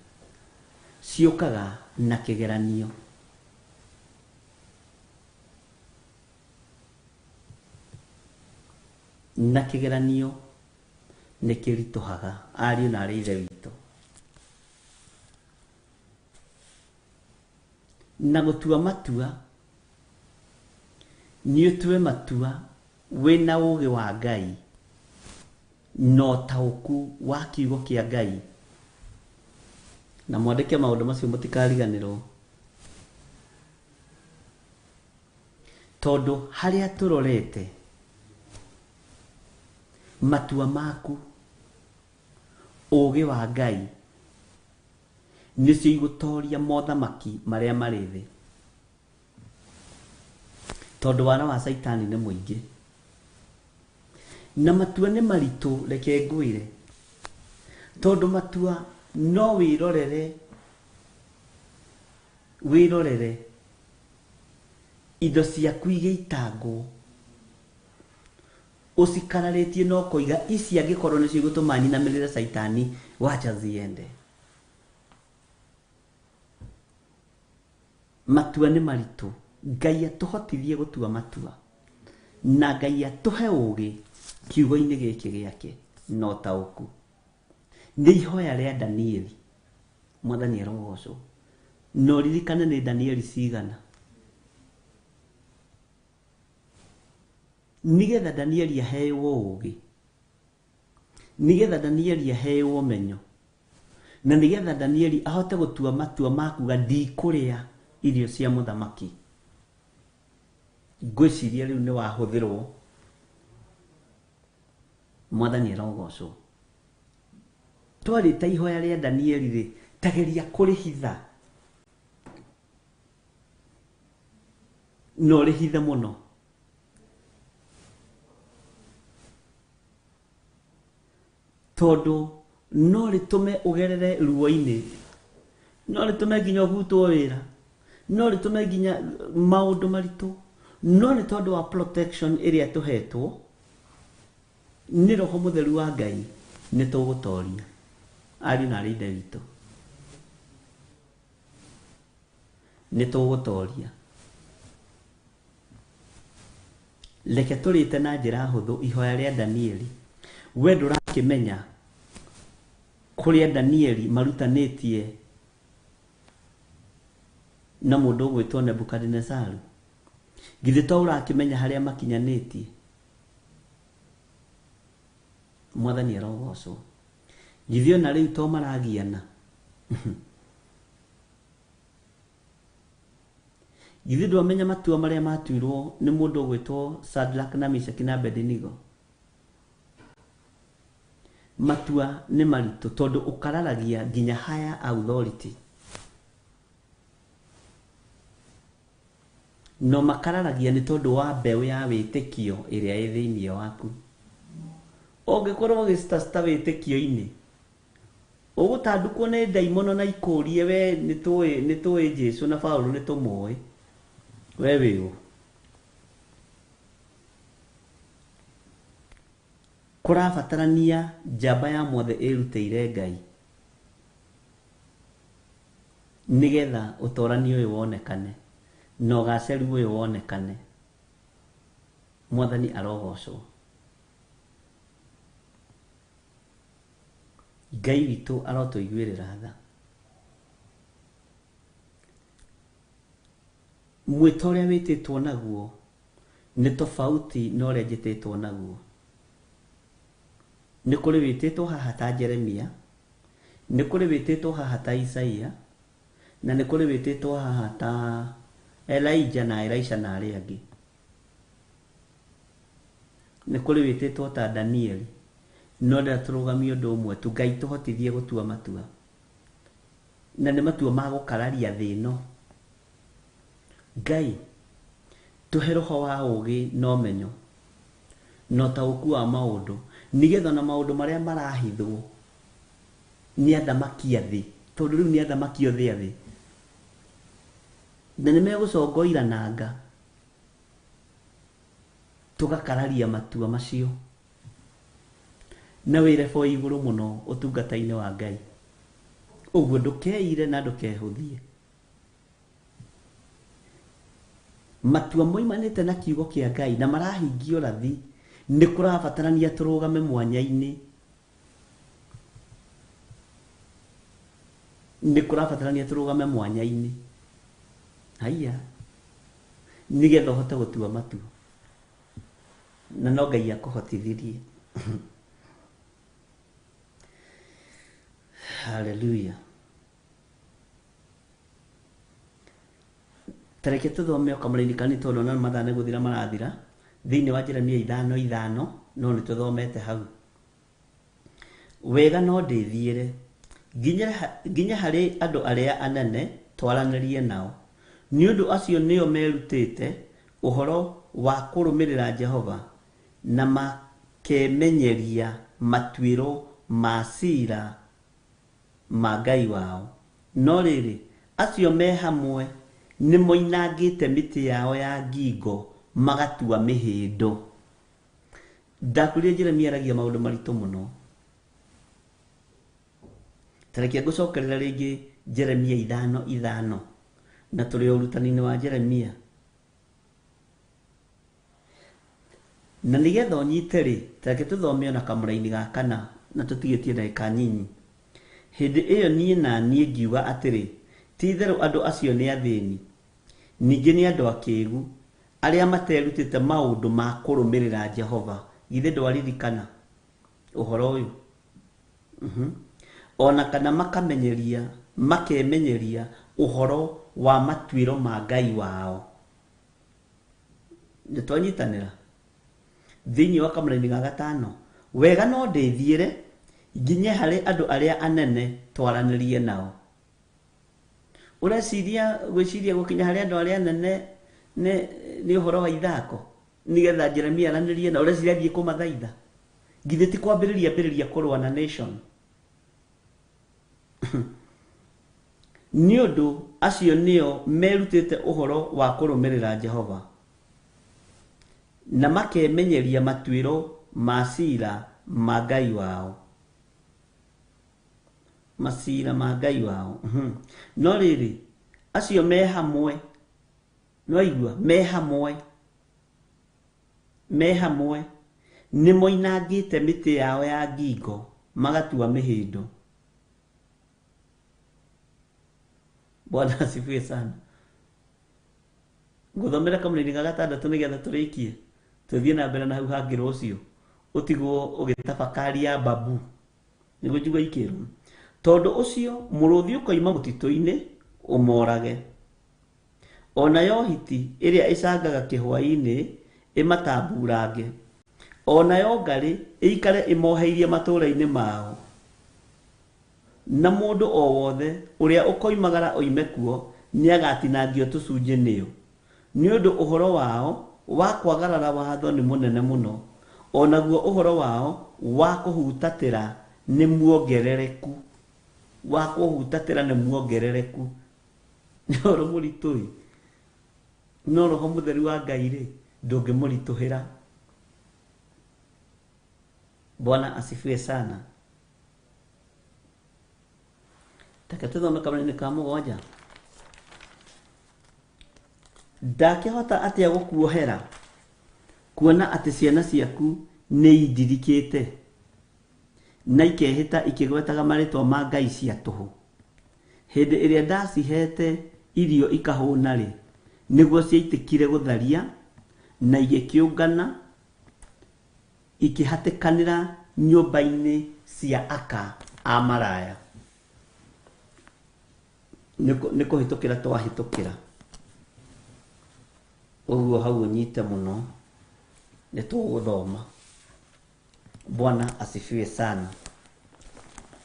Ciũkaga na kĩgeranio. Na kĩgeranio nĩ kĩritũhaga ariũ na arĩ ithe witũ. Na gũtua matua nĩ ũtue matua wĩna ũũgĩ wa Ngai na ũtaũku wa kiugo kĩa Ngai. Na mwandĩke maũndũ macio mũtikariganĩrwo, tondũ harĩa tũrorete matua maku, ũũgĩ wa Ngai nĩcio igũtoria mothamaki marĩa marĩ thĩ. Tondũ wara wa Caitani nĩ mũingĩ. Na matua nĩ maritũ reke ngwĩre. Tondũ matua no wĩrorere wĩrorere indo ciaku igĩitangwo ũcikararĩtie na ũkoiga ici angĩkorwo nĩcio igũtũma nyinamĩrĩre Caitani wacha ziende. Matua nĩ maritũ. Ngai atũhotithie gũtua matua. Na Ngai atũhe ũgĩ kiugo-inĩ gĩkĩ gĩake na ũtaũku. Nĩ ihoya rĩa Danieli. Mwathani arogocwo. Na ũririkane nĩ Danieli cigana. Nĩgetha Danieli aheo ũgĩ. Nĩgetha Danieli aheo ũmenyo. Na nĩgetha Danieli ahote gũtua matua ma kuga ndikũrĩa irio cia mũthamaki. Ngwĩciria rĩu nĩ wahũthĩrwo. Mwathani arogocwo. Twarĩte ihoya rĩa Danieli rĩ, tageria kũrĩhitha. Na ũrĩhithe mũno. Tondũ no rĩtũme ũgerere ruo-inĩ, no rĩtũme nginya ũbutwo wĩra, no rĩtũme nginya maũndũ maritũ, no nĩ tondũ wa protection ĩrĩa tũhetwo nĩ Roho Mũtheru wa Ngai nĩ tũgũtoria. Ariũ na arĩ Ithe witũ, nĩ tũgũtoria. Reke tũrĩte na njĩra hũthũ ihoya rĩa Danieli. We ndũrakĩmenya kũrĩa Danieli marutanĩtie na mũndũ ũgwĩtwo Nebukadinezaru? Githĩ to ũrakĩmenya harĩa makinyanĩtie? Mwathani arogocwo. Githĩ ona rĩu to maragiana? Githĩ ndwamenya matua marĩa matuirwo nĩ mũndũ ũgwĩtwo Shadrach na Meshach na Abednego? Matua nĩ maritũ tondũ ũkararagia nginya higher authority. No makararagia nĩ tondũ wa mbeũ ya wĩtĩkio ĩrĩa ĩ thĩinĩ waku. Ũngĩkorwo ũgĩcitacita wĩtĩkio-inĩ, ũgũtandũkwo nĩ ndaimono na ikũrie we nĩ tũĩ Jesu na Paulo nĩ tũmũĩ. We wĩ ũ? Kũrabatarania njamba ya mothe ĩrutĩire Ngai nĩgetha ũtorani ũyũ wonekane na ũgacĩru ũyũ wonekane. Mwathani arogocwo. Ngai witũ arotũiguĩrĩra tha. Mwĩto ũrĩa wĩtĩtwo naguo nĩ tofauti na ũrĩa njĩtĩtwo naguo. Nĩ kũrĩ wĩtĩtwo haha ta Jeremia, nĩ kũrĩ wĩtĩtwo haha ta Isaia, na nĩ kũrĩ wĩtĩtwo haha ta Elijah na Elisha na arĩa angĩ. Nĩ kũrĩ wĩtĩtwo ta Danieli. No ndĩrenda tũrũgamie ũndũ ũmwe tu, Ngai tũhotithie gũtua matua. Na nĩ matua ma gũkararia thĩ ĩno. Ngai, tũhe roho wa ũgĩ na ũmenyo na ũtaũku wa maũndũ, nĩgetha ona maũndũ marĩa marahithwo nĩ athamaki a thĩ, tondũ rĩu nĩ athamaki othe a thĩ, na nĩ megũcongoira nanga, tũgakararia matua macio na wĩre bo igũrũ mũno ũtungata-inĩ wa Ngai. Ũguo ndũkeire na ndũkehũthie. Matua moimanĩte na kiugo kĩa Ngai na marahingia ũrathi, nĩ kũrabatarania tũrũgame mwanya-inĩ. Nĩ kũrabatarania tũrũgame mwanya-inĩ. Haiya. Nĩgetha ũhote gũtua matua. Na no Ngai akũhotithirie. Hallelujah. Tareke tũthome o kamũraini kanini tondũ ona mathaa nĩ gũthira marathira thĩinĩ wa Jeremia ithano ithano no nĩ tũthomete hau. Wega no ndĩthiĩre nginye harĩ andũ arĩa anene twaranĩrie nao, nĩ ũndũ acio nĩo merutĩte Ũhoro wa kũrũmĩrĩra Jehova na makemenyeria matuĩro ma ciira ma Ngai wao. No rĩrĩ, acio me hamwe nĩ moinangĩte mĩtĩ yao ya ngingo magatua mĩhĩndo. Ndakwĩrire Jeremia aragia maũndũ maritũ mũno. Tareke ngũcokerera rĩngĩ Jeremia 5:5 na tũrĩ ũrutani-inĩ wa Jeremia. Na nĩgetha ũnyite rĩ, tareke tũthome ona kamũraini ga kana na tũtigĩtie ndagĩka nyinyi. Hĩndĩ ĩyo niĩ na niĩ ngiuga atĩrĩ, ti-itherũ andũ acio nĩ athĩni, ningĩ nĩ andũ akĩĩgu, arĩa materutĩte maũndũ ma kũrũmĩrĩra Jehova. Githĩ ndwaririkana ũhoro ũyũ? Ona kana makemenyeria ũhoro wa matuĩro ma Ngai wao. Nĩ twanyitanĩra thĩinĩ wa kamũraini ga gatano. Wega no ndĩthiĩre nginye harĩ andũ arĩa anene twaranĩrie nao. Ũreciria gwĩciria gũkinya harĩ andũ arĩa anene nĩ ũhoro wa ithako nĩgetha Jeremia aranĩrie nao? Ũreciria athiĩ kũmathaitha? Githĩ ti kwambĩrĩria ambĩrĩria kũrũa na nation? Nĩ ũndũ acio nĩo merutĩte ũhoro wa kũrũmĩrĩra Jehova na makemenyeria matuĩro ma ciira ma Ngai wao. Macira ma Ngai wao. No rĩrĩ, acio me hamwe, nĩwaigua, me hamwe, me hamwe nĩ moinangĩte mĩtĩ yao ya ngingo magatua mĩhĩndo. Bwana asifiwe sana. Ngũthomera kamũraini ga gatandatũ nĩgetha tũrĩkie tũthiĩ na mbere na hau hangĩ rũciũ, ũtigwo ũgĩtafakaria babu nĩguo njigua ikĩrwo. Tondũ ũcio mũrũthi ũkoima mũtitũ-inĩ ũmorage, onayo hiti ĩrĩa ĩcangaga kĩhwaĩ-inĩ ĩmatamburange, onayo ngarĩ ĩikare ĩmoheirie matũũra-inĩ mao, na mũndũ o wothe ũrĩa ũkoimagara oime kuo nĩagatinangio tũcunjĩ nĩyo. Nĩ ũndũ ũhoro wao wa kwagarara watho nĩ mũnene mũno, onaguo ũhoro wao wa kũhutatĩra nĩ muongerereku. Wa kũhutatĩra nĩ muongerereku. Nĩ ũhoro mũritũ ĩ, no Roho Mũtheru wa Ngai rĩ ndũngĩmũritũhĩra. Bwana asifiwe sana. Reke tũthome kamũraini ka mũgwanja. Ndakĩhota atĩa gũkuohera kuona atĩ ciana ciaku nĩ indirikĩte na ikehĩta ikĩgwetaga marĩtwa ma ngai cia tũhũ? Hĩndĩ ĩrĩa ndacihete irio ikahũna rĩ, nĩguo ciaitĩkire gũtharia na igĩkĩũngana ikĩhatĩkanĩra nyũmba-inĩ cia aka a maraya. Nĩ kũhĩtũkĩra twahĩtũkĩra. Ũguo hau ũnyite mũno, nĩ tũgũthoma. Bwana asifiwe sana.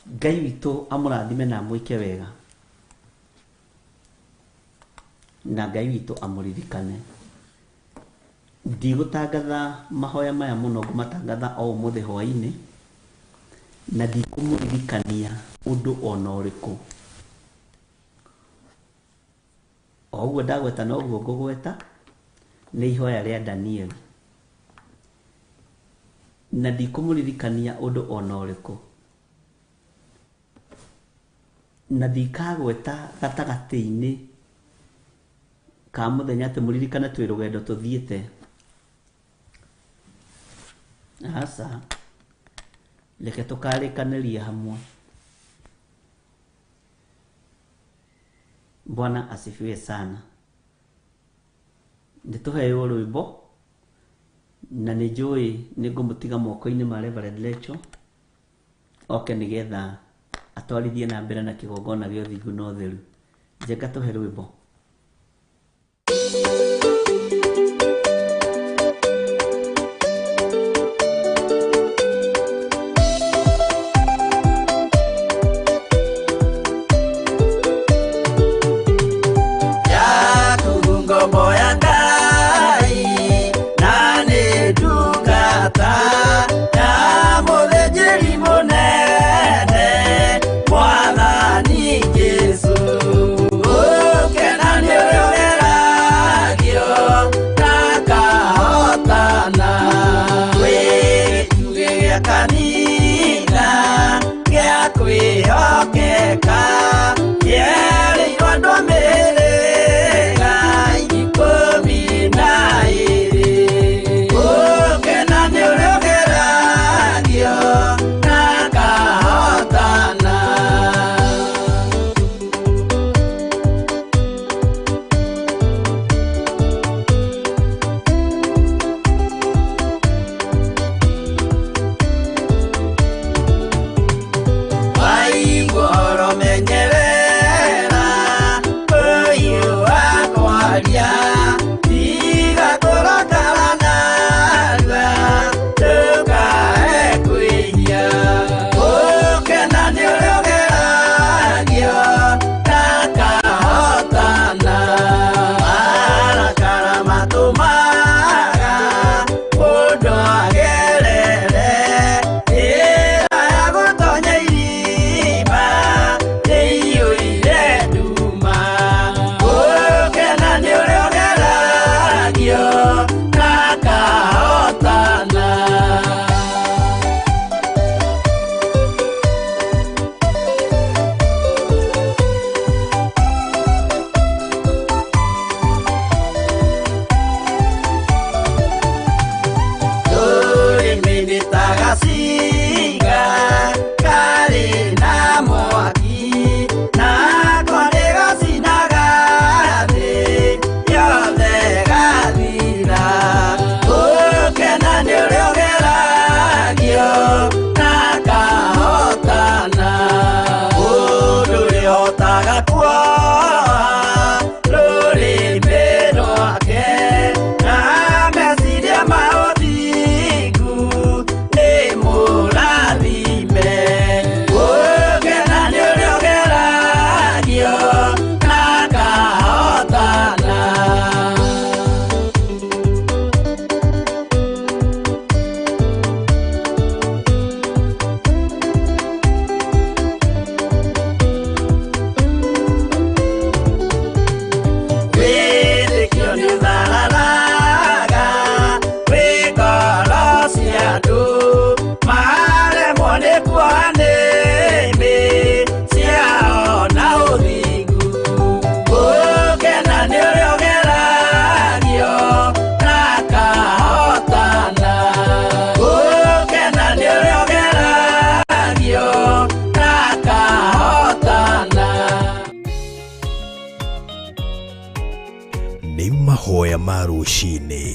Ngai witũ amũrathime na amwĩke wega, na Ngai witũ amũririkane. Ndigũtangatha mahoya maya mũno, ngũmatangatha o ũmũthĩ hwaĩ-inĩ, na ndikũmũririkania ũndũ ona ũrĩkũ. O ũguo ndagweta noguo ngũgweta, nĩ ihoya rĩa Daniel. Na ndikũmũririkania ũndũ ona ũrĩkũ. Na ndikagweta gatagatĩ-inĩ ka mũthenya atĩ mũririkane twĩ rũgendo tũthiĩte. Aca, reke tũkarĩkanĩria hamwe. Bwana asifiwe sana. Nĩ tũheo rwĩmbo na nĩ njũĩ nĩ ngũmũtiga moko-inĩ ma Reverend Lecho oke nĩgetha atwarithie na mbere na kĩgongona gĩa ũthingu na ũtheru. Njenga tũhe rwĩmbo. Yaku ngombo ya Ngai Nĩ mahoya ma rũcinĩ.